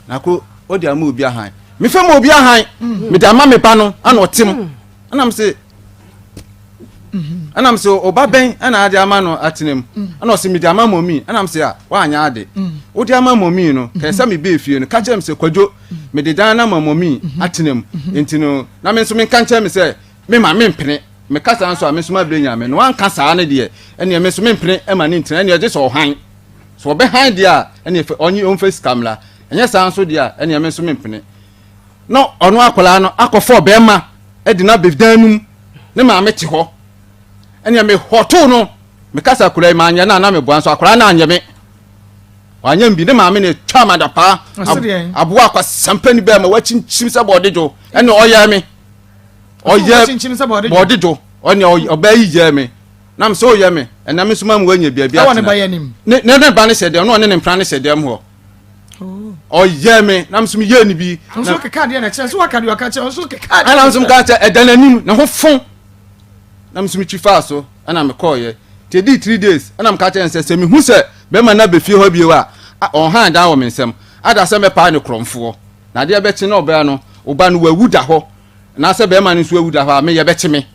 nako wode ama obi ahan mefɛ ma obi ahan mede ama me ba no ana ɔte mu ɛna mesɛ ɔba bɛn ɛna ade ama no atena mu ɛna ɔsɛ mede ama mɔmi ɛna mesɛ a woanyɛ ade wode ama mɔmi no kɛɛ sɛ mebɛɛ fie no ka kyerɛ me sɛ Kwadwo mede dan no ama mɔmi atena mu nti no na me nso menka nkyerɛ me sɛ mema mempene meka saa nso a me nso mabrɛ nyame no wanka saa no deɛ ɛneɛ me nso mempene ma ne ntena ɛneɛ gye sɛ ɔhan sɛ ɔbɛhan deɛ a ɛneɛ ɔnye ɔmfa sika mmra ɛnyɛ saa nso deɛ a ɛneɛ me nso mempene na ɔno akwadaa no akɔfɔ bɛrima ɛde no abɛdan no mu ne maame te hɔ ɛneɛ mehɔtoo no mekasa akwadaa yi maanyɛ no a na meboa nso akwadaa no anyɛ me wanyɛ bi ne maame na etwa amadapaa aboa akwasampa ni bɛrima wakyinkyim sɛ bɔɔde dwo ɛne ɔyɛ me ɔyɛ bɔɔde dwo ɔne ɔbaa yi yɛ me nam sɛ ɔyɛ me ɛnam nso ma mu wanya baabi atena ne ne ba ne hyɛ dɛm na ɔne ne mpena ne hyɛ dɛm hɔ ɔyɛ me nam nso yɛ ne bi. Nso keka deɛ na kyerɛ nso waka deɛ ɔka kyerɛ nso keka deɛ. Ɛna nso ka kyerɛ ɛda n'anim ne ho fo nam nso metwi faa so ɛna mekɔɔyɛ te di 3 days ɛna meka kyerɛ sɛ sɛ mehu sɛ bɛrima no abɛfie hɔ bio a ɔhan dan wɔ me nsam ada sɛ mɛpaa ne korɔmfoɔ na adeɛ bɛkye na ɔbaa no ɔba no wawu da hɔ na sɛ bɛrima no nso awu da hɔ a me yɛbɛkye me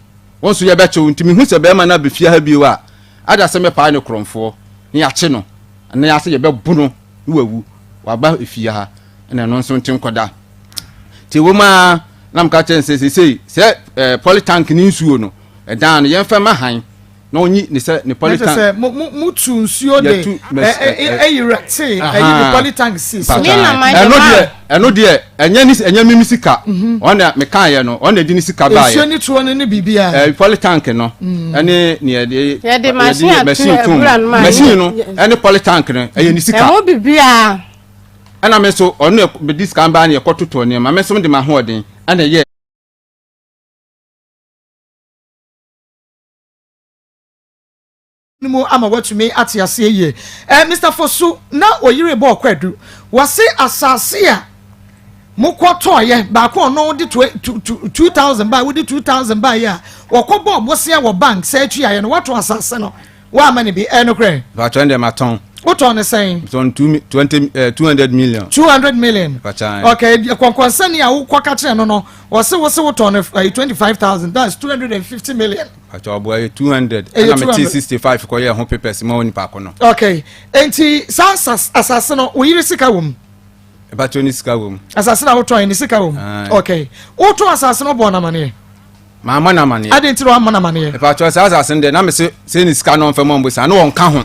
wɔn nso yɛbɛkye wo nti mehu sɛ bɛrima no abɛfie ha bio a ada sɛ mɛpaa ne korɔmfoɔ ne yɛakye no na yɛasɛ yɛbɛbo no na wawu waba efie ha ɛna ɛno nso nte nkɔda te wɔ mu a na meka kyerɛ sɛ sesei sɛ ɛɛ polytank ne nsuo no ɛdan no yɛmfa ma han na ɔnyi ne sɛ ne polytank. Sɛ mo mo mo tu nsuo de ɛyi rɛte ɛyi ne polytank si so. Ɛno deɛ ɛnyɛ ne ɛnyɛ mimi sika ɔna meka yɛ no ɔna di ne sika baa yɛ. Nsuo ne tuo no ne biribi a. Polytank no ɛne ne yɛde yɛde machine ato machine tum machine no ɛne polytank no ɛyɛ ne sika. Ɛho biribi. Ɛna me nso ɔno bɛdi sika baa ne yɛkɔ totɔ nneɛma me nso de ma ahoɔden ɛna ɛyɛ. No mu ama watumi ate aseɛ yie. Mr Fosu na oyere bɔ ɔkɔ adu wɔse asase a mokɔ tɔɔyɛ baako ɔno de 2,000 baa wode 2,000 baa yi a wɔkɔ bɔɔ bosea wɔ bank sɛ atuaeɛ no wato asase no woama ne bi ɛyɛ nokorɛ? Mpatsɔ ndɛ ma tɔn. Wotɔn ne sɛn? Tɔn two twenty 200 million. 200 million. Mpatsɔ. Okay, kɔnkɔnsɛni a wokɔ ka kyerɛ no no wɔse wose wotɔn no 25,000, that's 250 million. Mpatsɔ ɔbɔ ɛyɛ 200. Ɛna mi ti 65 kɔ yɛ ho papers ma onipa ko no. Okay, nti saa asase no wo yere sika wɔ mu? Mpatsɔ ne sika wɔ mu. Asase na wotɔn ne sika wɔ mu. Okay, wotɔn asase no bɔ n'amaneɛ? Maa mɔ n'amaneɛ. Adi nti na wamɔ n'amaneɛ? Mpatsɔ saa asase no deɛ na mi se se ne sika no ɔnfɛ mɔ mbosa ne wɔn ka ho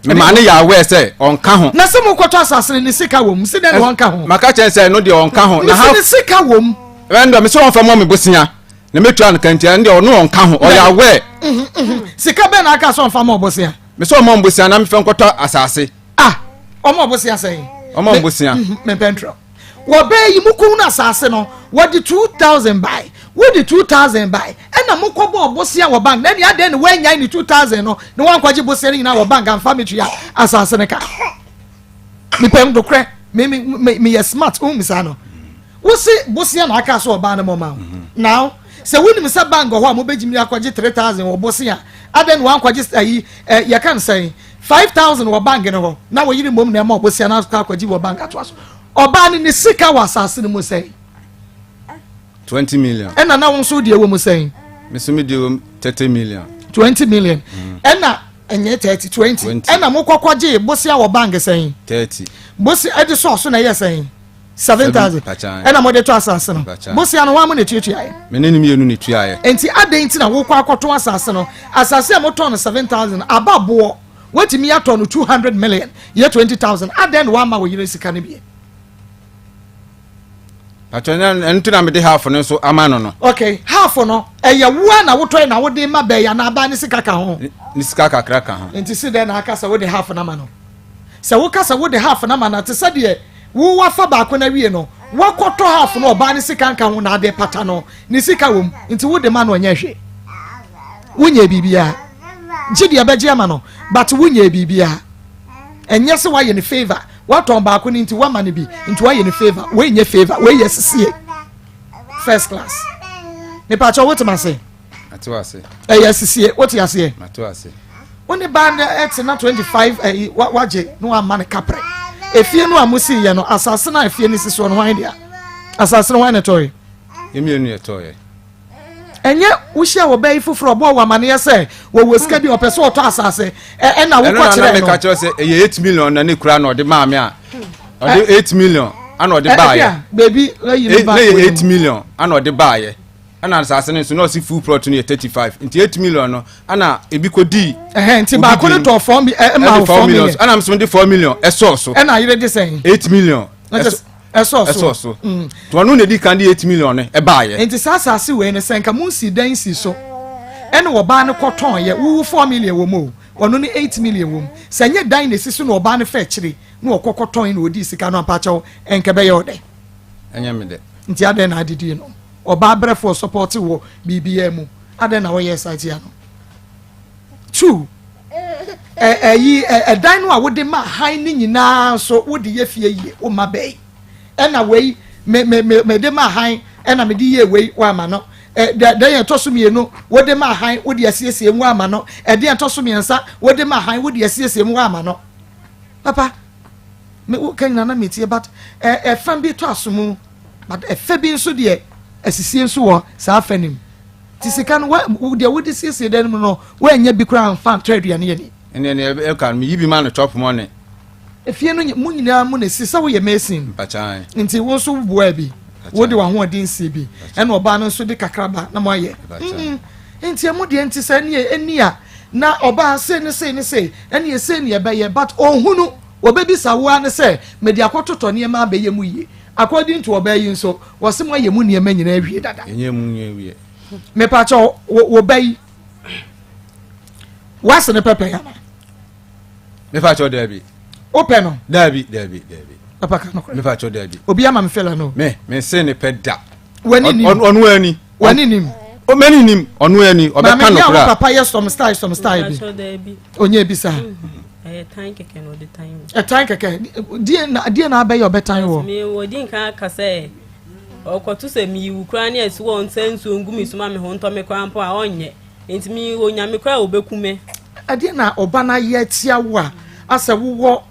mmaa ne yɛ awɛ sɛ ɔnka ho. Na sɛ mo kɔtɔ asase no ne sika wɔ mu si dɛ na ɔnka ho? Maka kyɛn sɛ no deɛ ɔnka ho. Na ha ne sika wɔ mu. Ɛn dɛ mesɛ ɔnfɛ mɔ mi bosia na metua no kantia ɛn deɛ ɔno ɔnka ho ɔyɛ awɛ. Sika bɛn na aka sɛ ɔnfa mɔ bosia? Mesɛ ɔmɔ bosia na mefɛ nkɔtɔ asase. Ah, ɔmɔ bosia sɛn? Ɔmɔ bosia. Mepɛ ntwerɛ wɔbɛɛ yi mu kun no asase no wɔde 2,000 bae, wode 2,000 bae ɛna mokɔ bɔ bosia wɔ bank na ɛne adɛn ne wɔanyae ne 2,000 no na wɔankɔgye bosia no nyinaa wɔ bank amfa metua asase no ka mepɛ dokorɛ. Me me me meyɛ smart wohu me saa no. Wose bosea na aka sɛ ɔbaa no mɔma wo. Now sɛ wonim sɛ bank wɔ hɔ a mobɛgyimi akɔgye 3000 wɔ bosea adɛn na wankɔgye ayi eh, yɛka no sɛn 5000 wɔ bank no hɔ na wo yere mmom na ɛma ɔbosea no akɔ akɔgye wɔ bank atoa so. Ɔbaa no ne sika wɔ asase no mu sɛn? 20 million. Ɛna na wo nso deɛ wɔ mu sɛn? Me nso me deɛ wɔ mu 30 million. 20 million. Ɛna ɛnyɛ 30 20. Ɛna mo kɔkɔ gye bosea wɔ bank sɛn? 30. Bosea ɛde sɔɔ so na ɛyɛ sɛn? 7000. Ɛna mo de tɔ asase no. Bosea no wɔn mo na etuatua yɛ. Me ne ne mmienu na etua yɛ. Nti adan nti na wokɔ akɔtɔn asase no? Asase a motɔn no 7000 aba boɔ. Wotumi atɔ no 200 million yɛ 20000. Adan na wama wo yere sika no bi? Patro na ɛno nti na mede half no nso ama no no. Okay, half no ɛyɛ wo a na wotɔe na wode ma bɛyɛ anaa abaa ne sika ka ho? Ne sika kakra ka ho. Nti si dɛn na aka sɛ wode half no ama no? Sɛ woka sɛ wode half no ama no te sɛ deɛ wo wafa baako no awie no, wakɔtɔ half no ɔbaa ne sika nka ho na ade pata no, ne sika wom nti wode ma no ɔnyɛ hwee. Wonyɛ biribiara. Gye deɛ bɛgye ama no but wonyɛ biribiara. Ɛnyɛ sɛ woayɛ no favour. Watɔn baako no nti wama no bi nti wayɛ no favour. Wei nyɛ favour, wei yɛ sisie. First class. Mepakyɛ wote ase? Mate ase. Ɛyɛ sisie, wote aseɛ? Mate ase. Wo ne baa no ɛte na 25 ɛyi wagye na wama no kaprɛ. Efie no a mo si yɛ no, asase no a efie no si soɔ no hwan dea? Asase no hwan na ɛtɔe? Yɛmmienu yɛ tɔeɛ. Ɛnyɛ wohyia wɔ bɛyi foforɔ ɔbɔ wɔ amaneɛ sɛ wɔwɔ sika bi ɔpɛ sɛ ɔtɔ asase ɛna wokɔ kyerɛ no. Ɛno na meka kyerɛ sɛ ɛyɛ 8 million na ne kura na ɔde maa me a ɔde 8 million ana ɔde baayɛ. Beebi ayi no ba. Ne yɛ 8 million ana ɔde baayɛ ɛna asase no nso na ɔsi full plot no yɛ 35 nti 8 million no ana ebi kɔ di. Ɛhɛn nti baako no tɔ 4 ɛma 4 million ɛna nso de 4 million ɛsɔɔ so. Ɛna ayere de sɛn. 8 million. Ɛsɔɔ so. Ɛsɔɔ so. Mm. Nti ɔno na edi kan de 8 million no ɛbaayɛ. Nti saa asase wei no sɛ nka mo nsi dan si so ɛna ɔbaa no kɔtɔn yɛ wowu 4 million wɔ mu o ɔno ne 8 million wɔ mu sɛ nyɛ dan na esi so na ɔbaa no fɛ akyire na ɔkɔ kɔtɔn na ɔdii sika no ampakyɛw ɛnka bɛyɛ ɔdɛ. Ɛnyɛ me dɛ. Nti adɛn na adidie no ɔbaa brɛfoɔ sɔpɔte wɔ biribiara mu adɛn na wɔyɛ saa tia no. Two, ɛyi ɛdan no a wode ma han ne nyinaa nso wode yɛ fie yie woma bɛyi ɛna wei me me me mede ma han ɛna mede yie wei wama no ɛ dɛ dɛn ɛtɔ so mmienu wode ma han wode asiesie mu wama no ɛdeɛ ɛtɔ so mmiɛnsa wode ma han wode asiesie mu wama no papa me wo ka nyina na metie but ɛ ɛfa bi tɔ aso mu but ɛfɛ bi nso deɛ asisie nso wɔ saa fɛ nim. Nti sika no, deɛ wode siesie dan no mu no, woannya bi koraa amfa antɔ aduane ani. Ɛnneɛ deɛ ɛka no, meyi bi ma no chop money. Efie no, mo nyinaa mo na esi, sɛ woyɛ mason. Mpakyan. Nti wo nso woboaa bi, wode w'ahoɔden sie bi, ɛna ɔbaa no nso de kakra ba na moayɛ. Nti ɛmo deɛ nti sɛ ɛneɛ ɛni a, na ɔbaa sei ne sei ne sei, ɛneɛ sei ne ɛbɛyɛ, but ɔnhunu, ɔbɛbisa wo ara ne sɛ, mede akɔtotɔ nneɛma abɛyɛ mu yie. According to ɔbaa yi nso, wɔse moayɛ mu nneɛma nyinaa awie dada. Yɛnyɛ mu nyɛ awie. Mepakyɛ wo ba yi, wase ne pɛpɛ ana? Mepakyɛ daabi. Wopɛ no? Daabi, daabi, daabi. Papa ka nokorɛ. Mepakyɛ daabi. Obi ama me fɛla no. Me, me se ne pɛ da. W'ani nim. Ɔno ani. W'ani nim. Mani nim, ɔno ani, ɔbɛka nokorɛ. Maame, yɛ papa yɛ some style, some style bi. Onye bi saa. Ɛyɛ tan kɛkɛ na ɔde tan wo. Ɛtan kɛkɛ. Deɛ na deɛ na abɛyɛ ɔbɛtan wɔ. Me wɔ di nkan aka sɛ ɔkɔto sɛ miyi wo koraa ne ɛsi wɔ nsa nsuo ngu mi so ma me ho ntɔ me koraa mpo a ɔnyɛ. Nti mi wɔ nyame koraa a ɔbɛku me. Ɛdeɛ na ɔba no ayɛ atia wo a asɛ wowɔ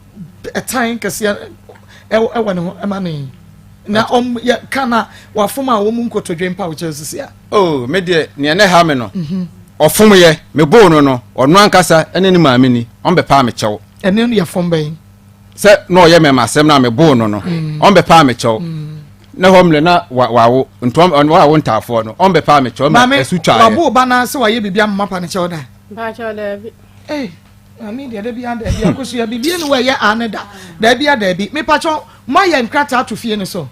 ɛtan kɛseɛ ɛwɔ ne ho ɛma ne na ɔm yɛ ka na wafom a wɔn nkotodwe mpa wo kyɛw sisi a. Oh, me deɛ nea na ɛha me no mhm. ɔfom yɛ meboo no no ɔno ankasa ne ne maame ni ɔmbɛpaa me kyɛw. Ɛne no yɛ fom bɛn? Sɛ na ɔyɛ mɛma asɛm no a meboo no no mm. ɔmbɛpaa me kyɛw mm. na hɔ mmerɛ na wawo nti wawo ntaafoɔ no ɔmbɛpaa me kyɛw ma ɛso twaeɛ. Maame wabo ba na sɛ wayɛ biribi ama pa ne kyɛw da? Mpakyɛw daabi. Ee maame deɛ dabi a daabi akosua biribi ne wɔyɛ a ne da daabi a daabi mepakyɛw moayɛ nkrataa to fie no so.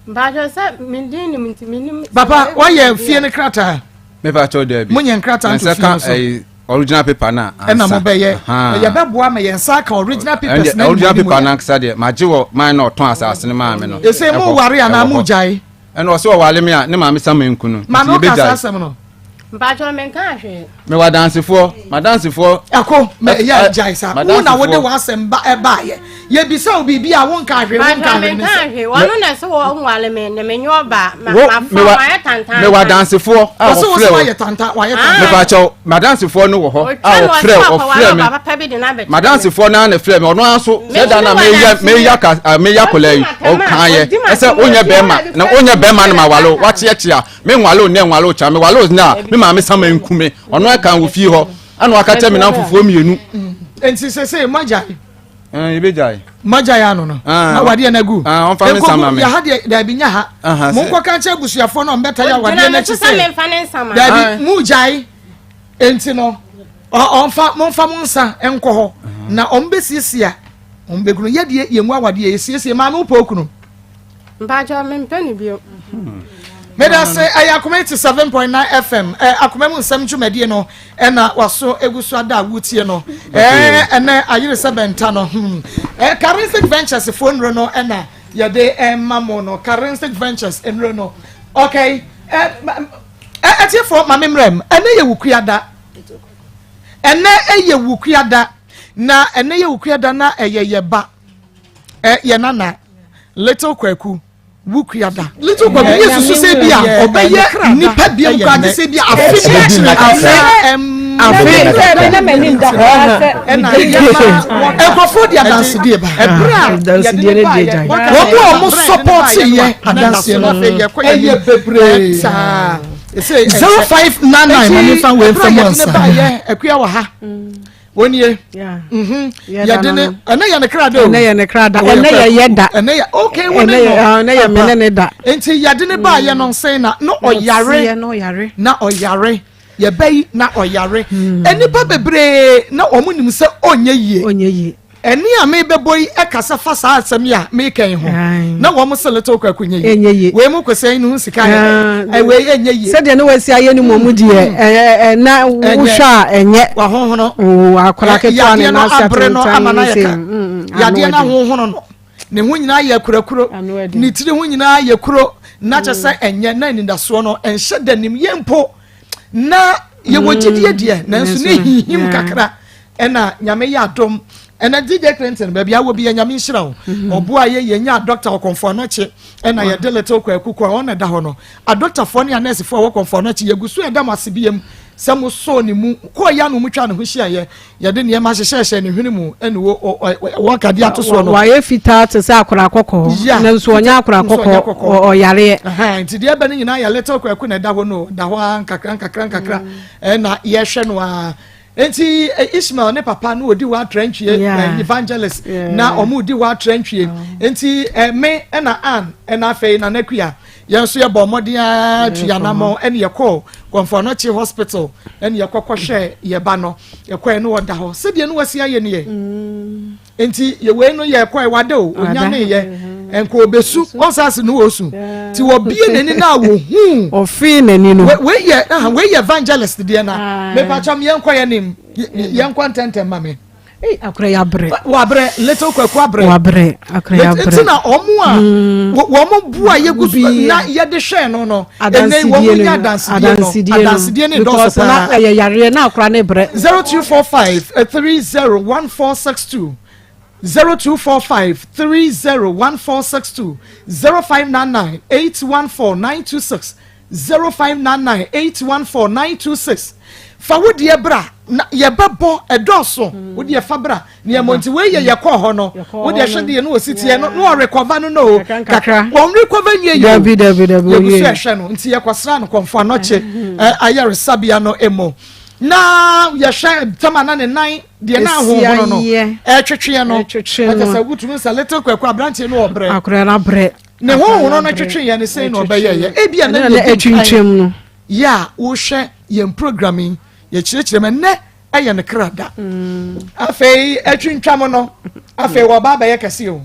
Mpatsɔ sɛ me din nim nti me nim. Papa wayɛ fie no krataa. Mepatsɔ daabi. Mo nyɛ nkrataa nto fie no so. Ɛyɛ original paper na ansa. Ɛna mo bɛyɛ. Yɛ bɛ boa ma yɛn nsa aka original papers na original paper na ankasa deɛ ma gye wɔ man na ɔtɔn asase no maa me no. Ese mo ware anaa mo gyae. Ɛna ɔsɛ ɔwale me a ne maame sama nku no. Maame wo ka saa asɛm no. Mpatsɔ me nka ahwee. Mewɔ adansefoɔ, m'adansefoɔ. Ɛko, mɛ ɛyɛ agyae sa. Wo na wode w'asɛm ba ɛbaayɛ. Yɛbisa wo biribi a wonka hwee, wonka hwee ne sɛ. Hwee, wɔn na sɛ wɔn nwale me na me nyɛ ɔbaa, ma ma fa wayɛ tantan. Mewɔ adansefoɔ a wɔfrɛ wo. Wɔsɛ tantan, wayɛ tantan. Mepakyɛw, m'adansefoɔ no wɔ hɔ a wɔfrɛ wɔfrɛ me. M'adansefoɔ no ara na frɛ me, ɔno ara nso sɛ da na meyɛ meyɛ ka meyɛ akwadaa yi, ɔka yɛ ɛsɛ wonyɛ bɛrima na wonyɛ bɛrima no ma wale wo, wakyeakyea me nwale wo nnɛ nwale wo kya me wale wo nnɛ a me maame sama nku me ɔno ɛka wɔ fie hɔ ɛna waka kyɛ me namfofoɔ mmienu. Nti sese magyae. Ɛɛ ebe gyae. Magyae ano no. Na wadeɛ no agu. Ɔnfa me nsama me. Yaha deɛ daabi nya ha. Mo nkɔ ka nkyɛn abusuafoɔ no ɔmbɛta yɛ awadeɛ no akyi sɛ. Daabi mu gyae. Nti no ɔnfa mo nfa mo nsa nkɔ hɔ na ɔmbɛsiesie a ɔmbɛkunu yɛ deɛ yɛn mu awadeɛ yɛsiesie maame wopɛ okunu. Mpakyɛw mempɛ no bio. Meda se ɛyɛ Akoma 87.9 FM ɛ akoma mu nsɛm dwumadie no ɛna waso egu so ada a wotie no ɛɛ ɛnɛ ayere sɛ bɛnta no hmm ɛ Karinsic Ventures foɔ nnuro no ɛna yɛde ɛma mo no Karinsic Ventures nnuro no okay ɛ ɛ ɛtiefoɔ ma me mmerɛ m ɛnɛ yɛ wukuada ɛnɛ ɛyɛ wukuada na ɛnɛ yɛ wukuada na ɛyɛ yɛ ba ɛ yɛ nana Little Kwaku wu kuada. Little Kwaku yɛ susu sɛ bi a ɔbɛyɛ nipa bi mu kura sɛ bi a afe bi akyerɛ afe afe ɛna yɛma nkurɔfoɔ di adansedie ba ɛberɛ a yɛde ne baayɛ wɔn a wɔn sɔpɔte yɛ adanseɛ no ɛyɛ bebree saa 0599 maame fa wei nfa mu ansa akua wɔ ha. Wɔnie. Mhm. Yɛde ne ɛnɛ yɛ ne kra da o. Ɛnɛ yɛ ne kra da. Ɛnɛ yɛ yɛ da. Ɛnɛ yɛ okay wo ne no. Ɛnɛ yɛ me ne ne da. Nti yɛde ne baa yɛ no nsɛn na no ɔyare. Na ɔyare. Yɛbɛ yi na ɔyare. Nnipa bebree na wɔn nim sɛ ɔnyɛ yie. Ɔnyɛ yie. Ɛnne a merebɛbɔ yi kasa fa saa asɛm yi a mereka yi ho. Na wɔn se Little Kwaku nyɛ yie. Wei mu kwesɛn no ho sika yɛ dɛ. Wei ɛnyɛ yie. Sɛdeɛ ne wasi ayɛ no mmom deɛ, mm. na wohwɛ a ɛnyɛ. Wahohono. Akwadaa ketewa ne Yadeɛ no n'ase abere no ama no atentan ayɛ sei. ka. Yadeɛ no ahohono no. Ne ho nyinaa yɛ akurakuro. Ne tiri ho nyinaa yɛ kuro. Na kyɛ sɛ ɛnyɛ na anidasoɔ no ɛnhyɛ da nim yɛn mpo. Na yɛwɔ gyidie deɛ nanso ne hinhim kakra. Ɛna nyame yɛ adom ɛna DJ Clinton baabi awɔ bi yɛ nyame nhyira wo mhm. ɔboa yɛ yɛ nya doctor ɔkɔmfo anɔkye ɛna yɛde little kwaku kɔ ɔna ɛda hɔ no adɔktafoɔ ne anɛɛsefoɔ a wɔ kɔmfo anɔkye yɛgu so ɛda mo ase biam sɛ mo sɔɔ ne mu kɔɔ yɛ ano mu twa ne ho hyia yɛ yɛde nneɛma hyehyɛhyɛ ne hwene mu ɛne wɔ wɔ kadeɛ ato soɔ no wayɛ fitaa te sɛ akora kɔkɔɔ nanso ɔnyɛ akora kɔkɔɔ ɔyareɛ nti deɛ ɛbɛ no nyinaa yɛ little kwaku na ɛda hɔ no da hɔ a nkakra nkakra nkakra mm. ɛna yɛhwɛ no a Enti Ishmael ne papa no odi hɔ atrantwie yeah. evangelist yeah. na wɔn di hɔ atrantwie oh. enti me ɛna Ann ɛna afei na Nakuya yɛn nso yɛbɔ mmɔden ara tu yɛn anamɔ ɛna yɛkɔ Kɔnfɔnɔkye hospital ɛna yɛkɔ kɔhwɛ yɛ ba no yɛkɔɛ no ɔda hɔ sɛdeɛ no wasi ayɛ no yɛ. Mm. Nti yɛ wei no yɛ kɔɛ wada o onyane yɛ nka obesu ɔnsa no osu ti wɔbie n'ani na wohu ɔfii n'ani no wei yɛ aha wei yɛ evangelist deɛ na mepakyɛm yɛn kɔ yɛn nim yɛn kɔ ntɛntɛn ma me. Ee akora yɛ abrɛ. Wabrɛ little kwaku abrɛ. Wabrɛ akora yɛ abrɛ. Nti na wɔn a wɔn bu a yɛgu so na yɛde hwɛ no no ɛnɛ wɔn nya adansidie no adansidie no dɔɔso paa. Ɛyɛ yareɛ na akora ne brɛ. 0245 301462 0245 301462 0599 814 926 0599 814 926 Fa wo deɛ bra na yɛbɛbɔ ɛdɔɔso wo deɛ fa bra na yɛmmɔ nti wei yɛ yɛkɔɔ hɔ no wo deɛ hwɛ deɛ no ɔsi teɛ no na ɔrekɔva no no kakra wɔn rekɔva nwie yɛ o yɛgu so ɛhwɛ no nti yɛkɔsra no kɔmfo anɔkye ayaresabea no emu na yɛhwɛ tɛma na ne nan deɛ na ahohono no ɛtwetweɛ no ɛkyɛ sɛ wotumi sɛ little kwaku aberanteɛ no ɔbrɛ akora no abrɛ ne hohono no twetwe yɛ ne sɛn na ɔbɛyɛ yɛ ebi a na yɛ ɛtwintwam no yɛ a wohwɛ yɛn program yi yɛkyerɛkyerɛ mu ɛnɛ ɛyɛ ne kra da mm. afei atwintwam no afei wɔba abɛyɛ kɛse o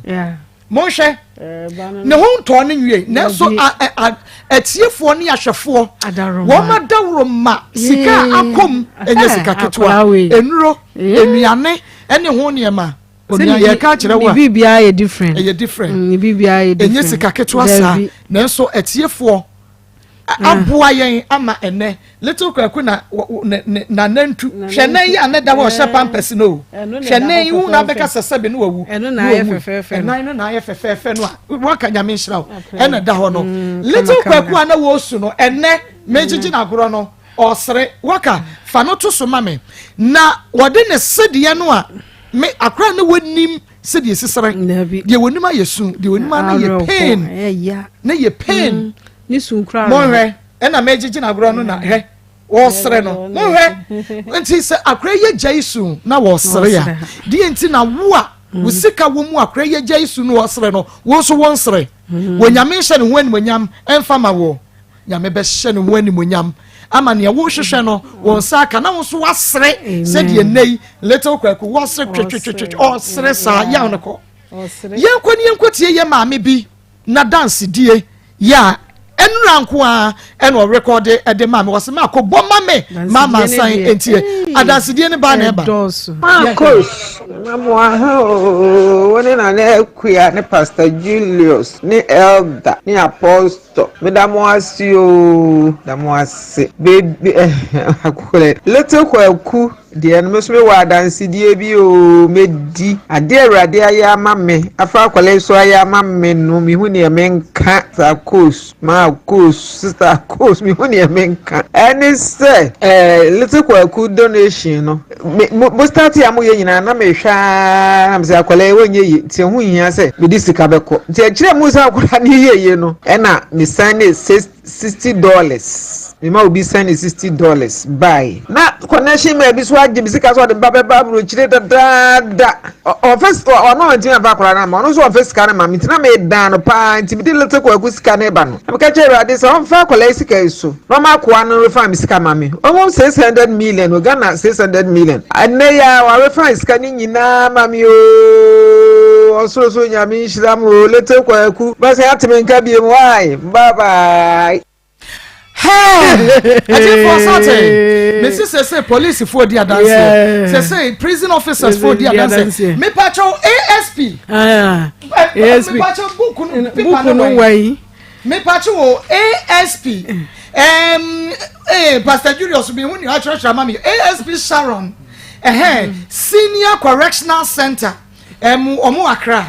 monhwɛ ne ho ntɔɔ no nwie nanso atiefoɔ ne ahwɛfoɔ wɔn adaworo ma sika a akɔm ɛnyɛ sika ketewa nnuro nnuane ɛne ho nneɛma onua yɛka akyerɛ wo a biribiara yɛ different ɛyɛ different mm, biribiara yɛ different ɛnyɛ sika ketewa saa nanso atiefoɔ. Aboa yɛn ama ɛnɛ Little Kwaku na na nantu. Hwɛ nan yi a ne da hɔ ɔhyɛ pampers no o. Hwɛ nan yi wo na abɛka sɛ sɛbe no wawu. Ɛno na ayɛ fɛfɛɛfɛ no. Ɛnan no na ayɛ fɛfɛɛfɛ no a waka Nyame nhyira wo. Ɛna da hɔ no. Mm, Little Kwaku a na wɔsu no ɛnɛ megyegye mm. n'agorɔ no ɔsere waka fa no to so ma me. Na wɔde ne sedeɛ no a me akora ne wɔnim sɛdeɛ ɛsi sere deɛ wɔnim ayɛ su deɛ wɔnim ano yɛ pain ne yɛ pain mm, ne su koraa monhwɛ ɛna mɛgyegye no agorɔ no na hwɛ wɔsere no monhwɛ nti sɛ akora yɛ gya yi su na wɔsere a deɛ nti na wo a wo mm. sika wɔ mu akora yɛ gya yi su na wɔsere no wo nso wɔnsere mm. wɔ nyame nhyɛ ne ho animonyam ɛmfa ma wɔ Nyame bɛhyɛ ne ho animonyam ama nea wohwehwɛ no wɔn nsa aka na wo nso wasere sɛdeɛ nnɛ yi little Kwaku wɔsere twetwetwetwe ɔsere saa yaw no kɔ. Yɛnkɔ ne yɛnkɔ tie yɛ maame bi na dansedie yɛ a ɛnura nko ara ɛna ɔrekɔde ɛde maa me wɔsɛ maa kɔ bɔ ma me maa ma nsan ntie adansedie no baa na ɛba. Marcos Mamoa oo wo ne Nana Akua ne Pastor Julius ne Elder ne Apostle. Tɔ meda mo ase oo da mo ase baby akorɛ little kwaku deɛ no me nso mewɔ adansedie bi oo mɛdi adeɛ awurade ayɛ ama me afa akwadaa yi so ayɛ ama me no mehu neɛ menka sakos maakos sister kos mehu neɛ menka ɛne sɛ eh, little kwaku donation no Me mo mo start a moyɛ nyinaa na mehwɛ ara na mesɛ akwadaa yi wɔnyɛ yie nti ɛho nhia sɛ mede sika bɛkɔ nti akyire mu sɛ akwadaa no yɛ yie no ɛna mesan ne $60 mema obi send ne $60 bae na connection man bi so agye me sika sɛ ɔde ba bɛba aburokyire dadaada ɔfɛ ɔno ɔntumi amfa akwadaa no ama ɔno nso ɔmfɛ sika no ma me nti na medan no paa nti mede little kwaku sika no ba no na meka kyerɛ awurade sɛ ɔmfa akwadaa yi sika yi so Na ɔma akoa no refan me sika ma me. Ɔwɔ 600 million o, Ghana 600 million. Ɛnnɛ yi ara warefan sika no nyinaa ma me oo. Ɔsorosoro Nyame nhyira mo oo. Little Kwaku, bɛsan ate me nka biom wai. Bye bye. Hey! Atifoɔ sate. Mesi sese polisifoɔ di adanseɛ. Sese prison officers foɔ di adanseɛ. Mepakyɛw ASP. Ah, ASP. Mepakyɛw buku no pipa no wɛn. Mepakye wo ASP um, eh, Pastor Julius mi hu ni akyerɛkyerɛ ama mi ASP Sharon ɛhɛn mm. Senior Correctional Center ɛmu ɔmo Accra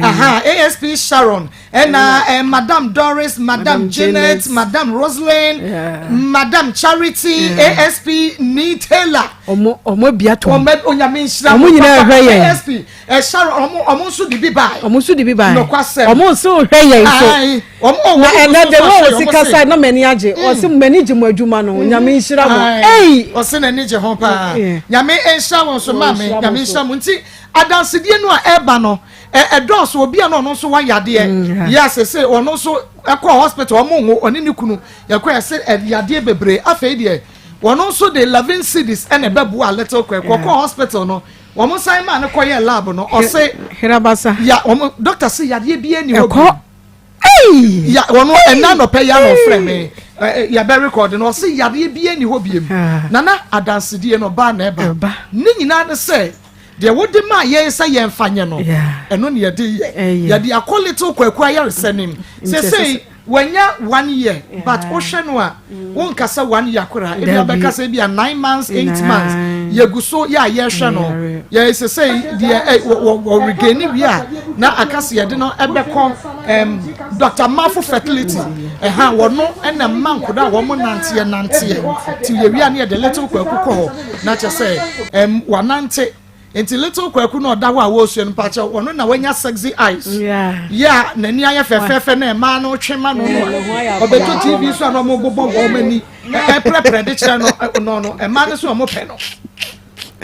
aha ASP Sharon ɛna eh, Madam Doris Madam, Madam Janet Madam Roslyn yeah. Madam Charity yeah. ASP Nee Taylor ɔmo ɔmo abia tom ɔmo onyame nhyira ɔmo nyinaa hwɛ yɛn ASP Ɛhyɛ ɔmo ɔmo nso de bi bae. Ɔmo nso de bi bae. Nokwasɛm. Ɔmo nso hwɛ yɛn so. Ayi ɔmo ɔwɔ Na ɛnɛ de wɔn wɔsi kasa na m'ani agye. Mm. Ɔsi m'ani gye mo adwuma no. Mm-hmm. Nyame nhyira mo. Ei. Ɔsi n'ani gye ho paa. Nyame nhyira wɔn so maame. Nyame nhyira mo. Nti adansedie no a ɛba no ɛdɔɔso obi a na ɔno nso wayɛ adeɛ. Mm, yɛ asese ɔno nso ɛkɔ hospital ɔmo nwo ɔne ne kunu yɛkɔ yɛsɛ ɛyadeɛ bebree afei deɛ wɔn nso de 11 cedis ɛna ɛbɛboa little kɔ ɛkɔ hospital no. Wɔn san maa no kɔ yɛɛ lab no ɔse. Herabasa. Ya wɔn doctor se yadeɛ bi ani hɔ bi. Ɛkɔ. Ei. Ya wɔn ɛna nɔpɛ ya na ɔfrɛ me yɛ bɛ record no ɔse yadeɛ bi ani hɔ biem. Nana adansedie no ba na ɛba. Ne nyinaa ne sɛ deɛ wode maa yɛn sɛ yɛn fa nyɛ no ɛno ne yɛde yɛ. Yɛde akɔ little kwaku ayaresɛ nim. Sesei Wanya one year but wohwɛ no a wonka sɛ one year koraa ebi abɛka sɛ ebi a 9 months 8 months yɛgu so yɛ a yɛhwɛ no yɛ sesei deɛ ɛ wɔ wɔ regain wie a na aka sɛ yɛde no ɛbɛkɔ ɛm Dr. Mafo fertility ɛha wɔno ɛna mma nkoda a wɔn nanteɛ nanteɛ ti yɛ wie a ne yɛde little kwaku kɔ hɔ na kyɛ sɛ ɛm wanante. Nti little Kwaku na ɔda hɔ a wɔresua no mpakyɛw ɔno na wanya sexy eyes yɛ a n'ani ayɛ fɛfɛɛfɛ na mmaa no twe ma no no a ɔbɛtɔ TV so a na wɔn bobɔ wɔn ani ɛprɛprɛ de kyerɛ no no no mmaa no so wɔn pɛ no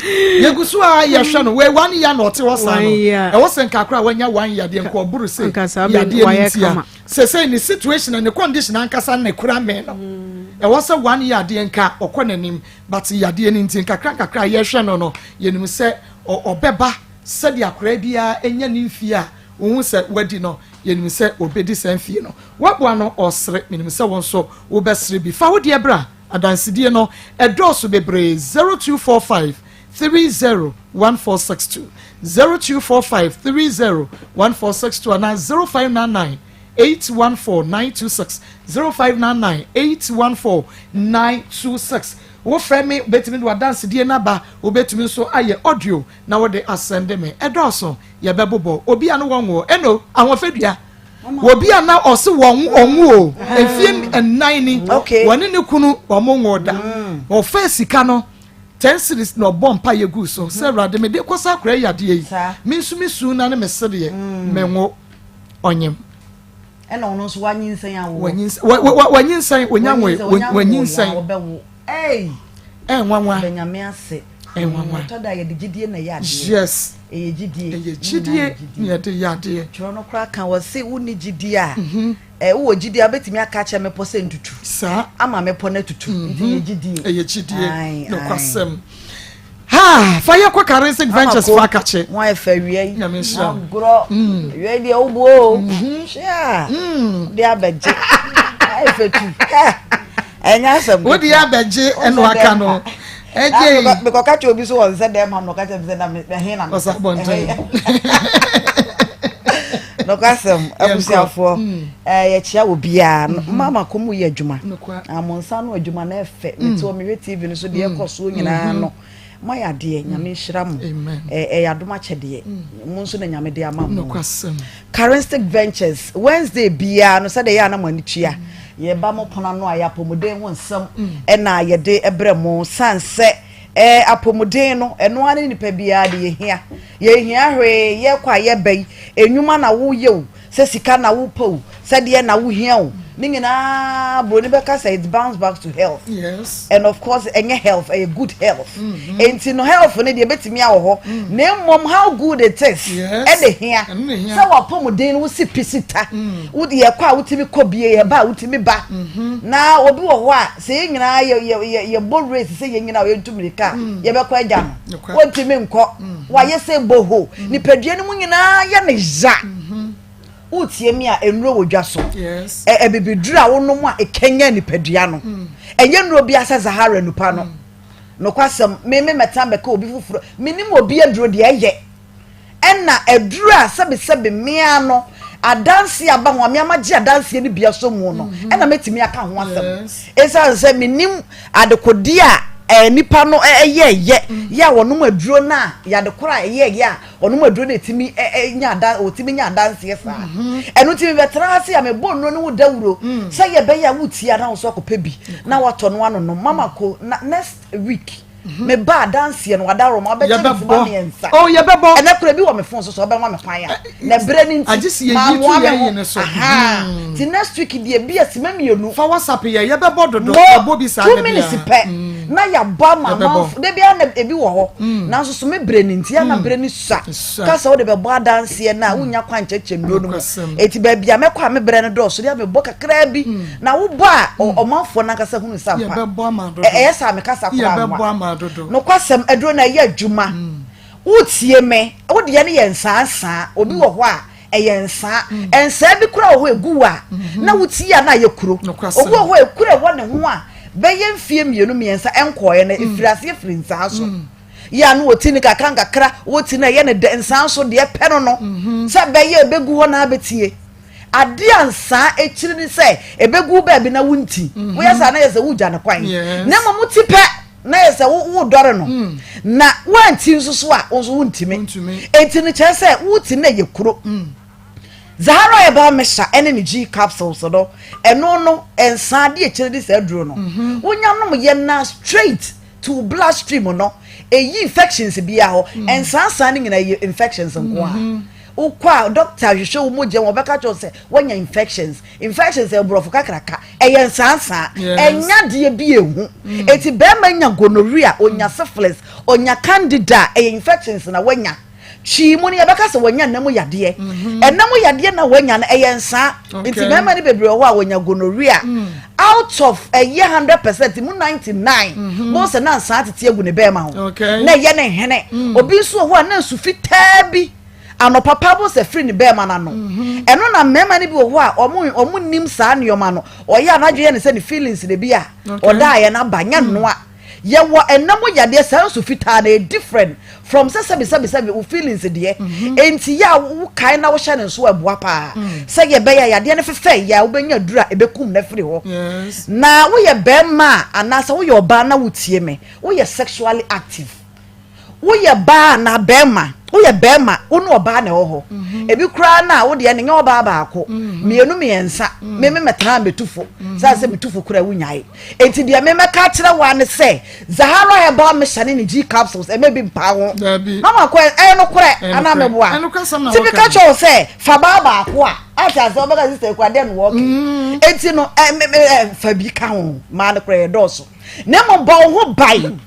yɛgu so a yɛhwɛ no wei one year na ɔte hɔ saa no ɛwɔ sɛ nkakora a wanya one year deɛ nka ɔboro se yadeɛ no ntia sɛsɛ ne situation ne condition ankasa ne kura me no ɛwɔ sɛ one year deɛ nka ɔkɔ n'anim But yadeɛ no nti nkakra nkakra a yɛhwɛ no no yɛnim sɛ ɔbɛba sɛdeɛ akoraa biara nya ne mfie a wohu sɛ wadi no yɛnim sɛ ɔbɛdi saa mfie no. Woaboa no ɔresere menim sɛ wo nso wobɛsere bi. Fa wo deɛ bra adansedie no ɛdɔɔso bebree 0245 30 1462 0245 30 1462 anaa 0599. 814 926, 0599 814 926. Wofrɛ me, wobɛtumi de w'adansedie no aba, wobɛtumi nso ayɛ audio na wode asɛnde me. Ɛdɔɔso, yɛbɛbobɔ. Obi a no wɔnwo ɛno ahoɔfɛdua, obi a na ɔse wɔn ɔnwo o, mfie 4 ni wɔne ne kunu wɔn nwo da. Ɔfɛ sika no 10 cedis na ɔbɔ mpa yɛ gu so sɛ, "Awurade, mede kɔ sa akora yi adeɛ yi, me nso me su na ne me sereɛ menwo." Ɔnyem. Ɛna ɔno nso wanyinsɛn awo? Wanyinsɛn, onyanwe, wanyinsɛn. Wɔbɛwo. Ɛy! Ɛnwanwa. Bɛnyame ase. Ɛnwanwa. Ɛtɔ da yɛde gyidie na ɛyɛ adeɛ. Ɛyɛ gyidie. Ɛyɛ gyidie na yɛde yɛ adeɛ. Twerɛ no koraa ka wɔ se wonni gyidie a, wowɔ gyidie a, wobɛtumi aka kyerɛ mepɔ sɛ ntutu ama mepɔ no atutu. Nti yɛ gyidie. Ɛyɛ gyidie. Ae, ae. Nokwasɛm ha fa yɛ kɔ Karensic Ventures fa akakye. Ho ayɛ fɛ wia yi. Nyame nhyira wo. Agorɔ wia yi deɛ, wobuo o hwɛ a, wode abɛgye ayɛ fɛ tu, ɛnyɛ asɛm. Wode abɛgye ɛna waka no ɛgye yi. Mekɔka kyerɛ obi so wɔ nsɛ dɛm ha no, ɔka kyerɛ me sɛ na ɛhe na ɔsa bɔnten. Nokwasɛm, abusuafoɔ, yɛkyia wɔ biara. Mama kɔm yɛ adwuma na mo nsa no adwuma na ɛfɛ. Mete hɔ mehwɛ TV no so, deɛ ɛkɔ soɔ nyinaa no, moayɛ adeɛ. Nyame nhyira mo. Ɛyɛ adom akyɛdeɛ mo nso na Nyame de ama mo. Charistic Ventures, Wednesday biara no, sɛdeɛ yɛ a na mo ani tua, yɛba mo pono ano a, yɛ apɔmuden ho nsɛm ɛna yɛde brɛ mo, san sɛ apɔmuden no, ɛno ara ne nipa biara de yɛhia. Yɛhia hwee yɛkɔ a yɛba yi, enwuma na woyɛ o, sɛ sika na wopɛ o, sɛdeɛ na wohia o, ne nyinaa buroni bɛka sɛ it bounce back to health. And of course, ɛnyɛ health, ɛyɛ good health. Nti no, health no deɛ, ebɛtumi awɔ hɔ, na mmom how good it is ɛna hia. Ɛno na hia. Sɛ wapɔmuden no wosi pisi ta, wode yɛkɔ a wotumi kɔ bie, yɛba a wotumi ba. Na obi wɔ hɔ a, sɛ yɛn nyinaa yɛ yɛ yɛ yɛbɔ race sɛ yɛn nyinaa yɛntu mirika a, yɛbɛkɔ agya no. Wɔntumi nkɔ, wayɛ sɛ boho, nipadua no mu nyinaa yɛ ne ya. Wotie mi a, nnuro wɔ dwa so. Ɛ ɛbibiduro a wonom a ɛkanya nipadua no, ɛnyɛ nnuro bi asɛ Zahara nupa no. Nokwasɛm, me mɛtena bɛka obi foforɔ, menim obi aduro deɛ ɛyɛ, ɛna aduro a sɛbesɛbe mmea no adanse aba ho a mmea ma gye adanseɛ no bia so mu no, ɛna mɛtumi aka ho asɛm. Ɛsiane sɛ menim adekodeɛ a nipa no ɛyɛ yɛ yɛ a wɔnom aduro no a, yɛadekoro a ɛyɛ yɛ a wɔnom aduro no, ɛtumi ɛ ɛ nya adan, wɔtumi nya adanseɛ saa. Ɛno nti mebɛtena ha se a mebɔ nnuro no ho dawuro sɛ yɛbɛyɛ a wotie a, na wo so akɔpɛ bi na watɔ no anonom. Mama ko na next week meba adanseɛ no, wadaworo ma wabɛkyɛ me sima Yɛbɛbɔ. 3. Oh, yɛbɛbɔ. Ɛnɛ kora bi wɔ me phone so, so ɔbɛma me kwan a, na berɛ no Agye nti sɛ yɛyi maamoa to me yɛn ho yi ne so. Aha. Nti next week deɛ, bi a sima 2. Fa WhatsApp yɛ, yɛbɛbɔ dodo. Mo Yɛbɔ bi saa 2 da minutes biara. pɛ na yɛabɔ ama Yɛbɛbɔ. amanfo. Da biara na ebi wɔ hɔ, nanso so me berɛ no nti ana berɛ no sua. Sua. Ka sɛ wode bɛbɔ adanseɛ no a, wonya kwan kyerɛkyerɛ nnuro no mu. Nokwasɛm. Enti baabi a mɛkɔ a, me berɛ no dɔɔso deɛ, mebɔ kakraa bi na wobɔ a, ɔmanfoɔ no ankasa hunu sa mpa. Yɛbɛbɔ ama dodo. Ɛyɛ saa mekasa koraa Yɛbɛbɔ mmoa. ama dodo. Nokwasɛm, aduro no ɛyɛ adwuma. Wotie me, wodeɛ no yɛ nsansaa. Obi wɔ hɔ a ɛyɛ nsaa, nsaa bi koraa wɔ hɔ egu wɔ a na wotie a na ayɛ kuro. Nokwasɛm. Obi wɔ hɔ a ekuro ɛwɔ ne ho a bɛyɛ mfie 2 3 ɛnkɔɔɛ no, efiri aseɛ firi nsaa so. Yɛ a no wɔti ne kakra nkakra, wɔti no ɛyɛ ne dɛ. Nsaa so deɛ pɛ no sɛ bɛyɛ ebegu hɔ na abɛtie ade a nsaa akyiri ne sɛ ebegu baabi na wonti woyɛ saa na yɛ sɛ wogya ne kwan. Na mmom woti pɛ na yɛ sɛ wodɔre no na woanti nso so a, wo nso wontimi. Wontumi. Enti no kyerɛ sɛ woti na ɛyɛ kuro. Zahara Herbal Mixture ɛne ne G capsules no, ɛno no nsa de akyire de saa aduro no, wonya nom yɛ na straight to blood stream no, ɛyi infections biara hɔ. Nsansan no nyinaa yɛ infections nko a wokɔ a doctor hwehwɛ wo mogya mu, ɔbɛka kyerɛ wo sɛ woanya infections. Infections ɛyɛ borɔfo kakraka, ɛyɛ nsansan. Ɛnya deɛ bi ehu. Eti bɛrima nya gonorrhea, onya syphilis, onya candida, ɛyɛ infections na wanya. Twii mu no, yɛbɛka sɛ wanya nam yadeɛ. Ɛnam yadeɛ na wanya no ɛyɛ nsaa. Nti mmarima no bebree wɔ hɔ a wɔnya gonorrhea, out of ɛyɛ 100% mu, 99 mo sɛ na nsaa tete agu ne bɛrima ho na ɛyɛ ne hene. Obi nso wɔ hɔ a na nsu fitaa bi anɔpapa bo sɛ firi ne bɛrima n'ano. Ɛno na mmarima no bi wɔ hɔ a ɔmo nim saa nneɛma no, ɔyɛ anadwo yɛ ne sɛ ne feelings de bi a ɔda ayɛ n'aba nyɛ nnoa. Yɛwɔ ɛna mu yadeɛ saa nsu fitaa no ɛyɛ different from sɛ sɛbi sɛbi sɛbi wo feelings deɛ. Mhm. Enti yɛ a wo kae na wohyɛ ne nso ɛboa paa. Mm. Sɛ yɛbɛyɛ yadeɛ no fefɛ yɛ a wobɛnya aduru a ɛbɛkum no afiri hɔ. Na woyɛ bɛrima a anaasɛ woyɛ ɔbaa na wotie me, woyɛ sexually active. Woyɛ baa anaa bɛrima, woyɛ bɛrima, wo ne ɔbaa na ɛwɔ hɔ. Mhm. Ebi koraa na wo deɛ no nyɛ ɔbaa baako, mhm. mmienu mmiɛnsa. Mhm. Me me mɛtena mɛtufo. Sɛ sɛ metufo koraa wonyae. Enti deɛ me mɛka akyerɛ wo ne sɛ Zahara herbal mixture ne ne G capsules ɛmɛ bi mpaa ho. Mama kɔ ɛyɛ no korɛ anaa mɛboa. Ti mi ka kyerɛ wo sɛ fa baa baako a ate ase ɔbɛka sista ekura deɛ no wɔɔke. Enti no ɛ ɛ fa bi ka ho maa no korɛ yɛ dɔɔso. Na mmom bɔ wo ho ban.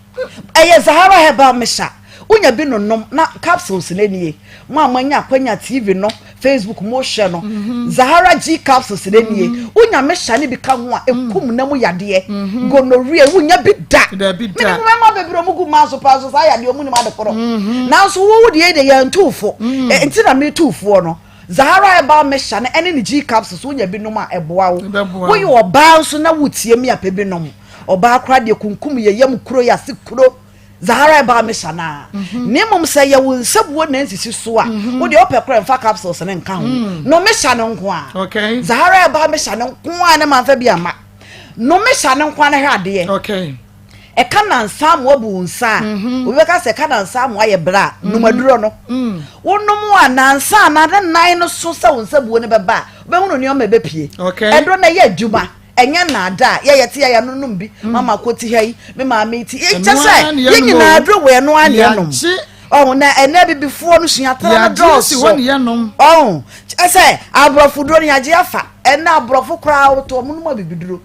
Ɛyɛ Zahara Herbal Mixture. Wonya bi nonom na capsules no nie. Mo a moanya akwanya TV no, Facebook mo hwɛ no. Mhm. Zahara G capsules no nie. Mhm. Wonya mixture no bi ka ho a ekum na mu yadeɛ. Mhm. Gonorrhea wonya bi da. Mene mo mmarima bebree ɔmo gu mmaa so paa so saa yadeɛ ɔmo nim ade korɔ. Nanso wo deɛ deɛ yɛn tuufo. Mm. E, nti na me tuufoɔ no. Zahara Herbal Mixture no ɛne ne G capsules wonya bi nom a ɛboa wo. Woyɛ ɔbaa nso na wotie mi apɛ bi nom. Ɔbaa koraa deɛ kunkum yɛ yam kuro yɛ ase kuro Zahara ɛbaa me sanaa mhm. na mmom sɛ yɛ wo nsabuo na nsisi so a mhm. wo deɛ wopɛ koraa mfa capsules ne nka ho mm. no mesa no nko a Zahara ɛbaa me sa no nko a ne manfa bi ama no mesa no nko a na hwɛ adeɛ ɛka nansa amoa bu wo nsa a mhm. obi bɛka sɛ ɛka nansa amoa yɛ berɛ a nomaduro no mm. wonom a nansa a na ne nan no so sɛ wo nsa buo no bɛba a wobɛhunu nneɛma ɛbɛpie ɛduro no ɛyɛ adwuma Ɛnyɛ nnaadaa, yɛ yɛte a yɛanonom bi, mm. mama ko ti ha yi, me maame ti. Kyɛ sɛ yɛn nyinaa duro wɔ ɛno ara na yɛnom. Ɔho na ɛnɛ bibifoɔ no suatena no dɔɔso. Ɔho kyɛ sɛ aborɔfo duro no yɛagye afa. Ɛnɛ aborɔfo koraa wɔtɔ wɔn nom abibiduro.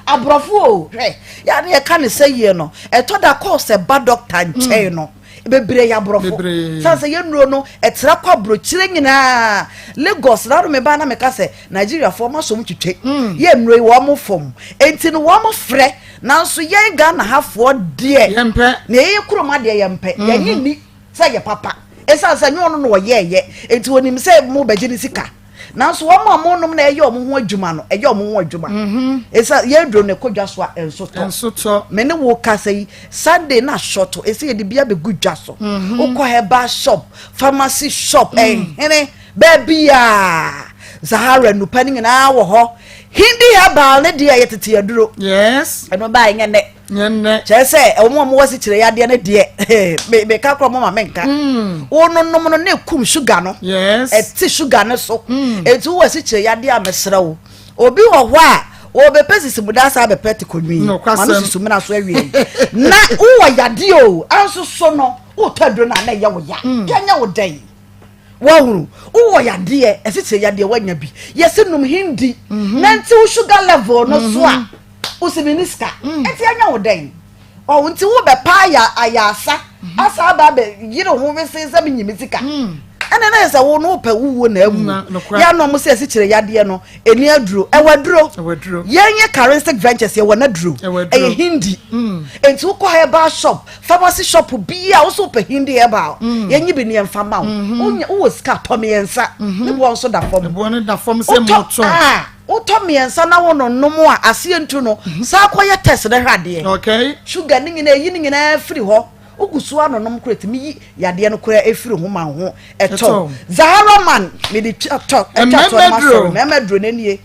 Aborɔfo o hwɛ yɛ ne yɛka ne sɛ yie no ɛtɔ da kɔɔ sɛ ba dɔkta nkyɛn no. Bebree yɛ aborɔfo. San sɛ yɛn nnuro no ɛtra kɔ aburokyire nyinaa. Lagos na ano meba na meka sɛ Nigeriafoɔ wɔn asom twitwe. Mm. Yɛn nnuro yi wɔn fam. Enti no wɔn frɛ nanso yɛn Ghana hafoɔ deɛ. Yɛmpɛ. Nea yɛyɛ kurom adeɛ yɛmpɛ. Mm -hmm. Yɛnye nni sɛ yɛ papa. Ɛsan sɛ nyɛ ɔno na ɔyɛɛyɛ. Enti onim sɛ mo bɛgye ne sika. Nanso wɔn a wɔnom na ɛyɛ wɔn ho adwuma no, ɛyɛ wɔn ho adwuma. Mhm. Esa yɛn duro no ɛkɔ dwa so a ɛnso tɔ. Ɛnso tɔ. Me ne wo kasa yi Sunday na short esi yɛde bi abɛgu dwa so. Mhm. Wokɔ herbal shop, pharmacy shop, mm. ɛhene baabi a Zahara nupa no nyinaa wɔ hɔ. Hindi herbal ne deɛ yɛ tete aduro. Yes. Ɛno baa ɛnyɛ nɛ. Nyɛ nnɛ. Kyerɛ sɛ wɔn a wɔwɔ sikyerɛ yadeɛ no deɛ meka korɔ mo ma menka. Mm. Wononom no na ekum sugar no. Yes. Ɛte sugar no so. Mm. Eti wowɔ sikyerɛ yadeɛ a mesrɛ wo. Obi wɔ hɔ a wɔbɛpɛ sisimuda asa abɛpɛ te konwi. Ma no sisumina so awie. Na wowɔ yadeɛ o anso so no wotɔ aduro no a na ɛyɛ wo ya. Mm. Yɛnyɛ wo dɛn. Wahunu wowɔ yadeɛ ɛsikyerɛ yadeɛ wanya bi. Yɛsi nom hindi. Mm-hmm. Na nti wo sugar level no so a. Mm-hmm. Wosi mi ni sika. Mm. Eti anya wo dɛn? Ɔwo nti wo bɛ pa aya ayasa. Mm-hmm. Asa aba abɛ yere ho wese sɛ mi nyi mi sika. Mm. Ɛna na yɛ sɛ wo no pɛ wo wuo na awu. Ya no ɔmo sɛ ɛsi kyerɛ yadeɛ no ɛni aduro. Ɛwɔ aduro. Yɛn yɛ Charistic Ventures yɛ wɔ n'aduro. Ɛyɛ Hindi. Mm. Enti wokɔ herbal shop, pharmacy shop bi a wosɛ wopɛ Hindi herbal. Mm. Yɛnyi bi ne yɛmfa ma wo. Mm-hmm. Wowɔ sika tɔ mmiɛnsa. Mm-hmm. Ne boɔ nso da fam. Ne boɔ no da fam sɛ mɔtɔ. Ah. Wotɔ mmiɛnsa na wononom a, aseɛ ntu no, san kɔyɛ test na hwɛ adeɛ. Okay. Sugar ne nyinaa, ɛyi ne nyinaa firi hɔ. Wogu so anonom koraa, ɛtumi yi yadeɛ no koraa ɛfiri ho ma wo ho ɛtɔ. Zahara man, mede twa tɔ, ɛtwa toɔ no masɔre. Mmarima aduro no nie.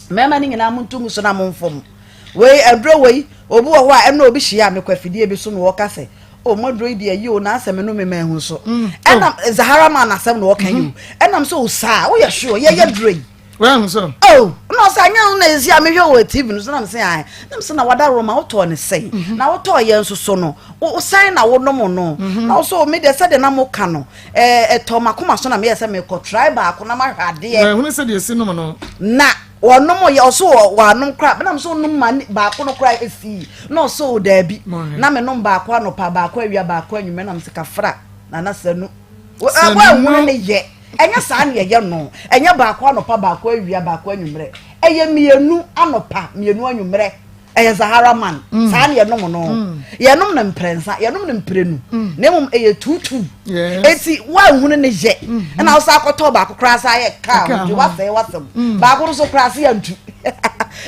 Mmarima no nyinaa monto ngu so na momfom. Wei, aduro wei, obi wɔ hɔ a ɛna obi hyia me kɔ afidie bi so na ɔka sɛ, o mo aduro yi deɛ yi o na asɛ me no me ma ehu so. Ɛnam Zahara man asɛm na ɔka yi o. Ɛnam sɛ o saa, woyɛ sure, yɛyɛ duro yi. Wɛn so. Oh, na ɔsɛ anyɛ wo na esi a mehwɛ wɔ TV no so na mesɛ ae. Na mesɛ na wada Roma wotɔɔ ne sɛn. Mhm. Na wotɔɔ yɛn nso so no, wo sɛn na wonom no. Mhm. Na ɔsɛ me deɛ sɛdeɛ na moka no, ɛɛ ɛtɔ makoma so na meyɛ sɛ mekɔ try baako na mahwɛ adeɛ. Na ehunu sɛ deɛ esi nom no. Na wɔnom yɛ ɔso wɔanom koraa na mesɛ wonom ma baako no koraa esi na ɔsɛ o daabi. Na menom baako anɔpa baako awia baako anwummerɛ na mesɛ kafra na na sanu. Wɔahunu ne yɛ. Ɛnyɛ saa na yɛyɛ no. Ɛnyɛ baako anɔpa, baako awia, baako anwummerɛ. Ɛyɛ mmienu anɔpa, mmienu anwummerɛ. Ɛyɛ Zahara man. Mm. Saa na yɛnom no. Mm. Yɛnom no mprɛnsa, yɛnom no mprenu. Mm. Na mmom ɛyɛ tuutuu. Eti woanhunu ne yɛ. Mm-hmm. Ɛna wosan akɔtɔ baako koraa saa yɛ kaa ho nti wasɛe wasɛm. Baako no so koraa se yɛntu.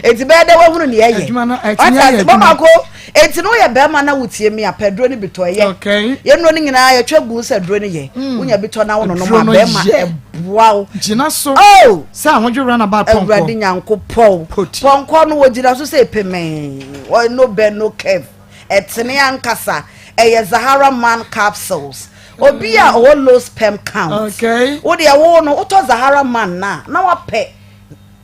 Enti bɛyɛ dɛ wahunu nea ɛyɛ. Wate ase bɔmako. Enti no woyɛ bɛrima na wotie me a pɛ duro no bi tɔ ɛyɛ. Yɛn nnuro no nyinaa yɛtwa gu sɛ duro no yɛ. Mm. Wonya bi tɔ na wononom a bɛrima ɛboa wo. Gyina so. Oh! Sɛ ahodwo runabout pɔnkɔ. Awurade Nyankopɔn. Pɔnkɔ no wɔgyina so sɛ pemee. No bend no curve. Ɛtene ankasa. Ɛyɛ Zahara Man capsules. Obi a ɔwɔ low sperm count. Okay. Wo deɛ wo no wotɔ Zahara Man na na wapɛ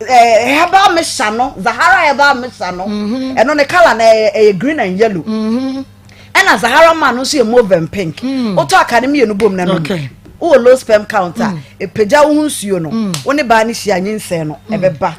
eh, herbal mixture no Zahara herbal mixture no mhm. ɛno ne colour no ɛyɛ green and yellow mhm. ɛna Zahara man no nso yɛ mauve and pink mm. wotɔ aka ne mmienu bom na no wowɔ low sperm count a mm. ɛpagya wo ho nsuo no mm. wo ne baa no hyia nyinsɛn no ɛbɛba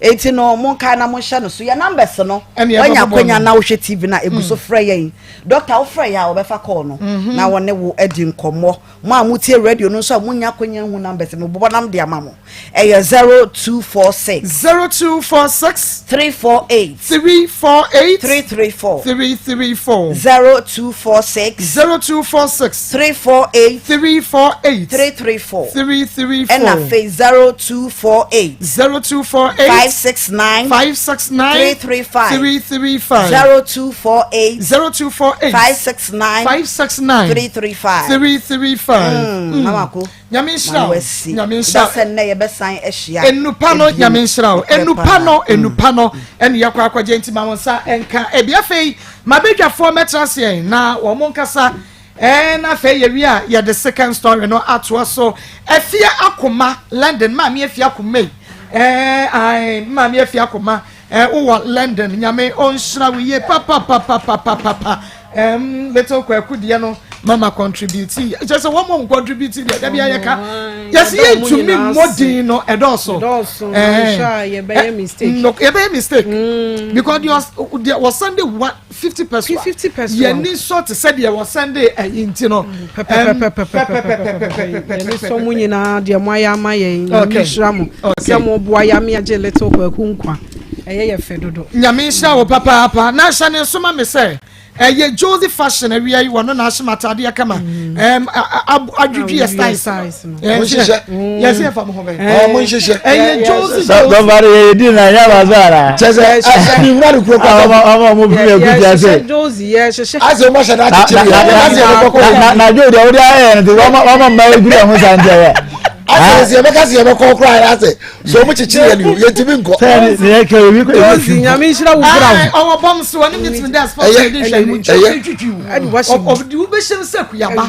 enti no monkae na monhyɛ no so yɛ numbers no woanya akwanya na wohwɛ tv no a ɛgu so frɛ yɛn dɔkta wofrɛ yɛ a wɔbɛfa kɔɔ no mhm. na wɔne wo adi nkɔmmɔ Mo a motie radio no nso a monnya akwanya nhu numbers no, mebobɔ nam de ama mo. Ɛyɛ 0246. 0246. 348. 348. 334. 334. 0246. 0246. 348. 348. 334. 334. Ɛna afei 0248. 0248. 569. 569. 335. 335. 0248. 0248. 569. 569. 335. 335. Mm, Mama ko. Nyame nhyira wo. Nyame nhyira. Dasɛ nnɛ yɛbɛsan ahyia. Enupa no nyame nhyira wo. Enupa no enupa no ɛne yɛkɔ akɔgye nti ma wo nsa nka. Ebi afei mabadwafoɔ mɛtra aseɛ na wɔn nkasa. Ɛɛ na afei yɛwie a yɛde second story no atoa so. Afie akoma London maame afie akoma yi. Ɛɛ ae maame afie akoma. Eh, wowɔ London, Nyame ɔnhyira wo yie papapapapapapa. Um, little Kwaku deɛ no, mama contribute. Kyerɛ sɛ wɔn mo contribute deɛ, dabi ayɛ ka. Yɛsi yɛ ntumi mmɔ din no, ɛdɔɔso. Ɛdɔɔso, yɛbɛyɛ mistake. No, yɛbɛyɛ mistake. Mm. Because deɛ wɔsɛnde wa 50 pesewa. 50 pesewa. Yɛn ni sɔ te sɛ deɛ wɔsɛnde ɛyi nti no. Pɛpɛpɛpɛpɛpɛpɛpɛ. Yɛn ni sɔ mo nyinaa deɛ mo ayɛ ama yɛn. Nyame nhyira mo. Sɛ mo boa yɛ ame agye little Kwaku nkwa. Ɛyɛ yɛ fɛ dodo. Nyame nhyira wo papaapa. Na hyɛ ne nso ma me sɛ ɛyɛ Josie fashion awia yi wɔno na ahyɛ m'ataadeɛ kama ɛm adwidwi yɛ styles no. Yɛsɛ yɛfa mo ho bɛn. Mo nhyehyɛ. Ɛyɛ Josie Josie. Dɔnfari yɛ di na yɛ ba so ara. Kyɛ sɛ ɛsɛ mi wura de kuro kɔ. Ɔmɔ ɔmɔ mo fi yɛ kutia se. Yɛhyehyɛ Josie yɛhyehyɛ. Ase mo ahyɛ n'akyekyere yɛ. Ase yɛ bɛkɔ kɔ. Na na jo deɛ wode ayɛ yɛ no ti wɔn wɔn mma eguru ɛho sa nkyɛn yɛ. Ase yɛ bɛka se yɛ bɛkɔ kora yɛ ase so ɔmo kyekyere yɛ ni yɛ ntumi nkɔ. Sɛ ne yɛ kɛ ebi kɔ ebi fi. Nyame nhyira wo bra wo. Ɔwɔ bɔm so ɔne mi tumi dɛ sport ɛdi nhwɛ mu ntwi twitwi wo. Ɔdi wo bɛhyɛ mu sɛ kuyaba.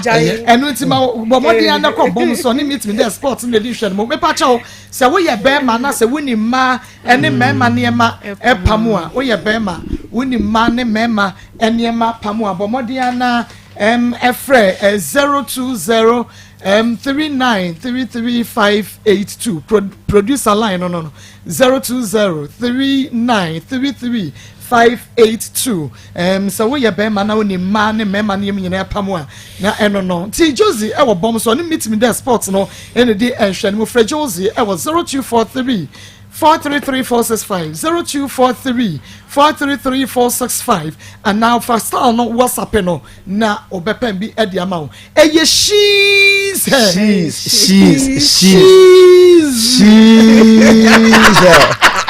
Ɛno nti ma bɔ mmɔden anakɔ bɔm so ɔne mi tumi dɛ sport na ɛdi nhwɛ mu. Mepa kyɛw sɛ woyɛ bɛrima na sɛ woni mmaa ɛne mmarima nneɛma ɛpam a woyɛ bɛrima woni mmaa ne mmarima nneɛma pam a bɔ mmɔden ana ɛfrɛ 020 3933582 pro producer line no no no 0203933582 um, sɛ woyɛ bɛrima na wone mmaa ne mmarima no yɛm nyinaa pam a na ɛno no nti Josie ɛwɔ bɔm so ɔne meet me dɛ sports no ɛne di ɛnhwɛ no mu frɛ Josie ɛwɔ 0243 433465 0243 433465 anaa fa style no whatsapp no na ɔbɛpɛn bi de ama wo ɛyɛ she's hair she's she's she's she's hair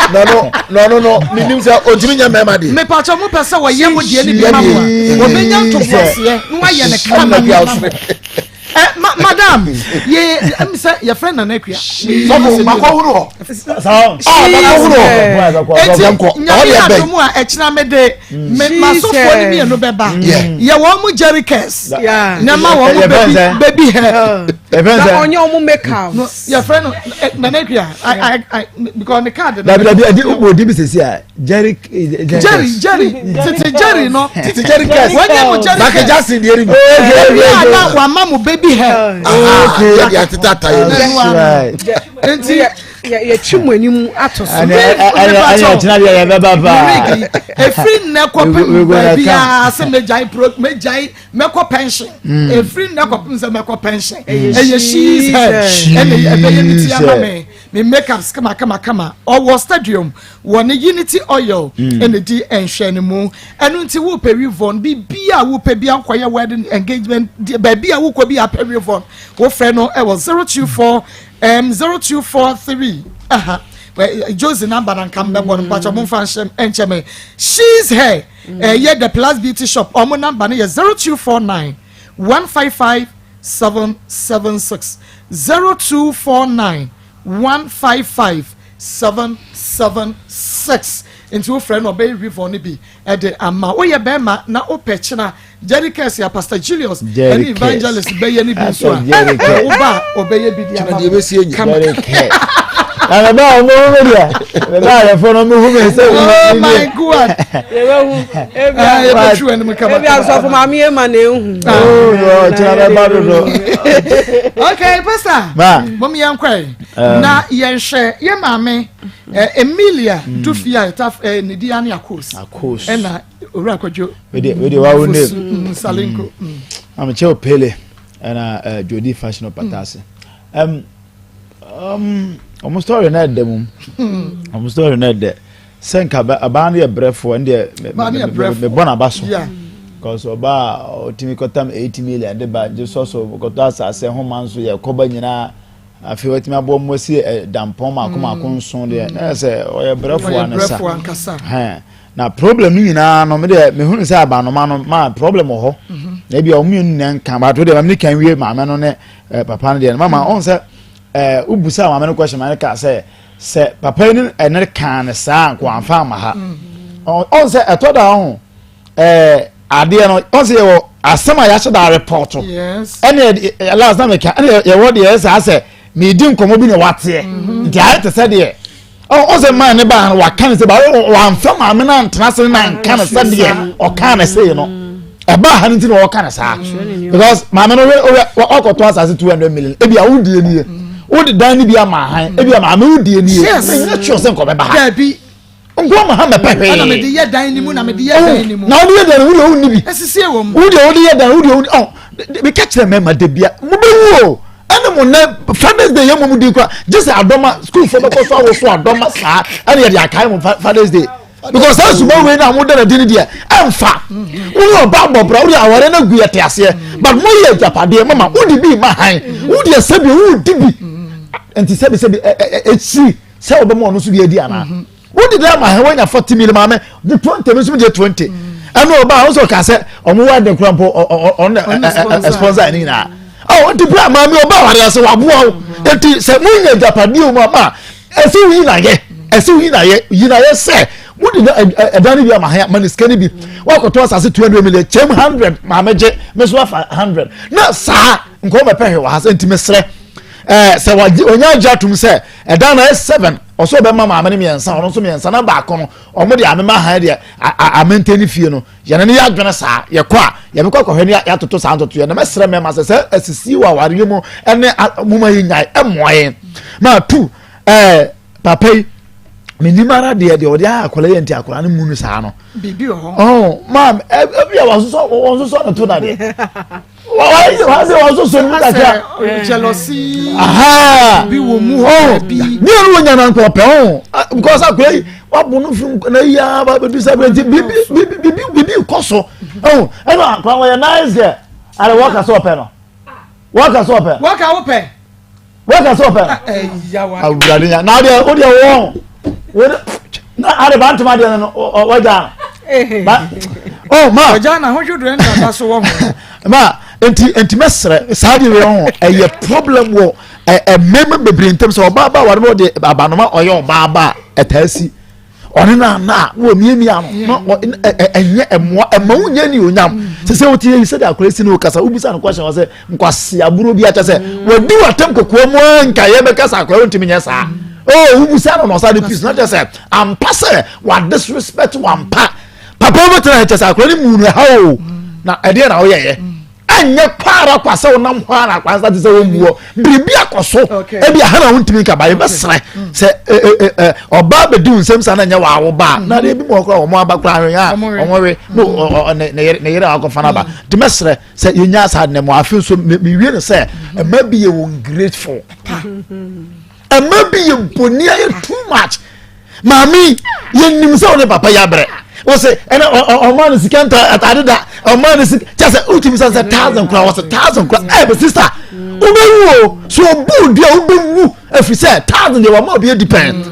nɔno nɔno no menim sɛ ɔntumi nyɛ mmarima deɛ mepatwa mo pɛ sɛ wɔyɛ mo deɛ no bi ma mo a wɔbɛnya ntoboaseɛ na wɔayɛ no kama ma mo Eh, ma madam ye ɛmi sɛ yɛfrɛ nana akua. Sɔfo makɔ huru hɔ. Saa. Ah makɔ huru hɔ. Eti nyame adum a ɛkyina mi de me masɔfoɔ ni mmienu bɛba. Yɛ wɔn mu jerry cares. Na ma wɔn mu baby baby hair. Na ɔnyɛ wɔn make up. Yɛfrɛ no nana akua I I because ne card. Dabi dabi ɛdi o di bi sisi a. Jerry Jerry Jerry tete Jerry no tete Jerry kɛse wɔnyɛ mo Jerry Michael Jackson deɛ ni bi ebi a na wama mo baby hair okay yɛ de atete ataye no nti yɛtwi mo anim ato so ɛne ɛkyena deɛ yɛbɛba paa efiri nnɛ kɔpem baabi a sɛ mɛgyae pro mɛgyae mɛkɔ pension efiri nnɛ kɔpem sɛ mɛkɔ pension ɛyɛ she's hair ɛna ɛbɛyɛ mi ti ama mi. Me makeups kama kama kama. Ɔwɔ stadium wɔ ne Unity Oil ɛna di nhwɛnimu. Ɛno nti wopɛ weave-on biribi a wopɛ bi akɔyɛ wedding engagement baabi a wokɔ bi apɛ weave-on wofrɛ no ɛwɔ 024 um, 0243 aha. Josie number na nka mbɛbɔ no mpakyɛ mo nfa nhyɛ nkyɛ me. She's hair ɛyɛ the plus beauty shop ɔmo number no yɛ 0249 155 776 0249 155 776 nti wofrɛ no ɔbɛyɛ rivon no bi ɛde ama woyɛ bɛrima na wopɛ kyena Jerry Kɛse a Pastor Julius ɛne evangelist bɛyɛ ne bi nso a woba a ɔbɛyɛ bi de ama mo kama. Na mɛ ba ɔmo hu mi deɛ mɛ ba ayɛfo no ɔmo hu mi sɛ oh my god yɛbɛhu yɛbɛtwi w'anim kama ebi asɔfo maame yɛ ma na ehu. Oh kyerɛ bɛ ba dodo. Okay pastor mo mi yɛn kɔ yi na yɛn hwɛ yɛ maame Emilia Dufia ɛta ne di ani akos ɛna owura akɔdwo. Wede wede wa wo name. Salinko. Amekyɛ opele ɛna Jodi fashion patase. Ɔmo story na ɛdɛ mum. Ɔmo story na ɛdɛ. Sɛ nka abaa no yɛ brɛfoɔ ɛn deɛ mebɔ n'aba so. Cause ɔbaa a ɔtumi kɔtam 8 million de ba gye sɔ so kɔtɔ asase ho ma nso yɛ kɔba nyinaa afei watumi aboɔ mu asi dampɔn mako mako nson deɛ na yɛ sɛ ɔyɛ brɛfoɔ ansa. Na problem no nyinaa no me deɛ mehunu sɛ abanoma no ma problem wɔ hɔ na ebi a wɔn mmienu nyinaa nka bato deɛ maame ne kan wie maame no ne eh, papa no deɛ no mama ɔn sɛ ɛɛ eh, wobusa maame no question maame no ka sɛ sɛ papa yi ne ɛne kan ne saa nko anfa ama ha ɔn sɛ ɛtɔ da ho ɛɛ adeɛ no ɔn sɛ yɛwɔ asɛm a yɛahyɛ da report ɛne ɛ last na meka ɛne yɛwɔ deɛ ɛsɛ asɛ medi nkɔmɔ bi na wateɛ nti ayɛ te sɛ deɛ ɔn sɛ maa ne baa no waka ne sɛ ba wamfa maame no antena ase na nka ne sɛ deɛ ɔka ne sei no ɛbaa ha no nti na ɔka ne saa because maame no ɔkɔtɔ asase 200 million ebi a wodie nie wode dan no bi ama ahan ebi a maame wodie nie ɛnyɛ kyerɛ sɛ nkɔbɛba ha nko ama ha mɛpɛ hwee ɛna mede yɛ dan ni mu na mede yɛ dan ni mu na wode yɛ dan wode wonni bi esisi wɔ mu wode wode yɛ dan wode wonni ɔ meka kyerɛ mɛma da bia mobɛwu o ɛne mo nɛ fathers day yɛ mo mu di kora gye sɛ adɔma sukuufoɔ bɛkɔ so awoso adɔma saa ɛne yɛde akae mo fathers day because saa suma wei na mo da na di ne deɛ ɛnfa wone ɔba bɔbra wode awɔre no agu yɛte aseɛ but moyɛ agyapadeɛ mama wode bi ma han wode sɛbi wodi bi nti sɛbi sɛbi ɛkyiri sɛ wɔbɛma ɔno nso bi adi anaa mhm. wodi dɛ ma hɛn wanya 40 million maame de 20 mi nso mi de 20 ɛna ɔba a ɔsɔ ɔka sɛ ɔmo wa de kura mpo ɔno sponsor ɛne nyinaa ɔ nti bere a maame ɔba aware ase waboa wo nti sɛ mo nya agyapadeɛ mu ama ɛsɛ wo yi na yɛ ɛsɛ wo yi na yɛ yi na yɛ sɛ wodi ɛdan no bi ama hɛn ma ne sika no bi wakɔtɔ asase 200 million kyɛm 100 maame gye me so afa 100 na saa nkɔmɔ bɛpɛ hwɛ wɔ ha sɛ nti mesrɛ ɛɛ sɛ wagye onya agye atum sɛ ɛdan na ɛyɛ seven ɔsɛ ɔbɛma maame no mmiɛnsa ɔno nso mmiɛnsa na baako no ɔmo de amema han deɛ amɛnte ne fie no yɛn ne yɛadwene saa yɛkɔ a yɛbɛkɔ akɔhwɛ ne yɛatoto saa ntoto yɛn na mɛsrɛ mɛma sɛ sɛ asisi wɔ awareɛ mu ɛne moma yɛ nyae ɛmmoa yɛn ma tu ɛɛ papa yi menim ara deɛ deɛ ɔde ayɛ akwadaa yɛ nti akwadaa no mu no saa no biribi wɔ hɔ ɔn maam ɛbi a wɔsosɔ wɔsosɔ ne to na deɛ wɔsɛ wɔsosɔ ne mu kakra jealousy bi wɔ mu hɔ bi ne yɛn wɔ nyana nkɔ ɔpɛ ho because akwadaa yi wabɔ no firi na yi aba bɛdu sɛ abirɛ nti bibi bibi bibi bibi kɔ so ɔn ɛna akwadaa wɔyɛ nice girl ara wɔka sɛ ɔpɛ no wɔka sɛ ɔpɛ wɔka wopɛ. Wọ́n sọ pẹ́. Awurade nya na adeɛ o deɛ wɔn o na ade ba ntoma deɛ no wɔgya ba oh ma. Wɔgya na ahohwɛ duro ɛna da so wɔ ho. Ma nti nti mɛsrɛ saa deɛ wɔ ho ɛyɛ problem wɔ ɛ ɛ mmarima bebree ntɛm sɛ ɔbaa ba wɔde wɔde abanoma ɔyɛ ɔbaa ba ɛtaa si. ɔne no ana a na wɔmiamia no na ɛnyɛ ɛmmoa ɛma wonyɛ ne onyam sɛ sɛ wote yɛyi sɛdeɛ akora si ne wokasa wobisa no question wɔ sɛ nkwase aborɔ bi akyɛ sɛ wadi watam kokoa mu a nka yɛbɛka sɛ akora wontumi nyɛ saa oh wobisa no na ɔsa de peace na kyɛ sɛ ampa sɛ wadisrespect wampa papa wobɛtena kyɛ sɛ akora ne mu no ɛha o na ɛdeɛ na woyɛyɛ Ɛnyɛ kwa ara kwa sɛ wonam hɔ ara kwa nsa te sɛ wɔmmu hɔ. Biribi akɔ so. Ebi aha na wontumi nka ba yɛbɛsrɛ mm. sɛ ɔbaa bɛdi wo nsɛm saa na ɛnyɛ wɔawo ba a mm. na adeɛ bi mu hɔ koraa wɔn aba koraa ahwɛ a wɔn we mm. ne ne yere a wakɔfa no aba. Nti mɛsrɛ sɛ yɛnya saa nnɛ mu afe nso mewie no sɛ mma bi yɛ wɔn grateful. Mma bi yɛ bɔni ayɛ too much. Maame yɛnim sɛ wo ne papa yɛ abrɛ wo se ɛnɛ ɔma no sika nta atade da ɔma no sika kyɛ sɛ wotumi sɛ sɛ thousand kora wɔ sɛ thousand kora ɛ bɛ sista wobɛwu o so obu dua wobɛwu ɛfiri sɛ thousand deɛ wɔma obi adi pɛn.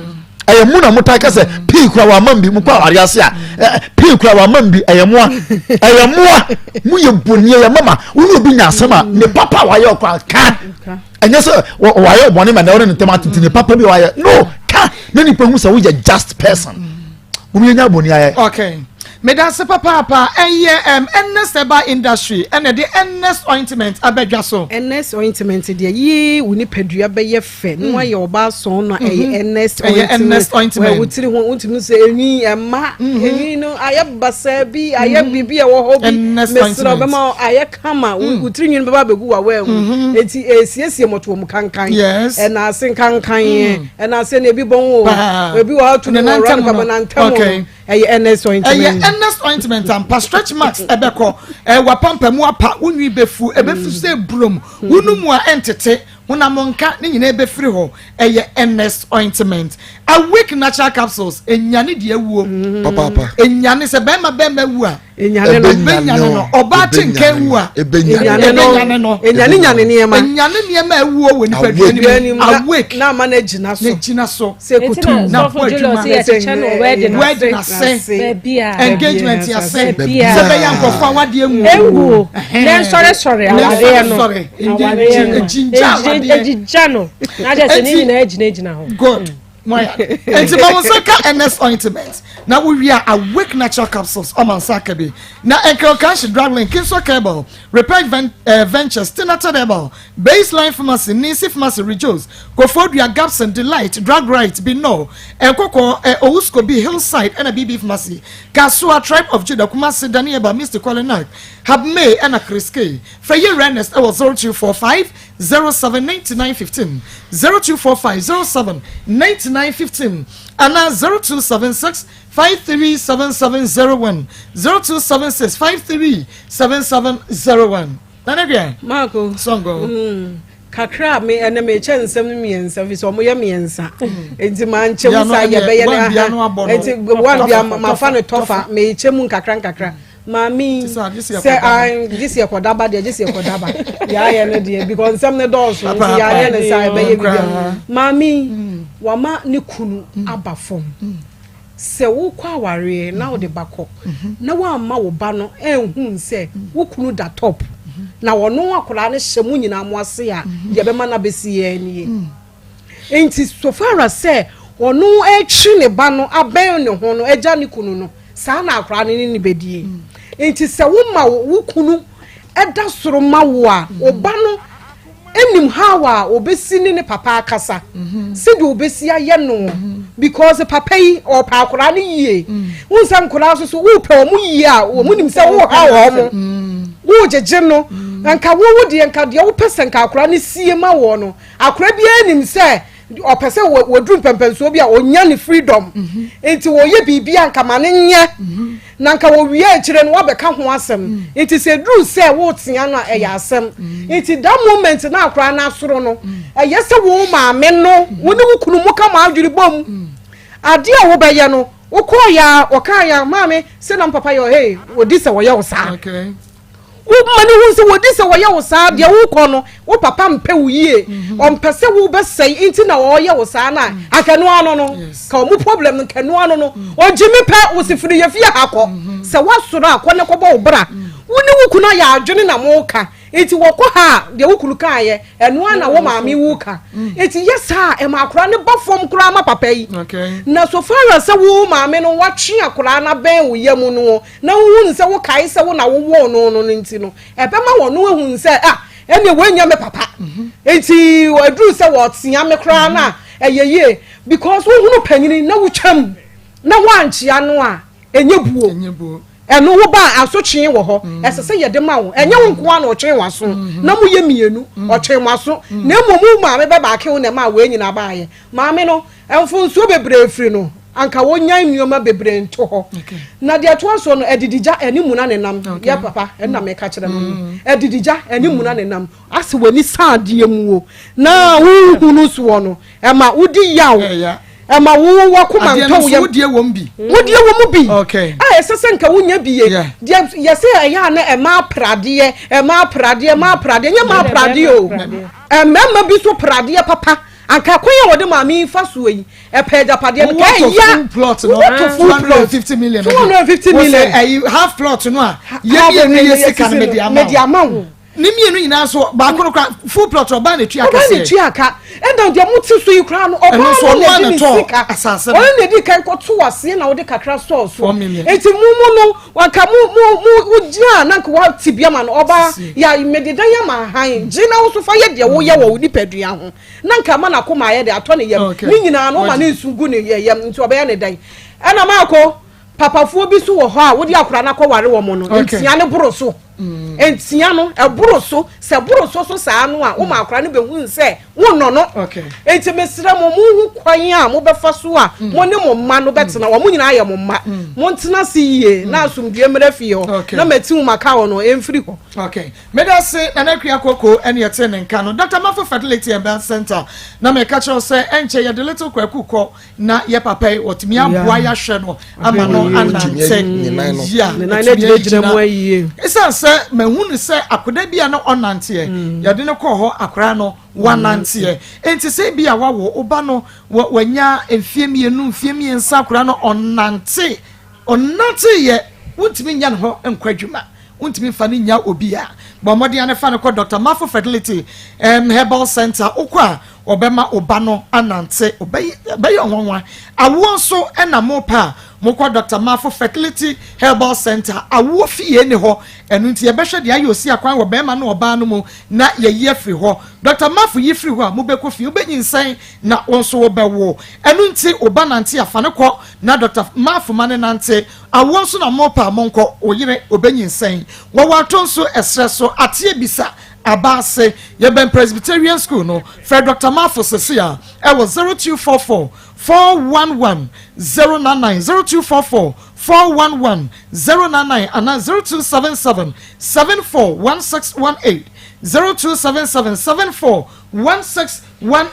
Ɛyɛ mu na mo taa kɛsɛ pii kura wa ama bi mo kɔ awari ase a pii kura wa ama bi ɛyɛ moa ɛyɛ moa mo yɛ boni ɛyɛ mama wo ne obi nya asɛm a ne papa wayɛ ɔkɔ aka ɛnyɛ sɛ wayɛ ɔbɔne ma na ɔne ne ntɛm atete ne papa bi wayɛ no ka na nipa hu sɛ woyɛ just person mo yɛ nya boni ayɛ. Okay. Medase papaapa ɛyɛ um, Ernest Herbal Industry ɛna ɛde Ernest Ointment abɛdwa so. Ernest Ointment deɛ yee wo nipadua bɛyɛ fɛ na wayɛ ɔbaa sɔn no ɛyɛ mm-hmm. Ernest Ointment. Ɛyɛ Ernest Ointment. Wɔ tiri ho wontumi sɛ enwi ɛma mm-hmm. enwi no ayɛ basaa bi ayɛ mm-hmm. biribi ɛwɔ hɔ bi mesrɛ ɔbɛma ayɛ kama mm. wo tiri nwi no bɛba abɛgu wawaa mu eti esiesie mɔtoɔ mu kankan ɛna ase nkankan mm. ɛna ase na ebi bɔn o ebi wɔ hɔ tumi wɔ rɔba kama na ntɛm no. Ɛyɛ Ernest ointment. Ɛyɛ Ernest ointment ampa. Stretch marks ɛbɛkɔ. Ɛɛ wapampa mu apa. Wo nwi bɛfu. Ɛbɛfu sɛ burom. Wo no mu a ɛntete. Honam nka ne nyinaa ɛbɛfiri hɔ. Ɛyɛ Ernest ointment. Awake natural capsules. Ɛnyane deɛ awuo. Papaapa. Ɛnyane sɛ bɛrima bɛrima wu a. Enyane no. Ebenyane no. Ɔbaa te nka ewu a. Ebenyane no. Ebenyane no. Enyane nyane nneɛma. Enyane nneɛma ewuo wɔ nipadua no mu. Awake. Na ama no agyina so. Na gyina so. Sɛ kutu. Na bɔ adwuma. Wedding ase. Engagement ase. Sɛ bɛyɛ nkurɔfoɔ awadeɛ nwu. Enwuo. Na nsɔresɔre awadeɛ no. Nsɔresɔre. Egyingya awadeɛ. Egyigya no. Na kyerɛ sɛ ne nyinaa gyinagyina hɔ. Good. Enti ma wo nsa ka Ernest ointment na wowie a Awake Natural Capsules ɔma nsa aka bi. Na Enkel Kanshi Drug Link, Kinso Cable, Repair eh, Ventures, Tinated Herbal, Baseline Pharmacy, Nisi Pharmacy, Rejoice, Kofodua, Gabson, Delight, Drug Right, Bino, Nkoko, eh, Owuskobi, Hillside, ɛna BB Pharmacy, Kasoa, Tribe of Judah, Kumasi, Danieba, Misty Kolinak, Habmay, ɛna Chris K. Frɛ yɛ Ernest ɛwɔ 0245 07 99 15, 0245 07 99 15 anaa 0276 53 7701, 0276 53 7701. Nana Dua. Marco. Songo. Mm. Kakra me ɛnɛ mekyɛ nsɛm no mmiɛnsa fi sɛ ɔmo yɛ mmiɛnsa nti mankyɛ mu saa yɛbɛyɛ no aha nti one bia mafa no tɔfa mekyɛ mu nkakra nkakra Maame yi sɛ an gye sɛ yɛkɔda ba deɛ gye sɛ yɛkɔda ba deɛ ayɛ no deɛ because nsɛm no dɔɔso nti yɛayɛ no saa ɛbɛyɛ biribi maame yi mm. wama ne kunu mm. aba fam mm. sɛ wokɔ awareɛ na wode ba kɔ mm-hmm. na woamma wo ba no ɛnhu sɛ wo kunu da top mm-hmm. na ɔno akwadaa no hyɛ mu nyinaa mo ase a mm-hmm. deɛ bɛma no abɛsi yɛn nie. Enti so far as sɛ ɔno retwe ne ba no abɛn ne ho no agya ne kunu no, saa na akwadaa no ne no bɛdie. Enti sɛ woma wo kunu da soro ma wo a, wo ba no nim how a ɔbɛsi ne ne papa akasa, sɛdeɛ ɔbɛsi ayɛ no because papa yi ɔpɛ akwadaa no yie. Wohu sɛ nkwadaa nso so wopɛ wɔn yie a, wɔn nim sɛ woha wɔn, wogyegye no. Nka wo wo deɛ nka deɛ wopɛ sɛ nka akwadaa no sie ma wɔ no, Akora biara nim sɛ ɔpɛ sɛ wɔduru mpɛmpɛnsoɔ bi a ɔnya ne freedom mhm. nti wɔyɛ biribi a nka ma no nyɛ mhm. na nka wɔwie akyire no wɔbɛka ho asɛm mm. nti sɛ duru sɛ wotea no a ɛyɛ asɛm mm. nti that moment na akora no asoro no mm. ɛyɛ sɛ wo maame no wo ne wo kunu mu ka mo adwene bom adeɛ a wobɛyɛ no wokɔɔ yɛ a ɔkaa yɛ a maame sɛ na papa yɛ ɔhei wɔdi sɛ wɔyɛ wo saa Woma no hu sɛ wɔdi sɛ wɔyɛ wo saa deɛ wokɔ no wo papa mpɛ wo yie mhm. ɔmpɛ sɛ wobɛsɛe nti na ɔyɛ wo saa no a mm. akɛnoa ano no ka ɔmo problem no kɛnoa ano no mm. ɔgye me pɛ wo se firi yɛ fie ha kɔ mhm. sɛ woasoro a kɔ ne kɔbɔ wo bra mm. wo ne wo kunu ayɛ adwene na moka nti wɔkɔ ha a deɛ wo kunu kaayɛ ɛnoa na wo maame wo ka nti yɛ saa ɛma akora ne ba fam koraa ma papa yi na so far as sɛ wo maame no watwe akora no abɛn wo yam no na wohu no sɛ wokae sɛ wo na wowoo no no no nti no, ɛbɛma wɔn ahu sɛ, ah, ɛnneɛ wɔanya me papa. Mhm. Nti ɛduru sɛ wɔtea me koraa no a, mhm. ɛyɛ yie. Because wohunu panyini na wotwam na woankyea no a, ɛnyɛ buo. Ɛno wo ba a asotwe wɔ hɔ, mm. ɛsɛ sɛ yɛde ma wo. Ɛnyɛ wo nko ara na ɔtwe w'aso, mm-hmm. na moyɛ mmienu, mm. ɔtwe mo aso. Mm. Na mmom wo maame bɛbaake wo na ɛma wei nyinaa baayɛ. Maame no, Mfomsoɔ bebree firi no, anka wɔnyan nneɛma bebree nto hɔ. Na deɛ ɛtoa soɔ no, adidigya ɛne muna ne nam. Yɛ papa, ɛna meka kyerɛ no no. Mm. Adidigya ɛne muna ne nam. Asɛ w'ani sa adeɛ mu o, na wohunu soɔ no, ɛma wodi yaw. Ɛma wo wakoma ntɔ wo yam. Wodeɛ wɔ mu bi. Wodeɛ wɔ mu bi. A ɛsɛ sɛ nka wonya bi ye. Deɛ yɛsɛ ɛyɛ a na ɛma apradeɛ, ɛma apradeɛ, ɛma apradeɛ, nyɛ ma apradeɛ o. Mmarima bi so pradeɛ papa. Anka kwan a wɔde maame yi fa soɔ yi, ɛpɛ agyapadeɛ no, ka ɛya. Full plot no, Wowɔ to full plot. 250 million. 250 million. Wosɛ ɛyi half plot no a, yɛ mmienu yɛ sika no mede ama wo. Mede ama wo. Ne mmienu nyinaa nso baako no kora full plot ɔbaa na etua Ɔbaa na kɛseɛ. etua ka. Ɛna deɛ mo te so yi koraa no, ɔbaa Ɛno nso no ɔno na ara ɛde na ne ɛtɔɔ sika. asase no. Ɔno na edi kan kɔto aseɛ na ɔde kakra sɔɔ so. 4 million. Eti mo mu no, wanka mo mo mo mo gyina na nka wate bi ama no. Ɔbaa, ya mede dan ama ahan. Gye na wo nso fa yɛ deɛ woyɛ wɔ wo nipadua ho. Na nka ama n'akoma ayɛ dɛ atɔ ne yam. Ne nyinaa no, ɔma ne nsu gu ne yam nti ɔbɛyɛ ne dɛn? Ɛna maako, papafoɔ bi nso wɔ hɔ a wode akwadaa no akɔware wɔn no, ntia no boro so. Ntia no, ɛboro so. Sɛ ɛboro so so saa no a, woma akwadaa no bɛhunu sɛ wonnɔ no. Enti mesrɛ mo, monhu kwan a mobɛfa so a mo ne mo mma no bɛtena. Wɔn nyinaa yɛ mo mma. Montena ase yie na asomdwoeɛ mmra fie hɔ, na matiw makaw no mfiri hɔ. Okay. Meda ase Nana Akua Koko ɛne ɛte ne nka no. Dr. Mafo Fertility and Birth Center na meka kyerɛ wo sɛ ɛnkyɛ yɛde little Kwaku kɔ na yɛ papa yi wɔtumi aboa yɛahwɛ no ama no anante yia atumi agyina ɛsiane sɛ mahu no sɛ akoda bi a na ɔnanteɛ mm. yɛde no kɔɔ hɔ akora no wananteɛ nti sɛ bi a wawo woba no wanya mfie mmienu mfie mmiɛnsa akora no ɔnante ɔnante yɛ wontumi nya ne hɔ nkɔ adwuma Wontumi mfa no nnya obi a. Bɔ mmɔden ara fa no kɔ Dɔkta Mafo Fertility Herbal Centre. Wokɔ a, wɔbɛma wo ba no anante. Ɛbɛyɛ nwanwa. Awoɔ nso na mopɛ a, mokɔ Dɔkta Mafo Fertility Herbal Centre. Awoɔ fie nni hɔ. Ɛno nti yɛbɛhwɛ deɛ ayɛ osi akwan wɔ barima ne ɔbaa no mu na yɛayi afiri hɔ. Dɔkta Mafo yi firi hɔ a, mobɛkɔ fie. Wobɛnyinsɛn na wo nso wobɛwo. Ɛno nti wo ba nante a, fa no kɔ na Dɔkta Mafo ma no nante. Awoɔ nso na mopɛ a monkɔ, wo yere ɔbɛnyinsɛn. Wɔwɔ ato nso ɛserɛ so, ateɛ bisa, aba ase. Yɛbɛn Presbyterian school no, frɛ Dɔkta Marfo sesei a ɛwɔ 0244 411 099, 0244 411 099 anaa 0277 741618, 0277 7416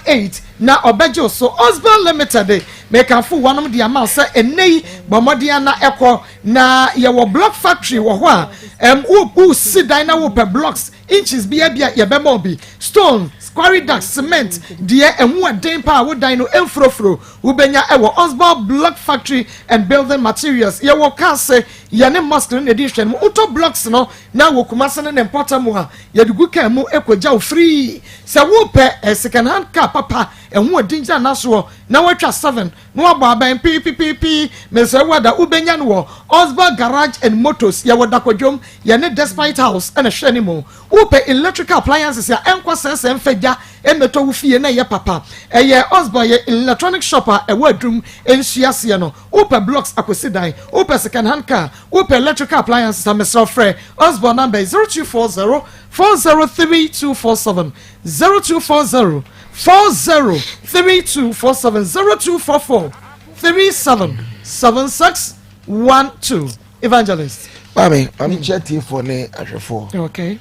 18 na ɔbɛgye wo so. Osborn Limited de, mekamfo wɔnom de ama wo sɛ ɛnnɛ yi bɔ mmɔden ara na ɛkɔ. Na yɛwɔ block factory wɔ hɔ a, ɛm, wo, wosi dan na wopɛ blocks, inches biara bi a yɛbɛma wo bi. Stone, quarry dust, cement, deɛ ɛho ɛden paa a wo dan no ɛmfurofuro, wobɛnya ɛwɔ Osborn Block Factory and Building Materials. Yɛwɔ Kaase, yɛne mosque no na ɛdi nhwɛanimu. Wotɔ blocks no na wɔ Kumase ne ne mpɔtam a, Yɛde gu kaa mu kɔgya wo free. Sɛ wopɛ second hand car papa, ɛho ɔden gyina n'asoɔ na watwa seven na wabɔ abɛn piipipiipii, mesrɛ wo ada wobɛnya no wɔ Osborn Garage and Motors, yɛwɔ Dakwadwom, yɛne Despite House na ɛhwɛ anim. Wopɛ electrical appliances a ɛnkɔ sɛesɛe mfa gya mmɛtɔ wo fie na ɛyɛ papa, ɛyɛ Osborn, yɛ electronic shop a ɛwɔ Adum nsuo aseɛ no. Wopɛ blocks akɔsi dan, wopɛ second hand car, Wopɛ electrical appliances a, mesrɛ wo frɛ Osborn number yi, 0240 403247, 0240 403247, 0244 377612. Evangelist. Maame, maame nkyɛn tiefoɔ ne ahwɛfoɔ. Okay.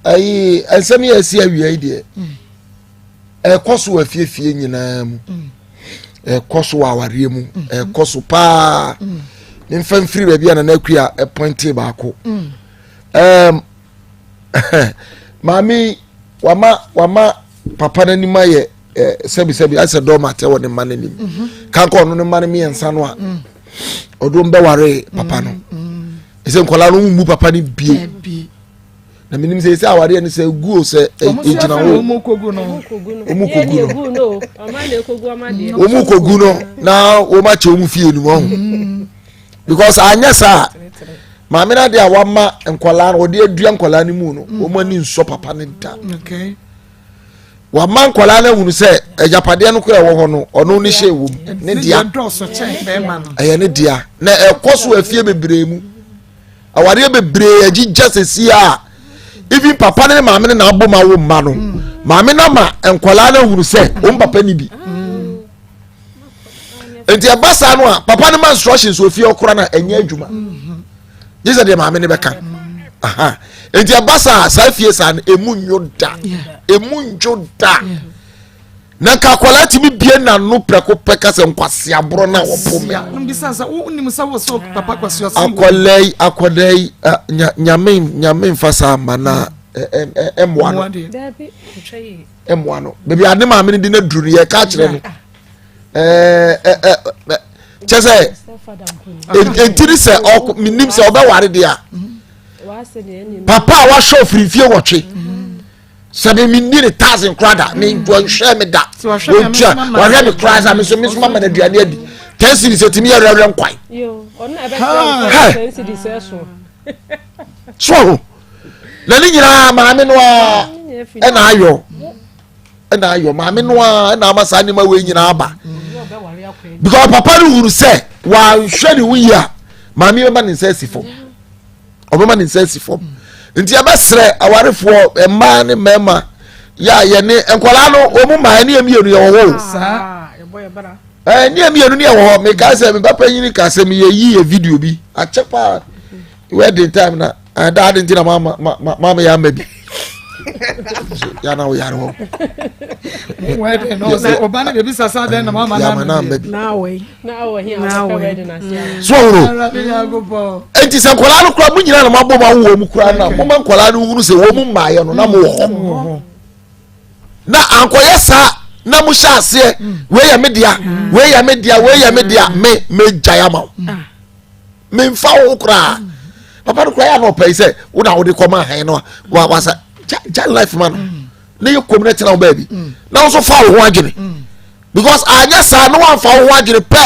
Ayi, nsɛm yɛ asi awia yi deɛ. Mm. Ɛkɔ so wɔ afiefie nyinaa mu. Mm. Ɛkɔ so wɔ awareɛ mu. Mm. Ɛkɔ so paa. Mm. Ne nfa mfiri baabi a Nana Akua ɛpɔnte baako. Ɛɛm maame wama wama papa n'anim ayɛ ɛɛ sɛbisɛbi asɛ dɔɔma tɛ wɔ ne mma n'anim. Mm-hmm. Kanka ɔno ne mma no mmiɛnsa no a mm. ɔde wɔn bɛware papa no. Ɛsɛ nkwadaa no mu papa no bie. Na menim sɛ ɛsɛ awareɛ no sɛ ɛgu o sɛ ɛgyina hɔ ɔmu kɔgu no ɔmu kɔgu no na wɔn akyɛ wɔn fie no mu ɔho mm. because anyɛ saa maame no adeɛ a wama nkwadaa no wɔde adua nkwadaa no mu no mm. wɔn ani nsɔ papa no da wama nkwadaa no ahunu sɛ agyapadeɛ no kora ɛwɔ hɔ no ɔno ne hyɛ wɔ mu ne dea ɛyɛ ne dea na ɛkɔ so afie bebree mu. Awareɛ bebree agyigya sɛsi a even papa ne maame no na abom awo mma no mm. maame no ama nkwadaa no ahunu sɛ wɔn papa ni bi mm. nti ɛba saa no a papa no ma instructions wɔ fie ɔkora no a ɛnyɛ adwuma mm-hmm. gye sɛ deɛ maame no bɛka nti ɛba saa saa fie saa no emu nyo da emu nyo da. Na nka akwadaa tumi bie n'ano prɛko pɛ ka sɛ nkwaseaborɔ no a wɔpo me. Akwadaa yi akwadaa yi nyame nyame nfa saa mma na mmoa no mmoa no baabi a ne maame no de no aduru no yɛka akyerɛ no kyɛ sɛ enti ne sɛ menim sɛ ɔbɛware deɛ a papa a wahyɛ ɔfiri mfie wɔtwe sɛ me menni ne thousand koraa da menhwɛ me da wɔntua wahwɛ me koraa sa me so me so mama no aduane adi ten series ɛtumi yɛ werɛwerɛ nkwan so ho na ne nyinaa maame no a ɛna ayɔ ɛna ayɔ maame no a ɛna ama saa nneɛma wei nyinaa aba because papa no huru sɛ wanhwɛ ne ho yie a maame bɛma ne nsa asi fam ɔbɛma ne nsa asi fam nti ɛbɛsrɛ awarefoɔ mmaa ne mmarima yɛ a yɛne nkwadaa no wɔn mu mmaa ne mmienu yɛ wɔ hɔ o ɛɛ ne mmienu ne yɛ wɔ hɔ meka sɛ me papa nyini ka sɛ meyɛ yi yɛ video bi akyɛ paa wedding time na ɛda adi nti na maama maama yɛ ama bi yana wo yare hɔ. wedding na ɔsɛ ɔba ne baabi sasa dɛn na maama na ama bi. so ɔwuro eti sɛ nkwadaa no kura mo nyinaa na mo abɔ mo awo wɔn mu kura na mo ma nkwadaa no hunu sɛ wɔn mu mmaayɛ no na mo wɔ hɔ na ankɔyɛ saa na mo hyɛ aseɛ wei yɛ me dea wei yɛ me dea wei yɛ me dea me me gya ya ma wo. Memfa wo ho koraa papa no koraa yɛ ana ɔpɛ yi sɛ wo na wode kɔma ahɛn no a wa wasa gya gya life ma no na yɛ kɔm na tena wo baabi na wo nso fa wo ho adwene because anyɛ saa na wamfa wo ho adwene pɛ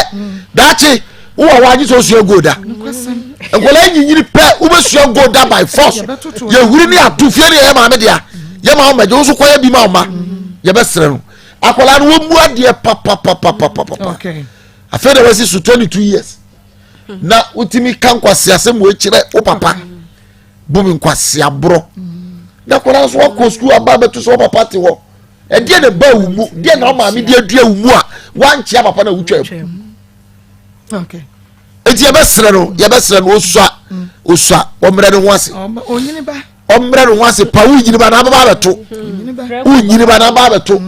daakye wowɔ hɔ agye sɛ osua gold da nkwadaa nyinyini pɛ wobɛsua gold da by force yɛhuri ne ato fie ne yɛyɛ maame dea yɛ ma wo mɛgye wo nso kɔyɛ bi ma wo ma yɛbɛsrɛ no akwadaa no wɔmmu adeɛ papapapapapa afei na wasi so 22 years na wotumi ka nkwaseasɛm wɔ kyerɛ wo papa bomi nkwaseaborɔ na akwadaa nso wakɔ sukuu aba abɛto sɛ wo papa te hɔ ɛdeɛ na ɛba wo mu deɛ na wo maame de adua wo mu a wankyea papa na wotwa mu eti yɛbɛsrɛ no yɛbɛsrɛ no osua osua ɔmmerɛ ne ho ase ɔmmerɛ ne ho ase pa wo nyini ba na ababa abɛto wo nyini ba na aba abɛto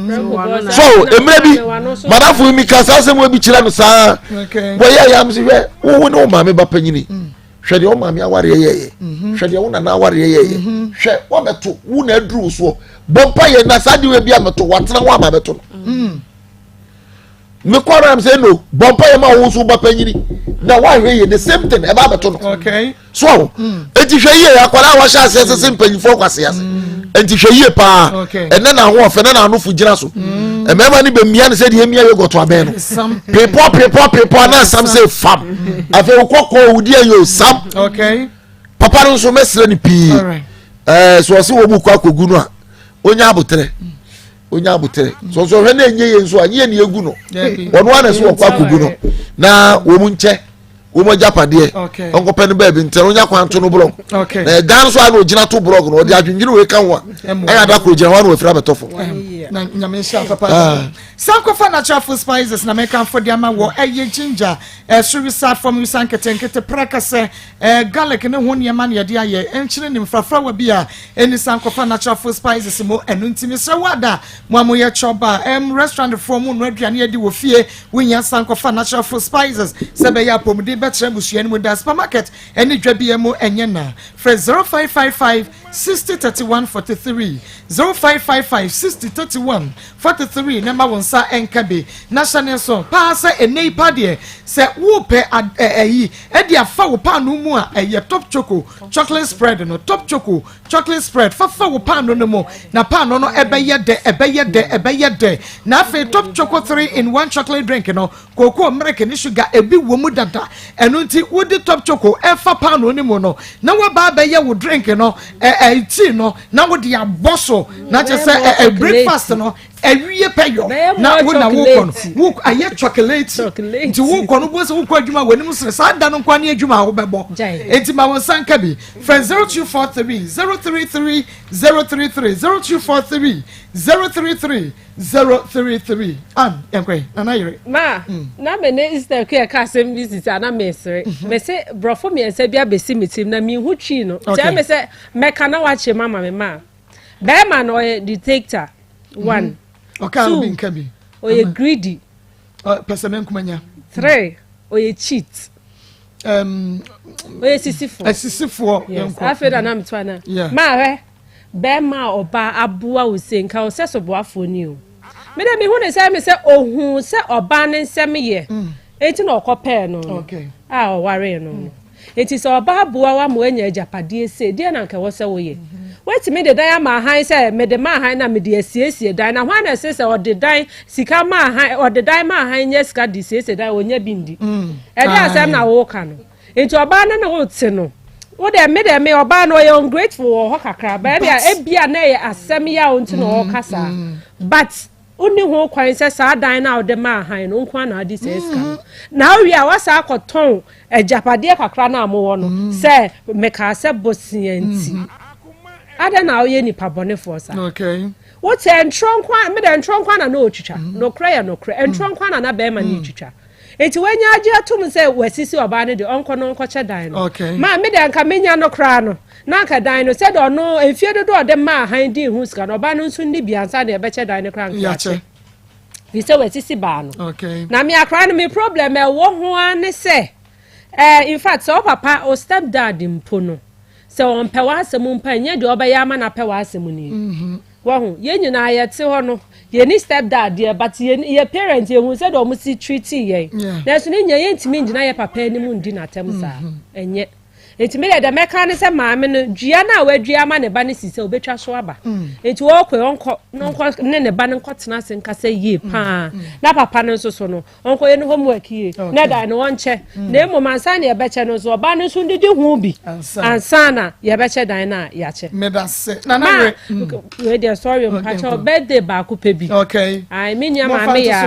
so mmerɛ bi madafo mi ka saa asɛm bi kyerɛ no saa wɔyɛ yɛ am sɛ hwɛ wo ne wo maame ba panyini mm. hwɛ deɛ wo maame awareɛ yɛyɛ mhm. hwɛ deɛ wo nana awareɛ yɛyɛ mhm. hwɛ wabɛto wo na aduru wo soɔ bɔ mpa yɛ na saa deɛ bi abɛto watena ho aba abɛto no mm. mekɔ ara sɛ no bɔ mpa yɛ ma wo nso ba panyini na woahwɛ yie the same thing ɛba abɛto no so aho mm. eti hwɛ yie akwadaa a wahyɛ aseɛ sɛ sɛ mpanyinfoɔ kwase ase mm. eti hwɛ yie paa ɛnɛ na ho ɔfɛ ɛnɛ na anofo gyina so mm. mmarima no bɛ mia no sɛ deɛ emia yogurt abɛn no pepɔ pepɔ pepɔ anaa sam sɛ fam afei wokɔ kɔ owudi ayɛ o sam papa no nso mɛsrɛ no pii ɛɛ so ɔsi wɔn mu kɔ akɔgu no a onya abotrɛ. Onya abotere sɔsɔ hwɛ na enye yɛ nso a nye ne egu no ɔno ara na ɛso wɔkɔ akɔgu no na wɔn nkyɛ wɔn agyapadeɛ ɔnkɔpɛ no baabi ntɛn onya kwan to no blɔk na ɛdan nso a na ogyina to blɔk no ɔde adwendwene wei ka ho a ɛyɛ ada koro gyina hɔ a na wafiri abɛtɔ fam. na nyame nhyira papa ah. Sankofa natural food spices na mɛkamfo de ama wɔ ɛyɛ ginger ɛso wisa fam wisa nketenkete prɛkɛsɛ ɛɛ garlic ne ho nneɛma na yɛde ayɛ nkyene ne mfrafrawa bi a ɛni Sankofa natural food spices mu ɛno nti mesrɛ wo ada mo a moyɛ chɔba ɛm restaurant foɔ mo no aduane adi wɔ fie wohia Sankofa natural food spices sɛ bɛyɛ apɔmuden bɛkyerɛ abusua no mu da supermarket ɛne dwa bi mu ɛnyɛ na frɛ 0555 60 31 43 0555 60 31 43 na mma wo nsa nka bi. Na hyɛ no nso paa sɛ ɛnnɛ yi paa deɛ, sɛ worepɛ ayi de afa wo paanoo mu a, ɛyɛ Top Choco chocolate spread no. Top Choco chocolate spread, fa fa wo paanoo no mu, na paanoo no ɛbɛyɛ dɛ, ɛbɛyɛ dɛ, ɛbɛyɛ dɛ. Na afei Top Choco 3 in 1 chocolate drink no, Kookoo, mmereke ne sugar ebi wɔ mu dada. Ɛno nti wode Top Choco ɛfa paanoo no mu no, na waba abɛyɛ wo drink no, ɛ ɛ tea no, na wode abɔ so. Na kyerɛ sɛ ɛ ɛ breakfast no awie pɛ yɔ. Na wo na wokɔ no, wo ayɛ chocolate. Nti wokɔ no, wobɛhu sɛ wokɔ adwuma a w'anim sere. Saa da no nkoa ne adwuma a wobɛbɔ. Enti ma wo nsa nka bi. Frɛ 0243 033 033, 0243 033 033 an yɛnkɔ yi nana yere. Ma mm. na me ne Easter kua ka asɛm bi sisi a na mesere mhm. mese borɔfo mmiɛnsa bi abɛsi me tirim na menhu twii no kyerɛ me sɛ mɛka na wakyerɛ mu ama me ma bɛrima no ɔyɛ dictator one mhm. two ɔyɛ greedy pɛsɛmenkomanya three ɔyɛ cheat ɔyɛ sisifoɔ sisifoɔ yes afei na na meto ana maa hwɛ. Bɛrima a ɔbaa aboa wo sei nka ɔsɛ so boafoɔ ni o. Me de mehu ne sɛ me sɛ ohuu sɛ ɔbaa ne nsɛm yɛ mm. enti na ɔkɔpɛɛ no no a ɔwaree no no. Enti sɛ ɔbaa boa wo ama woanya agyapadeɛ sei deɛ na nka ɛwɔ sɛ woyɛ. Mm-hmm. Woatumi de dan ama ahan sɛ mede ma ahan na mede asiesie dan na hwan na ɛse sɛ ɔde dan sika ma ahan ɔde dan ma ahan nya sika de siesie dan ɔnya bi ndi. Mm. Ɛde asɛm na woka no. Nti ɔbaa no ne wo te no wo dɛ me dɛ me ɔbaa no ɔyɛ ungrateful wɔ hɔ kakra bɛɛ bia ebia na ɛyɛ asɛm yaw nti na ɔka saa mm. but wonni ho kwan sɛ saa dan no a wode maa han no nko na ade saa sika no mm-hmm. na wowie a wasa akɔtɔn agyapadeɛ kakra no a mowɔ no mm. sɛ mekaa sɛ bosea nti mm-hmm. adɛn na woyɛ nipa bɔnefoɔ saa wote ntorɔ nko a medɛ ntorɔ nko na na ɔtwitwa mm. nokorɛ yɛ nokorɛ ntorɔ nko na na bɛrima no twitwa Nti wanya agye atom sɛ wasisi ɔbaa no deɛ ɔnkɔ no ɔnkɔkyɛ dan no. Okay. Ma me deɛ anka menya no koraa no na anka dan no sɛdeɛ ɔno mfie dodoɔ ɔde maa han dii ho sika no ɔbaa no nso nni bi ansa na yɛbɛkyɛ dan no koraa anka yɛakyɛ. Fi sɛ wasisi baa no. Okay. Na me akora no me problem ɛwɔ ho ara ne sɛ eh, in fact sɛ wo papa o step dad mpo no sɛ ɔmpɛ w'asɛm mpo a ɛnyɛ deɛ ɔbɛyɛ ama no apɛ w'asɛm nie. Mm -hmm. Wahu, yɛn nyinaa yɛte hɔ no, yɛnni step dad deɛ, but yɛn, yɛ parent yɛhu sɛdeɛ wɔn si treatii yɛn. Nanso ne nyinaa yɛntumi ngyina yɛ papa anim ndi n'atɛm saa. Mm-hmm. Ɛnyɛ. Nti me deɛ deɛ mɛka ne sɛ maame no, dua no a wadua ama ne ba no si sɛ obɛtwa so aba. Mm. Nti ɔkɔ ɔnkɔ na ɔnkɔ ne ne ba no nkɔtena ase nkasa yie mm. paa. Mm. Na papa no nso so no, ɔnkɔyɛ ne homework yie na da no ɔnkyɛ mm. na mmom ansa na yɛbɛkyɛ no nso ɔbaa no nso ndidi ho bi ansa na yɛbɛkyɛ dan no a yɛakyɛ. medase nana werɛ mm. wei deɛ sorry mpakyɛ birthday baako pɛ bi okay ayi me nua maame ya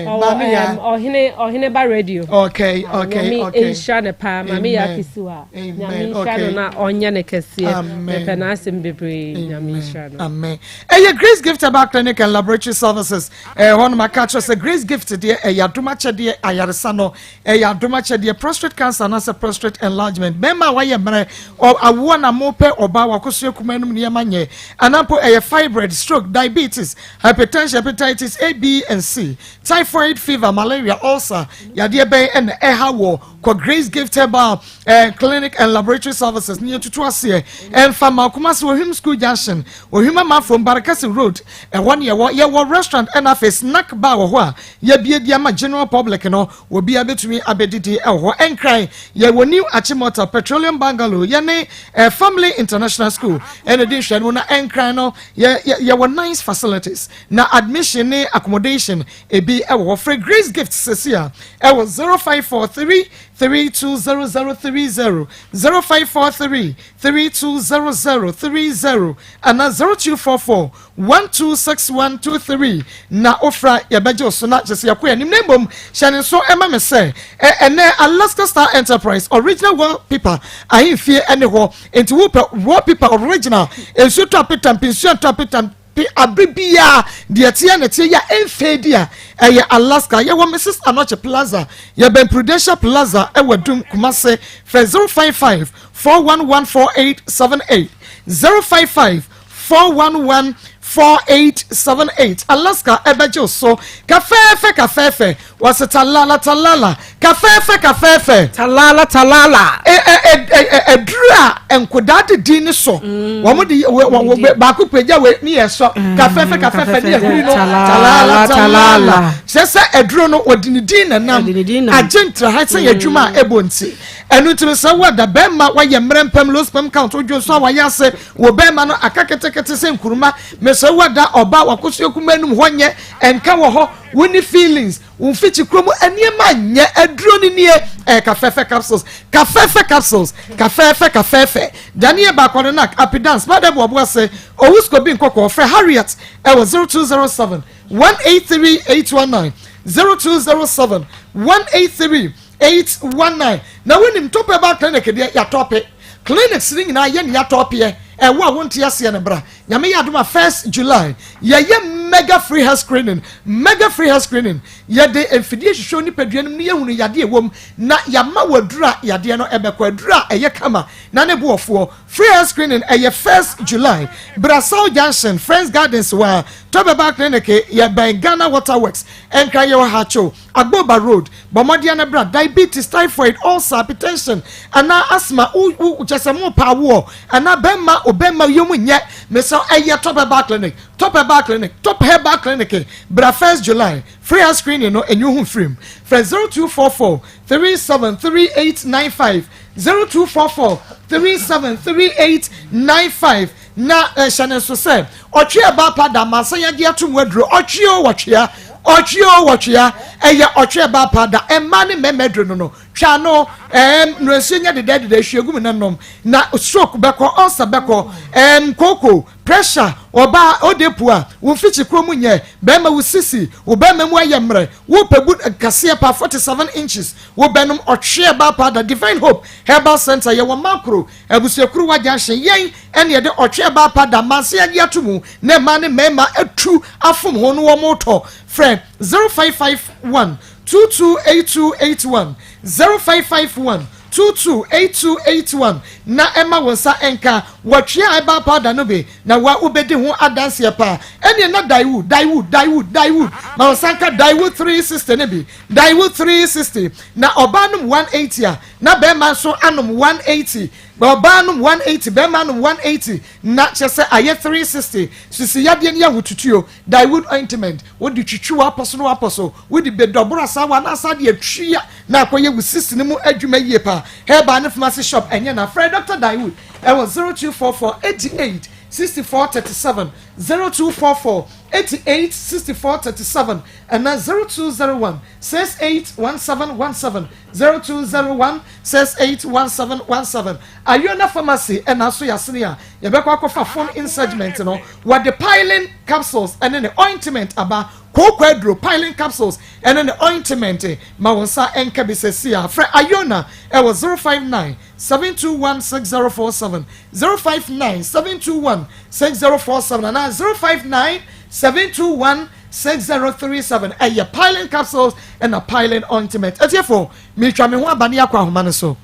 ɔwɔ ɔhene ɔhene ba radio okay okay nyame nhyira ne paa maame ya kisi wa nyame nhyira no na ɔnyɛ ne kɛseɛ mepɛ n'asɛm bebree nyame nhyira no amen ɛyɛ Grace Gift Herbal Clinic and Laboratory Services Ɛhɔ no maka akyerɛ sɛ Grace Gift deɛ ɛyɛ adom akyɛdeɛ ayaresa no ɛyɛ adom akyɛdeɛ prostate cancer anaasɛ prostate enlargement bɛrima a wayɛ mmerɛ awoɔ na mopɛ ɔbaa wakoso akuma anom nneɛma nyɛ anaa mpo ɛyɛ fibroid stroke diabetes hypertension hepatitis A B and C typhoid fever malaria ulcer yadeɛ bɛn ɛna ɛha wɔ kɔ Grace Gift Herbal eh, Clinic and Laboratory Services ne yɛtutu aseɛ ɛmfa ma Kumasi Ohim School Junction Ohim Amafo Mbarakasi Road ɛhɔ ne yɛwɔ yɛwɔ restaurant ɛna afei snack bar wɔ hɔ a yɛabie di ama general public no obiara bɛtumi abɛdidi ɛwɔ hɔ ɛnkran yɛwɔ New Achimota Petroleum Bungalow yɛne eh, Family International School ɛna di nhwɛ no na ɛnkran no yɛ yɛwɔ nice facilities na admission ne accommodation ebi ɛwɔ hɔ frɛ Grace Gift sɛsi a ɛwɔ 0543 320030, 0543 320030 anaa 0244 126123 na wofra yɛbɛgye wo so na kyerɛ sɛ yɛkɔ yɛn anim na mmom hyɛ ne nso ɛma me sɛ ɛnɛ Alaska Star Enterprise original wallpaper ahemfie ɛne hɔ nti wopɛ wallpaper original nsuo tɔ apeta mpi nsuo ntɔ apeta Pe aber biara, deɛ ɛteɛ na ɛteɛ yi a ɛmfɛɛ di a, ɛyɛ Alaska. Yɛwɔ Mrs. Anokye Plaza, yɛbɛn Prudential Plaza ɛwɔ Adum, Kumase. Frɛ 055 411 4878, 055 411 4878. Alaska ɛbɛgye wo so. Kafɛɛfɛ kafɛɛfɛ, wɔse talala talala, kafɛɛfɛ kafɛɛfɛ. Talala talala. Ɛ ɛ ɛ ɛ aduru a nkodaa de din ne sɔ. Mm. Wɔn de wɔ baako pagya wɔ ne yɛ sɔ. Mm. Kafɛɛfɛ kafɛɛfɛ ne yɛ huri no. Talala talala. Kyerɛ sɛ aduro no wɔde ne din na nam. Agye ntra ha sɛ yɛ adwuma a ɛbɔ nti. Ɛno nti no sɛ wɔda bɛrima wɔyɛ mmerɛ mpam low sperm count wodwo nso a wɔayɛ ase wɔ bɛrima no aka ketekete sɛ nkuruma. Mesɛ wɔda ɔba wakosua kuma anum hɔ nyɛ ɛnka wɔ hɔ wonni feelings. Wo mfikyikuro mu nneɛma nyɛ aduro no nie ɛyɛ kafɛɛfɛ capsules kafɛɛfɛ capsules kafɛɛfɛ kafɛɛfɛ Daniel Baakwadonak Apidance Mada Boabo ase Owusko bi nkɔkɔɔ frɛ Harriet ɛwɔ 0207 183 819 0207 183 819 na wonim Top Herbal Clinic deɛ yɛatɔpe clinics no nyinaa yɛ ne yɛatɔpeɛ ɛwɔ a wonte aseɛ no bra Nyame yɛ adom a first July yɛyɛ mega free health screening, mega free health screening, yɛde mfidie hwehwɛ wo nipadua no mu na yɛhunu yadeɛ ɛwɔ mu na yɛama wo aduro a yadeɛ no ɛbɛkɔ, aduro a ɛyɛ kama na ne bo ɔfoɔ. Free health screening ɛyɛ first July, bra South Junction, Friends Gardens hɔ a, Tɔbɛbaa Clinic yɛbɛn Ghana Water Works, Nkran yɛwɔ Hacho, Agboba road, bɔ mmɔden na bra, diabetes, typhoid, ulcer, hypertension anaa asthma, wo wo kyɛ sɛ mo pɛ awoɔ anaa bɛrima ɔbɛma yɛmu nyɛ mesɛ ɛyɛ Top Herbal Clinic, Top Herbal Clinic, Top Herbal Clinic. Bra 1st July, free eye screening no ɛnyi ho firim. Frɛ 0244 373895, 0244 373895. Na ɛhyɛ ne nso sɛ ɔtwe ɛba pa da ma sɛ yɛde ato mu aduro. Ɔtwe o, wɔtwea, ɔtwe o, wɔtwea, ɛyɛ ɔtwe ɛba pa da. Ɛma ne mmarima aduro no twa no nsuo nyɛ dedɛdedɛ, ehwie gu mu ne nom na stroke bɛkɔ, ulcer bɛkɔ, koko pressure, ɔbaa ɔde pu a wɔn mfikyi kuro mu nyɛ, bɛrima wo sisi wo bɛrima mu ayɛ mmerɛ, wo pɛ bu kaseɛ pa 47 inches, wo bɛnom ɔtwe ɛba pa da. Divine Hope Herbal Center, yɛ wɔ Makro Abusuakuru wagya ahyɛ yɛn, ɛne yɛde ɔtwe ɛba pa da manse yɛde ato mu na mmaa ne mmarima atu afom ho no. Wɔn tɔ, frɛ 0551 228281, 0551 228281, na ɛma wɔn nsa nka wɔtwe a ɛba powder no bi na wa wobɛdi ho adanseɛ paa. Ɛneɛ na Daiwood, Daiwood, Daiwood, Daiwood, ma wɔn nsa nka Daiwood 360 no bi. Daiwood 360 na ɔbaa nom 180 a, na bɛrima nso anom 180. Ɔbaa nom 180, bɛrima nom 180, na kyerɛ sɛ ayɛ 360. Sisi yadeɛ no yɛ ahotutuo. Daiwood ointment, wode twitwi wapɔ so no, wapɔ so wode bedɔboro asa wa na asa de atwia na akɔyɛ wo sisi no mu adwuma yie paa. Herbal ne pharmacy shop ɛnyɛ na frɛ Dr Daiwood ɛwɔ 0244 88 64 37, 0244 88 64 37, ɛna 0201 681717, 0201 681717. Ayona Pharmacy ɛna so yasene a yɛbɛkɔ akɔfa phone insurgent no. Wɔde piling capsules ɛne ne ointment aba, kooko aduro, piling capsules ɛne ne ointment. Ma wɔn nsa nka bi sɛ si a, frɛ Ayona ɛwɔ 059 721 6047, 059 721 6047, anaa 059 721 6037. Ɛyɛ piling capsules ɛna piling ointment. Ɛtiɛfo, mitwa me ho aba ne akɔ ahoma no so.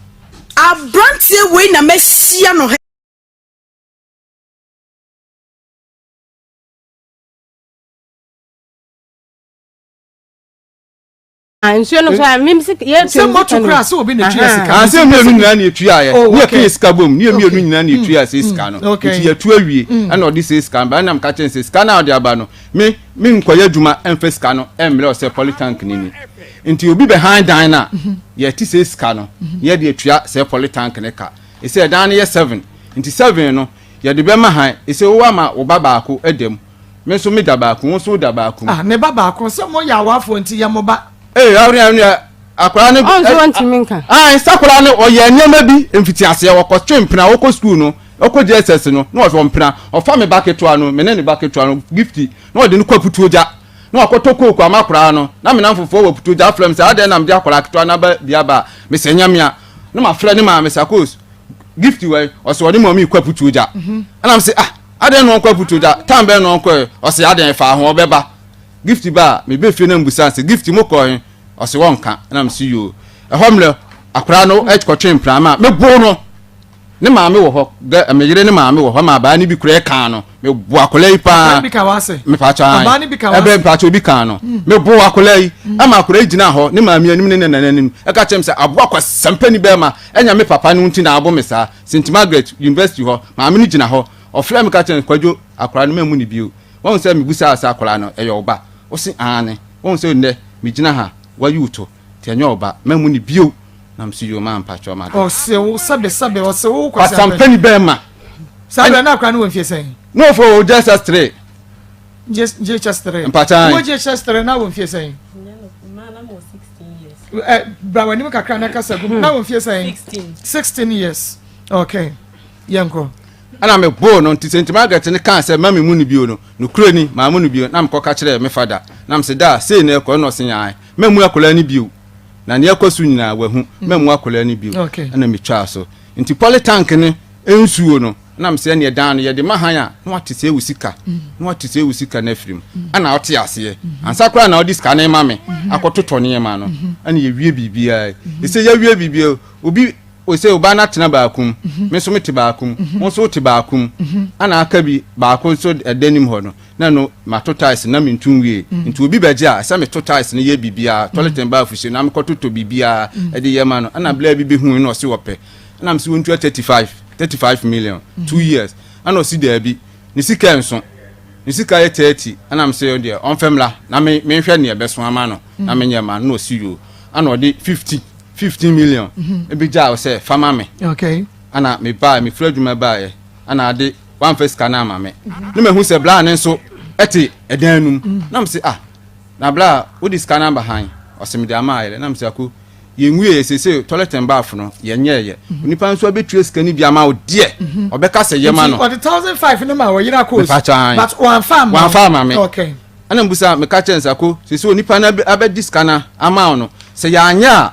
Aberanteɛ wei na mɛhyia no. Nsuo no so a mim si yɛ sɛ moto kura sɛ obi na tua sika. Sɛ mmienu nyinaa na etua yɛ. Oh, ne yɛ okay. kɛyɛ sika bom ne yɛ mmienu nyinaa na etua sɛ sika no. Okay. Nti yɛtu awie, ɛna ɔde sɛ sika no ba, ɛna mka kyɛn sɛ sika no a ɔde aba no, me nkɔyɛ adwuma ɛmfa sika no ɛmmerɛ ɔsɛ polytank ne ni. Nti obi bɛhan dan no a, yɛte sɛ sika no yɛde atua sɛ polytank ne ka. Ɛsɛ dan no yɛ seven, nti seven no yɛde bɛma han. Ɛsɛ wo ama wo ba baako ɛda mu, me nso meda baako, wo nso woda baako mu. Ah, ne ba baako sɛ mo yɛ awafoɔ nti yɛ mo ba. Ee, awone awone akwaraa no. Ɔnso wɔntumi nka. Ah, nsakwaraa no ɔyɛ nneɛma bi mfiti aseɛ. Wɔkɔtwe mpena, wɔkɔ sukuu no, ɔkɔ JSS no, na ɔhwɛ mpena. Ɔfa me ba ketewa no, me ne ne ba ketewa no Gifty, na ɔde no kɔ aputuo gya na wakɔtɔ kooko ama akwaraa no. Na me namfofoɔ wɔ aputuo gya afrɛ me sɛ adɛn na mede akwaraa ketewa no aba bi aba a mesɛ nyamea na mafrɛ ne maame sakos Gifty wɔ ɔsɛ ɔne mɔmi kɔ aputuo gya. Ɛna me sɛ, ah, adɛn na ɔnkɔ aputuo gya tan bɛn na ɔnkɔ? Ɔsɛ adɛn fa ho ɔbɛba Gift ba a mebɛ fie na mbusa sɛ Gift mo kɔ he? Ɔsɛ wɔnka. Na mese yoo. Ɛhɔ mmerɛ akwaraa no kɔtwe mpena ma mebo no, ne maame wɔ hɔ gɛ, me yere ne maame wɔ hɔ ma abaa no bi kura ɛka no, mebo akwaraa yi paa. Mepatwa ɛbɛ mepatwa obi kan no, mebo akwaraa yi ɛma akwaraa yi gyina hɔ ne maame anim ne ne nana anim ɛka kyerɛ me sɛ aboa kwasɛmpɛ ni bɛrima ɛnya me papa no nti na abo me saa. St Margaret University hɔ maame no gyina hɔ ɔfrɛ me ka kyerɛ me, Kwadwo, akwaraa no mammu ne bio. Wahu sɛ mebisaa sɛ akwadaa no, ɛyɛ wo ba? Ose aane. Wahu sɛ nnɛ megyina ha, wayi wo to, nti ɛnyɛ wo ba, mammu no bio. Na mese yoo maa mpakyɛw mada. Ɔse wo sɛbe sɛbe, ɔse wo kwasi Kwasampani bɛɛma. Saa berɛ na akwadaa no wɔ mfie sɛn? Na ɔfɔ wɔ JSS 3. JHS 3. Mpakyɛw. Wɔ JHS 3 na wɔ mfie sɛn? Bra w'anim kakra na kasa gu mu. Na wɔ mfie sɛn? 16 years. Okay. Yɛnkɔ. Ɛna me boo no. Nti St. Margaret no kaa sɛ mma me mu no bio no, nokorɛ ni, maa mu no bio. Na mekɔka kyerɛɛ me fada, na mese, Daa, sei na ɛkɔ. Ɛna ɔse, Ae, mɛmmu akwadaa no bio, na nea ɛkɔ so nyinaa wahu, mɛmmu akwadaa no bio. Ɛna metwaa so. Nti polytank no nsuo no, na mese ɛneɛ dan no yɛde ma han a, na wate sɛ wo sika, na wate sɛ wo sika no afiri mu. Ɛna ɔte aseɛ ansa koraa na ɔde sika no ma me akɔtotɔ nneɛma no. Ɛna yɛwie biribiara, ɛsɛ yɛwie biribiara, obi Ose ɔbaa no atena baako mu, me nso mete baako mu, wo nso wote baako mu, ana aka bi baako nso ɛda anim hɔ no, na no mato tiles na mentu nwie. Nti obi bɛgye a, ɛsɛ meto tiles no yɛ biribiara, toilet and bath hyɛ na mekɔtotɔ biribiara ɛde yɛ ma no. Ɛna bla bi bɛhui na ɔse ɔpɛ. Ɛna mese wɔntua 35, 35 million, 2 years. Ɛna ɔsi daabi, ne sika nso. Ne sika yɛ 30 ɛna mese deɛ ɔmfɛ mmra na me menhwɛ neɛ ɛbɛso ama no na menyɛ ma no na ɔsi yoo ɛna ɔde 50 15 million ebi gyaa sɛ fa ma me. Okay. Ɛna me baa mefiri adwuma baeɛ ɛna ade wamfa sika no ama me ne mahu sɛ bla ne nso ɛte ɛdan no mu na mese ah na bla wode sika no aba han ɔse mede ama ayɛlɛ na mese ako yɛnwie yɛ sese toilet and bath no yɛnyɛɛyɛ mhm. onipa nso abɛtua sika no bi ama wo deɛ mhm. ɔbɛka sɛ yɛma no ɔde 1005 no ma ɔyere akɔ but wamfa ama wamfa ama me okay ɛna mbusa meka kyerɛ nsako sese onipa no abɛgye sika no ama wo no sɛ yɛanyɛ a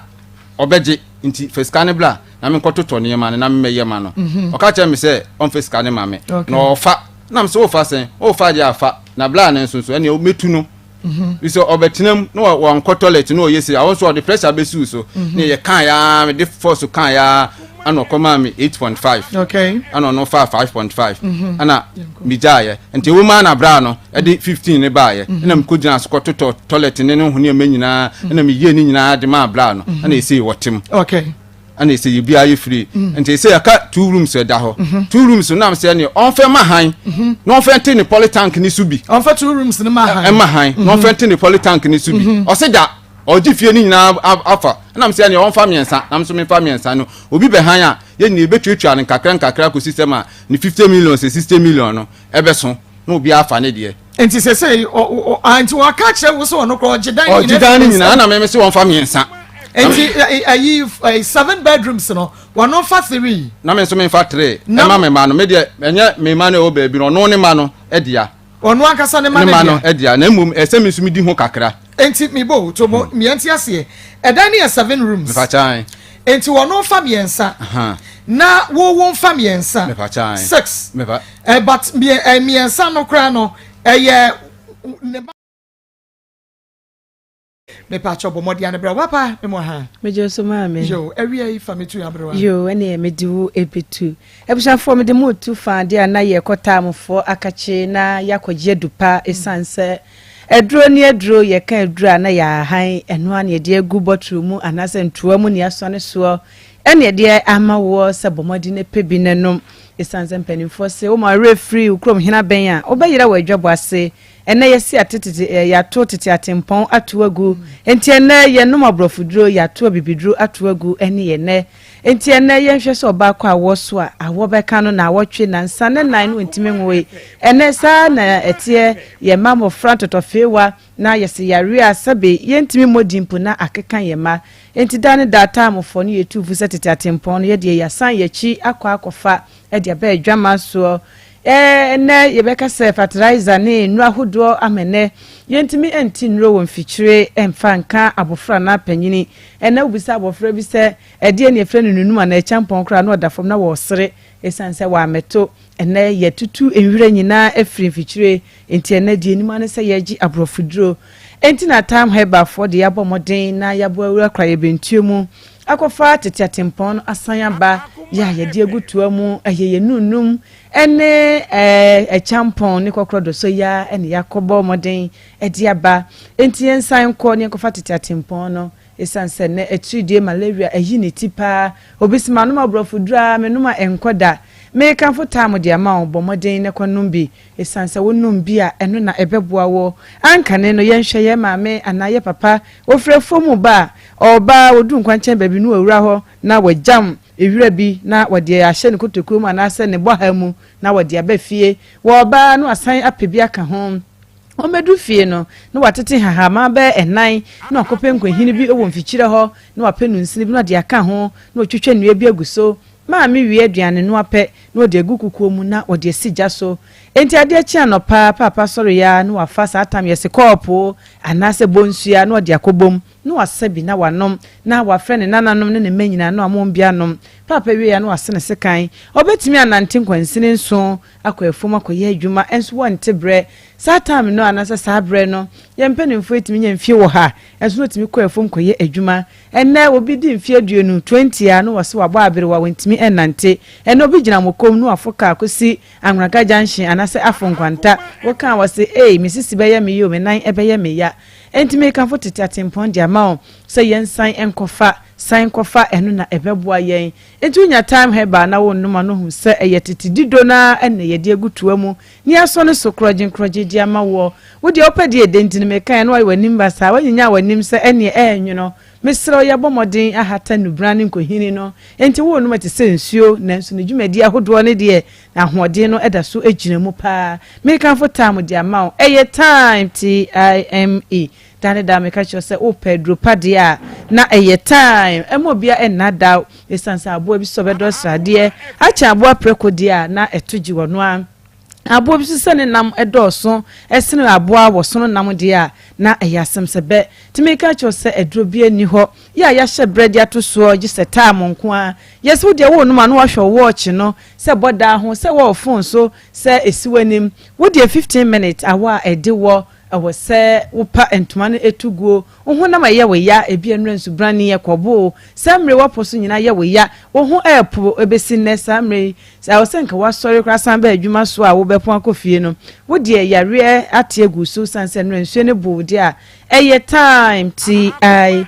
ɔbɛgye nti fa sika no bla na menkɔtotɔ nneɛma no na memmɛyɛ ma no mhm. ɔka kyerɛ me sɛ ɔmfa sika no ma me na ɔfa na mesɛ wofa sɛn wofa deɛ afa na bla no nso nso ɛneɛ mɛtu no Mhm. Sɛ ɔbɛtena mu na wankɔ toilet na ɔyɛ sei a, ɔno nso ɔde pressure bɛsiw so. Mhm. Ne yɛ kan ya mede force kan ya ɛna ɔkɔmaa me 8.5. Okay. Ɛna ɔno faa 5.5. Mhm. Ɛna megyaeɛ. Nti ɛwɔ mu ara na braa no ɛde 15 ne baeɛ. Ɛna mekɔgyina so kɔtotɔ toilet ne ne ho nneɛma nyinaa. Ɛna meyie ne nyinaa de maa braa no. Ɛna ɛsei wɔte mu. Okay. Ɛna ɛsɛ yɛ biara yɛ free mm. nti ɛsɛ yɛka two rooms ɛda hɔ mhm. two rooms nam sɛ ɛne ɔnfɛ ma han mhm. na ɔnfɛ nte ne polytank ne so bi ɔnfɛ two rooms ne ma han ɛma han na ɔnfɛ nte ne polytank ne so bi ɔsɛ da ɔgye fie ne nyinaa afa ɛnam sɛ ɛne ɔnfa mmiɛnsa nam so mefa mmiɛnsa no obi bɛ han a yɛn nyinaa ebɛtuatua no nkakra nkakra kɔsi sɛ ma ne 50 million sɛ 60 million no ɛbɛso na obi afa ne deɛ. Nti sɛsɛ nti wɔaka kyerɛ wo sɛ ɔno korɔ ɔgye dan nyinaa. Ɔgye dan no nyinaa na mɛmɛ sɛ wɔnfa mmiɛnsa. Nti ayi seven bedrooms no wɔn nfa three. Na me nso menfa three ɛma me ma no me deɛ ɛnyɛ me ma no ɛwɔ baabi no ɔno ne ma no ɛdea. Ɔno ankasa ne ma no ɛdea na mmom ɛsɛ me nso me di ho kakra. Nti me bo to bo mmea nti aseɛ ɛdan no yɛ seven rooms. Mepa kyan. Nti wɔn nfa mmiɛnsa. Na wo wo nfa mmiɛnsa. Mepa kyan. Six. Mepa. Eh, but eh, mmiɛnsa no koraa no ɛyɛ ne ba. Mepa kyɛw bɔ mmɔden ano brɛ wapa me mu ha. Megye so maame. Yo, awia yi fa me tu aberewa. Yo, ɛne mede wo ebetu. Abusuafoɔ mede mo tu fa adeɛ a na yɛkɔ taamofoɔ akakye na yɛakɔgye adupa ɛsiane sɛ aduro ne aduro yɛka aduro a na yɛahan ɛno a na yɛde agu bɔtoro mu anaasɛ ntoa mu ne yɛasɔne soɔ Ɛne ɛdeɛ ama woɔ sɛ bɔ mmɔden pɛ bi na nom. Ɛsiane sɛ mpanimfoɔ se woma wo werɛ firi wo kurom hene abɛn a, wobɛyera wɔ adwabɔ ase. Ɛnnɛ yɛasi ate tete eh, yɛato tete atempɔn ato agu. Enti ɛnnɛ yɛnom aborɔfoduro, yɛato abibiduro ato agu ɛne yɛn nnɛ. Enti ɛnnɛ yɛnhwɛ sɛ ɔbaa kɔ awoɔ so a, awoɔ bɛka no naawɔtwe, nansa ne nan no ɔntumi nwoe. Ɛnnɛ saa na ɛteɛ, yɛma mmɔfra ntɔtɔfeewa Na yɛse yareɛ a sɛbe yɛntumi mmɔ din mpo na akeka yɛn mma. Enti da ne da Taamfoɔ no yɛ tuu fo sɛ tete atempɔn no yɛdeɛ yɛasan yɛakyi akɔ akɔfa de aba adwaman soɔ. Ɛnnɛ yɛbɛka sɛ fertilizer ne nnuro ahodoɔ ama ɛnnɛ yɛntumi nte nnuro wɔ mfikyire mfa nka abɔfra anaa panyini. Ɛnnɛ wobisa abɔfra bi sɛ ɛdeɛn na yɛfrɛ no nunum anaa kyampɔn koraa na ɔda fam na wɔresere ɛsiane sɛ wammɛto. Ɛnnɛ yɛatutu nwira nyinaa afiri mfikyire Enti ɛnnɛ deɛ ɛnim ara ne sɛ yɛregye aborɔfo duro. Enti na Time Herbal foɔ de yɛabɔ mmɔden na yɛabɔ awura Kraeɛbɛntuo mu akɔfa tete atempɔn no asan aba yɛ a yɛde agu toa mu ɛyɛ yɛn nunum ne ɛkyampɔn ne kɔkorɔ dɔsɔ yi ara na yɛakɔbɔ mmɔden de aba. Enti yɛnsan nkɔ na yɛnkɔfa tete atempɔn no. Esiane sɛ nnɛ atiridie malaria ayi ne ti paa, obi se manom aborɔfo duro ara menom a ɛnkɔ da. Merekamfo Time de ama wo, bɔ mmɔden na kɔnom bi. Esiane sɛ wonom bi a, ɛno na ɛbɛboa wo. Ankane no, yɛnhwɛ yɛn maame anaa yɛn papa, ofiri afuom reba a, ɔreba a, odu nkwankyɛn baabi no wawura hɔ na wagyam wira bi na wɔde ahyɛ ne kotokuo mu anaasɛ ne bɔha mu na wɔde aba fie. Wɔreba a, na wasan apɛ bi aka ho. Wɔbɛdu fie no, na watete nhahamma bɛyɛ nnan, na wakɔpɛ nkwahini bi wɔ mfikyire hɔ, na wapɛ nunsini bi na ɔde aka ho, na watwitwa nnua bi agu so. Maame wie aduane noa pɛ, na ɔde agu kukuo mu na ɔde asi gya so. Enti adeɛ kye anɔpa, Paapa sɔreeɛ ara na wafa saa tam yɛse kɔɔpo anaasɛ bonsua na ɔde akɔbom, na wasa bi na wanom, na wafrɛ ne nananom ne ne mma nyinaa na wama wɔn bi anom. Paapa wieeɛ a na wase ne sekan. Ɔbɛtumi anante nkwansini nson akɔ afuom akɔyɛ adwuma nso wɔnte berɛ. Saa time no anaasɛ saa berɛ no, yɛn mpanimfoɔ yi tumi nya mfie wɔ ha nso na wɔtumi kɔ afuom kɔyɛ adwuma. Ɛnnɛ obi di mfeɛ aduonu, 20, a na wɔse wabɔ aberewa wɔntumi nnante. Ɛnnɛ obi gyina Mokom na wafo kaa kɔsi Anwraka junction anaasɛ Afo Nkwanta, woka a wɔse ei me sisi bɛyɛ me ya o, me nan bɛyɛ me ya. Enti mekamfo tete atempɔn de ama wo sɛ yɛnsan nkɔfa. San kɔfa ɛno na ɛbɛboa yɛn. Enti wonya Thyme Herbal na wonom a na hu sɛ ɛyɛ tete dido no ara na yɛde agu toa mu na yɛasɔ no so korɔgyenkorɔgyen de ama woɔ. Wo deɛ wopɛ deɛ ɛdɛ nti no mekaeɛ na woayɛ w'anim basaa, woanyinyaa w'anim sɛ ɛnneɛ ɛɛnwono. Mesrɛ wo yɛbɔ mmɔden ahata nnubran ne nkohini no enti worenom ɛte sɛ nsuo nanso ne dwumadie ahodoɔ no deɛ ahoɔden no da so gyina mu paa. Mekamfo Thyme de ama wo. Ɛyɛ Thyme, T-I-M-E. Da ne da meka kyerɛ wo sɛ wopɛ aduro pa deɛ a, na ɛyɛ thyme. Ɛmma obiara nnaadaa wo. Ɛsiane sɛ aboa bi sɛ ɔbɛdɔ sradeɛ akyɛn aboa prɛko deɛ a, na ɛto gye ɔno ara. Aboa bi nso sɛ ne nam dɔɔso sene aboa a wɔsono nam deɛ a, na ɛyɛ asɛm sɛ bɛ. Nti meka kyerɛ wo sɛ aduro biara nni hɔ yɛ a yɛahyɛ berɛ de ato soɔ gye sɛ thyme nko ara. Yɛse wo deɛ worenom a na woahwɛ wo wɔɔkye no sɛ bɔ daa ho, sɛ wɔ wo phone so, sɛ ɛsi w'anim. Wo deɛ 15 minutes awɔ a ɛde wɔ Ɛwɔ sɛ wopa ntoma no tu guo, wo honam a ɛyɛ wo ya, ebia nnura nsubrane, ɛkɔbo wo, saa mmerɛ yi w'apɔ so nyinaa yɛ wo ya, wo ho repo ɛbɛsi nnɛ saa mmerɛ yi, ɛwɔ sɛ nka woasɔre koraa san ba adwuma so a wobɛpɔn akɔ fie no, wo deɛ yareɛ ate agu wo so sane sɛ nnura nsuo no bo wo deɛ a, ɛyɛ time, T-I-M-E.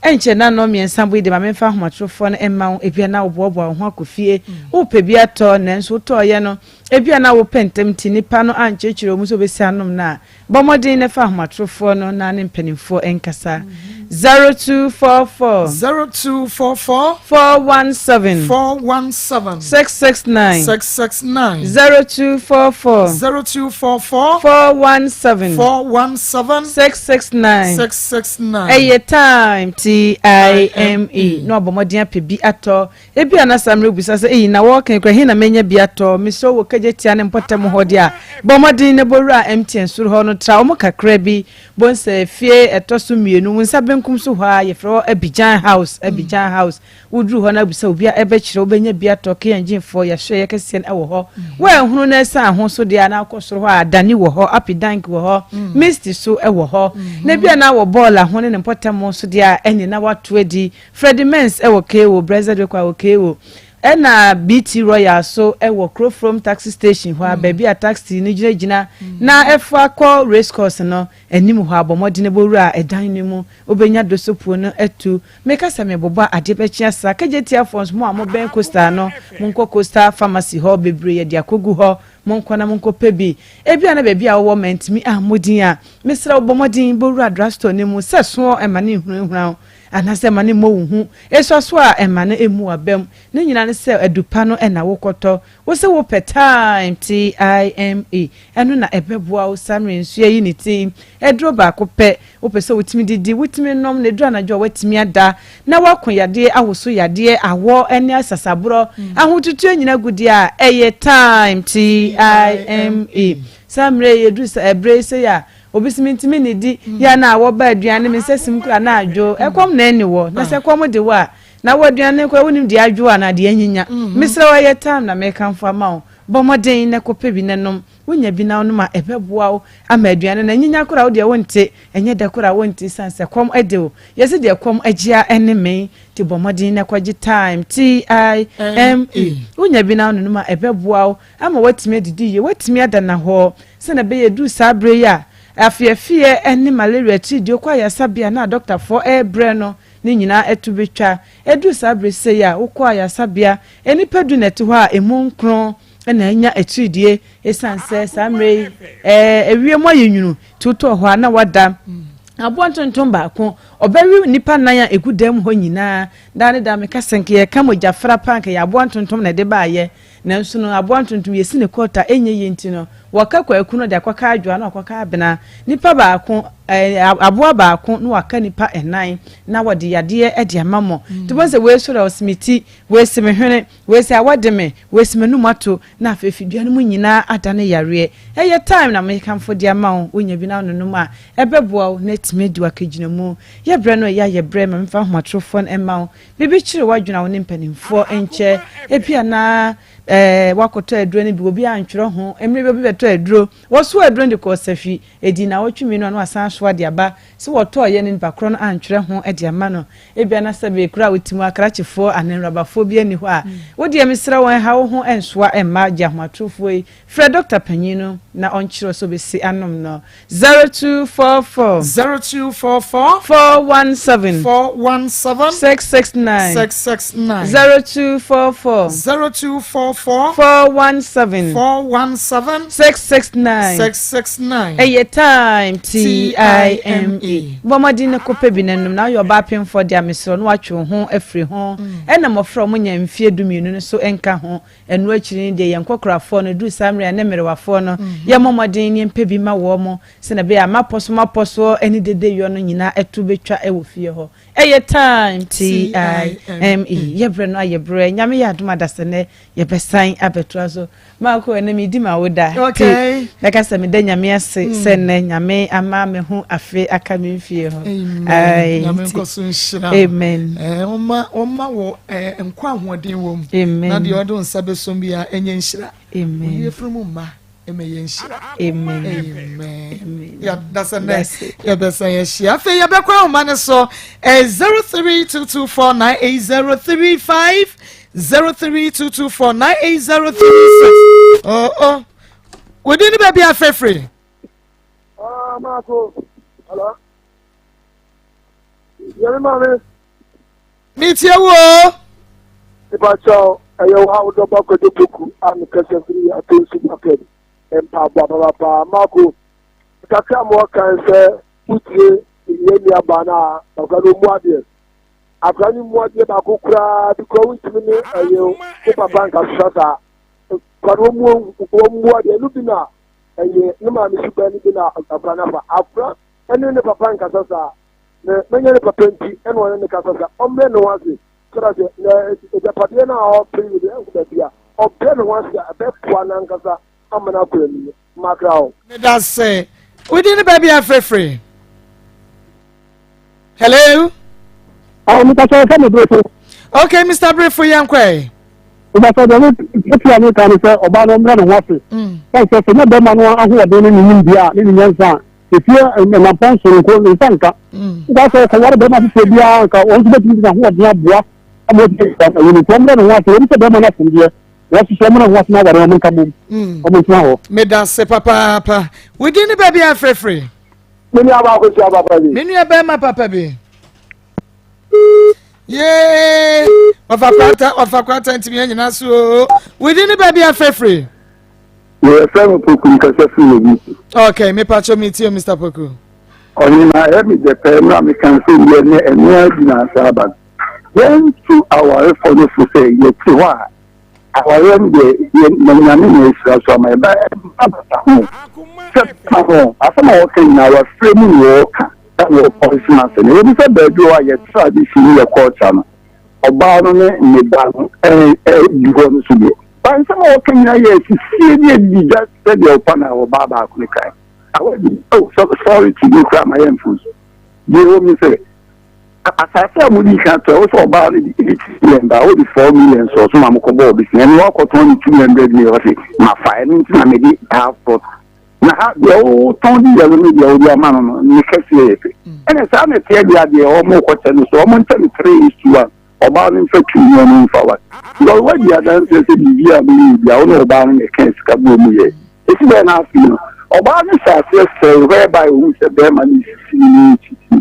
Ɛnkyɛ na nnɔn mmiɛnsa bo yi deɛ ma memfa ahomatorofoɔ no mma wo, ebia na woboaboa wo ho akɔ fie, worepɛ bi atɔ, nanso wotɔeɛ no, Ebia na wopɛ ntɛm nti nnipa no ankyerɛkyerɛ wo mu sɛ wobɛsi anom no a, bɔ mmɔden na fa ahomatorofoɔ no na ne mpanimfoɔ nkasa. 0244. 0244. 417. 417. 669. 669. 0244. 0244. 417. 417. 669. 669. Ɛyɛ time T-I-M-E na wabɔ mmɔden apɛ bi atɔ. Ebia na saa mmere wubisa sɛ, 'Eyi, na wɔreka yi koraa, ɛhe na menya bi atɔ? Mesrɛ wo, wɔ Kejetia ne mpɔtam hɔ de a, bɔ mmɔden na bɔ wura MTN soro hɔ no, tra wɔn kakra bi. Bohu sɛ fie ɛtɔ so mmienu, wo nsa benkum so hɔ ara, yɛfrɛ hɔ Abidjan House, Abidjan House. Wuduru hɔ na wubisa obi a, ɛbɛkyerɛ wo, wobɛnya bi atɔ. KNG-foɔ, yɛahwɛ yɛ kɛseɛ no wɔ hɔ. Woanhunu na ɛsan ho so deɛ a, na wokɔ soro hɔ a, Dani wɔ hɔ, Api Dank wɔ hɔ, Misty nso wɔ hɔ. Na ebia na wɔ bɔɔla ho ne ne mpɔtam nso deɛ a, ɛnneɛ na woato adi. Freddie Mens wɔ KO, Brexit Rekwa wɔ KO, ɛna BT Royal so wɔ Kurofrom taxi station hɔ a, baabi a taxi no gyinagyina na ɛfa kɔ race course no anim hɔ a, bɔ mmɔden bɔ wura ɛdan no mu, wobɛnya dosopuo no atu. Meka sɛ mebobɔ a, adeɛ bɛkye asa. Kegyetiafoɔ nso, mo a mobɛn Coastal no, monkɔ Coastal Pharmacy hɔ, bebree yɛde akɔgu hɔ. Monkɔ na monkɔpɛ bi. Ebia na baabi a wowɔ mantumi ammɔ din a, mesrɛ wo bɔ mmɔden bɔ wura drugstore no mu sɛ soɔ mma no nhunahuna wo anaasɛ mma no mmɔ wo hu. Esua so a, mma no mmu w'abam. Ne nyinaa ne sɛ adu pa no na wokɔtɔ. Wo se wopɛ thyme, T-I-M-E, ɛno na ɛbɛboa wo. Saa mmerɛ nsuo ayi ne ti, aduro baako pɛ. Wopɛ sɛ wotumi didi, wotumi nom, na ɛduru anadwo a woatumi ada, na woako yadeɛ, awoso yadeɛ, awɔ ne asasaborɔ, ahotutuo nyina gu deɛ a, ɛyɛ thyme, T-I-M-E. Saa mmerɛ yi, ɛduru saa ɛberɛ yi sei a, obi se mentumi nnidi, yɛ a na awɔ ba aduane, me nsa sim koraa na adwo, ɛkɔm na ɛnni wɔ, na sɛ ɛkɔm de wo a, na wo aduane koraa wonim deɛ adwo anaa deɛ anyinya. Mesrɛ wo, ɛyɛ thyme na merekamfo ama wo, bɔ mmɔden na kɔpɛ bi na nom. Wonya bi na wonom a, ɛbɛboa wo ama aduane no anyinya koraa wo deɛ wonte, ɛnyɛ dɛ koraa wonte esiane sɛ kɔm de wo. Yɛse deɛ kɔm agyea ne mee, nti bɔ mmɔden na kɔgye thyme, T-I-M-E. Wonya bi na wononom a, ɛbɛboa wo ama woatumi adidi yie, woatumi ada nnahɔɔ sɛdeɛ ɛbɛyɛ ɛduru saa berɛ yi a afeafeɛ ne malaria atiridie kɔ ayaresabea na adɔkotafoɔ rebrɛ no ne nyinaa to bɛtwa. Ɛduru saa berɛ sei a wokɔ ayaresabea, nnipa du na ɛte hɔ a, ɛmu nkron na anya atiridie ɛsiane sɛ saa mmerɛ yi ɛɛ ewiem ayɛ nwunu nti wotɔɔ hɔ a na wada. Aboa ntontom baako ɔbɛwe nnipa nan a ɛgu dan mu hɔ nyinaa. Daa ne daa meka sɛ nka yɛka mogyafra paa nka yɛ aboa ntontom na ɛde baayɛ. Nanso no aboa ntontom yɛsi ne kɔɔta ɛnyɛ yie nti no wɔka kwaku no de akɔka adwoa na wakɔka abena. Nipa baako ɛɛ aboa baako na waka nipa ɛnan na wɔde yadeɛ de ama mo. Nti wɔn sɛ wei sɔrɔ a ɔsi me ti, wei si me hwene, Wei sɛ awɔ de me, wei sɛ m'anum ato, na afei fidua no mu nyinaa adane yareɛ. Ɛyɛ time na mekamfo de ama wo, wonya bi na wononom a, ɛbɛboa wo na atumi adi wo akagyinamu. Yɛ berɛ no ɛyɛ a yɛ berɛ ma memfa ahomatorofoɔ no mma wo. Biribi kyere w'adwene a wo ne mpanimfoɔ nkyɛ. Ebia na eh, woakɔtɔ aduro no bi, obi antwerɛ ho. Mmerɛ bi obi bɛtɔ. ntɔ aduro. Wɔsoaa aduro no de kɔɔ Sahwi. Ɛdii nnawɔtwe mmienu a na wasan asoa de aba. Sɛ wɔtɔeɛ no nipa korɔ no antwerɛ ho de amma no. Ebia na sɛbe kuro a wote mu akrakyefoɔ anaa nwurabafoɔ biara nni hɔ a, wo deɛ mesrɛ wo nha wo ho nsoa mma gye ahomatorofoɔ yi. Frɛ dɔkta panyin no na ɔnkyerɛ wo sɛ wobɛsi anom no. 0244. 0244. 417. 417. 669. 669. 0244. 0244. 417. 417. 669. 669. Ɛyɛ time T-I-M-E. Bɔ mmɔden na kɔpɛ bi na nom na woyɛ ɔbaa pemfoɔ deɛ a mesrɛ wo na woatwe wo ho afiri ho. Ɛna mmɔfra a wɔnya mfeɛ dumienu no so nka ho. Ɛno akyiri no deɛ, yɛn nkɔkorafoɔ no, ɛduru saa mmerɛ a ne mmerewafoɔ no, yɛmmɔ mmɔden na yɛmpɛ bi ma wɔn, sɛdeɛ ɛbɛyɛ a mapɔso-mapɔsoɔ ne dedeyɔ no nyinaa to bɛtwa wɔ fie hɔ. Ɛyɛ time, T-I-M-E, yɛ berɛ no ayɛ berɛ. Nyame yɛ adom a dasɛnnɛ yɛbɛsan abɛtoa so. Marko, ɛnnɛ medi m'awoda, nti mɛka sɛ meda Nyame ase sɛ nnɛ Nyame ama me ho afe aka me mfie ho. Amen. Nyame nkɔ so nhyira. Amen. Eh, ɔma ɔma wɔ eh, nkwa ahoɔden wɔ mu. Amen. Na deɛ ɔde nsa bɛsom biara ɛnyɛ nhyira. Amen. Oyi efiri mu mma ɛmɛ yɛ nhyira. Amen. Amen. Amen. Yɛdasɛ nɛ yɛbɛsɛn yɛhyia. Afei yɛbɛkɔ ahoma no so. Eh, 0322498035 0322498036. Oh oh. Wodi ne baabi afɛfiri. Ah, Marco. Hello. Yɛne maame. Metie wo o. Nipa kyɛw, ɛyɛ wo a wodɔ ba kwadwo poku a mekasa firi Atonsu market. Mpaboa papapaa. Marco, kakra ma wɔkan sɛ wotie yɛn nuabaa no a akora no ɔmu adeɛ. Akora no mu adeɛ baako koraa bi koraa wontumi ne ɛyɛ wo papa nkasesa saa. Akora no ɔmu adeɛ ɛno bi na ɛyɛ ne maame suban no bi na akora no afa. Akora ɛne ne papa nkasa saa. Na mɛnyɛ ne papa nti ɛna ɔne ne kasa saa. Ɔmbrɛ ne ho ase. Sɛda sɛ na agyapadeɛ no a ɔpere yi deɛ ɛnkɔ baabi a ɔbrɛ ne ho ase a ɛbɛboa n'ankasa ama no akɔ anim. Makra o. Medase. Wodi ne baabi afrɛfrɛ. Hello. Ah, Mr. Sɛ sɛ me brefo. Okay, Mr. Brefo yɛn kɔ ɛ. Mr. Sɛ deɛ me tia me ka ne sɛ ɔbaa no ɔmbrɛ ne ho ase. Sɛ sɛ sɛ nyɛ bɛrima no ahoɔden ne ne nimdeɛ a ne ne nyansa a efie nnamfo nsoronko ne nsa nka. Nka sɛ ɔkɔware bɛrima foforɔ biara nka wɔn nso bɛtumi de n'ahoɔden aboa ama ɔtumi ayi no nti ɔmbrɛ ne ho ase wɔn sɛ bɛrima no asomdeɛ wɔhyehyɛ ɔmbrɛ ne ho ase na aware wɔn nka mmom wɔn ntena hɔ. Medase papaapa. Wodi ne baabi afrɛfrɛ. Me nua baako hyia papa bi. Me nua bɛrima papa bi. Yee! Ɔfa kwata ɔfa kwata ntumi anyina so o. Wodi ne baabi afrɛfrɛ. Yɛfrɛ me Poku nkasa firi wɔ bi. Okay, me pacho me tie Mr. Poku. Ɔhene na ɛyɛ me dɛ pɛɛ mmerɛ a meka sɛ yɛ ne ɛnoa gyina saa aba no. Yɛntu awarefo no fo sɛ yɛte hɔ a awareɛ no deɛ yɛ na Nyame na ahyira so ama yɛ ba ɛba bata ho sɛ ka ho asɛm a wɔka nyinaa wafrɛ mu na wɔka ɛwɔ ɔresena ase no ɛwɔ sɛ baabi wɔ a yɛ tradition ne yɛ culture no ɔbaa no ne ne ba no ɛdi hɔ no so deɛ ba nsɛm a wɔka nyinaa yɛ asisie ne adigya sɛdeɛ ɔpa na ɔbaa baako no kae awadi oh sorry to me koraa ma yɛ mfomso deɛ ɛwɔ mu sɛ Asase a modii kan tɔe, wo sɛ ɔbaa no de 8 million baa, wode 4 million sɔɔ so ma mokɔbɔɔ bosea, ɛno woakɔtɔn no 200 million, ɔse mafa, ɛno nti na mede half plot. Na ha deɛ wotɔn de yɛ no ne deɛ wode ama no no, ne kɛseɛ yɛ pɛ. Ɛna saa na ɛteɛ deɛ a deɛ wɔrekɔkyɛ no so, wɔnkyɛ no 3 is to 1, ɔbaa no mfa 2 na ɔno mfa 1. Because woadi adanseɛ sɛ biribi a moyɛɛ biara, wo ne ɔbaa no na ɛkaa sika bɔɔ mu yɛɛ. Ɛsi dɛn na afei no, ɔbaa no hyɛɛ aseɛ sɛe whereby ɔhuu sɛ bɛrima no resisi no ne rekyiti no.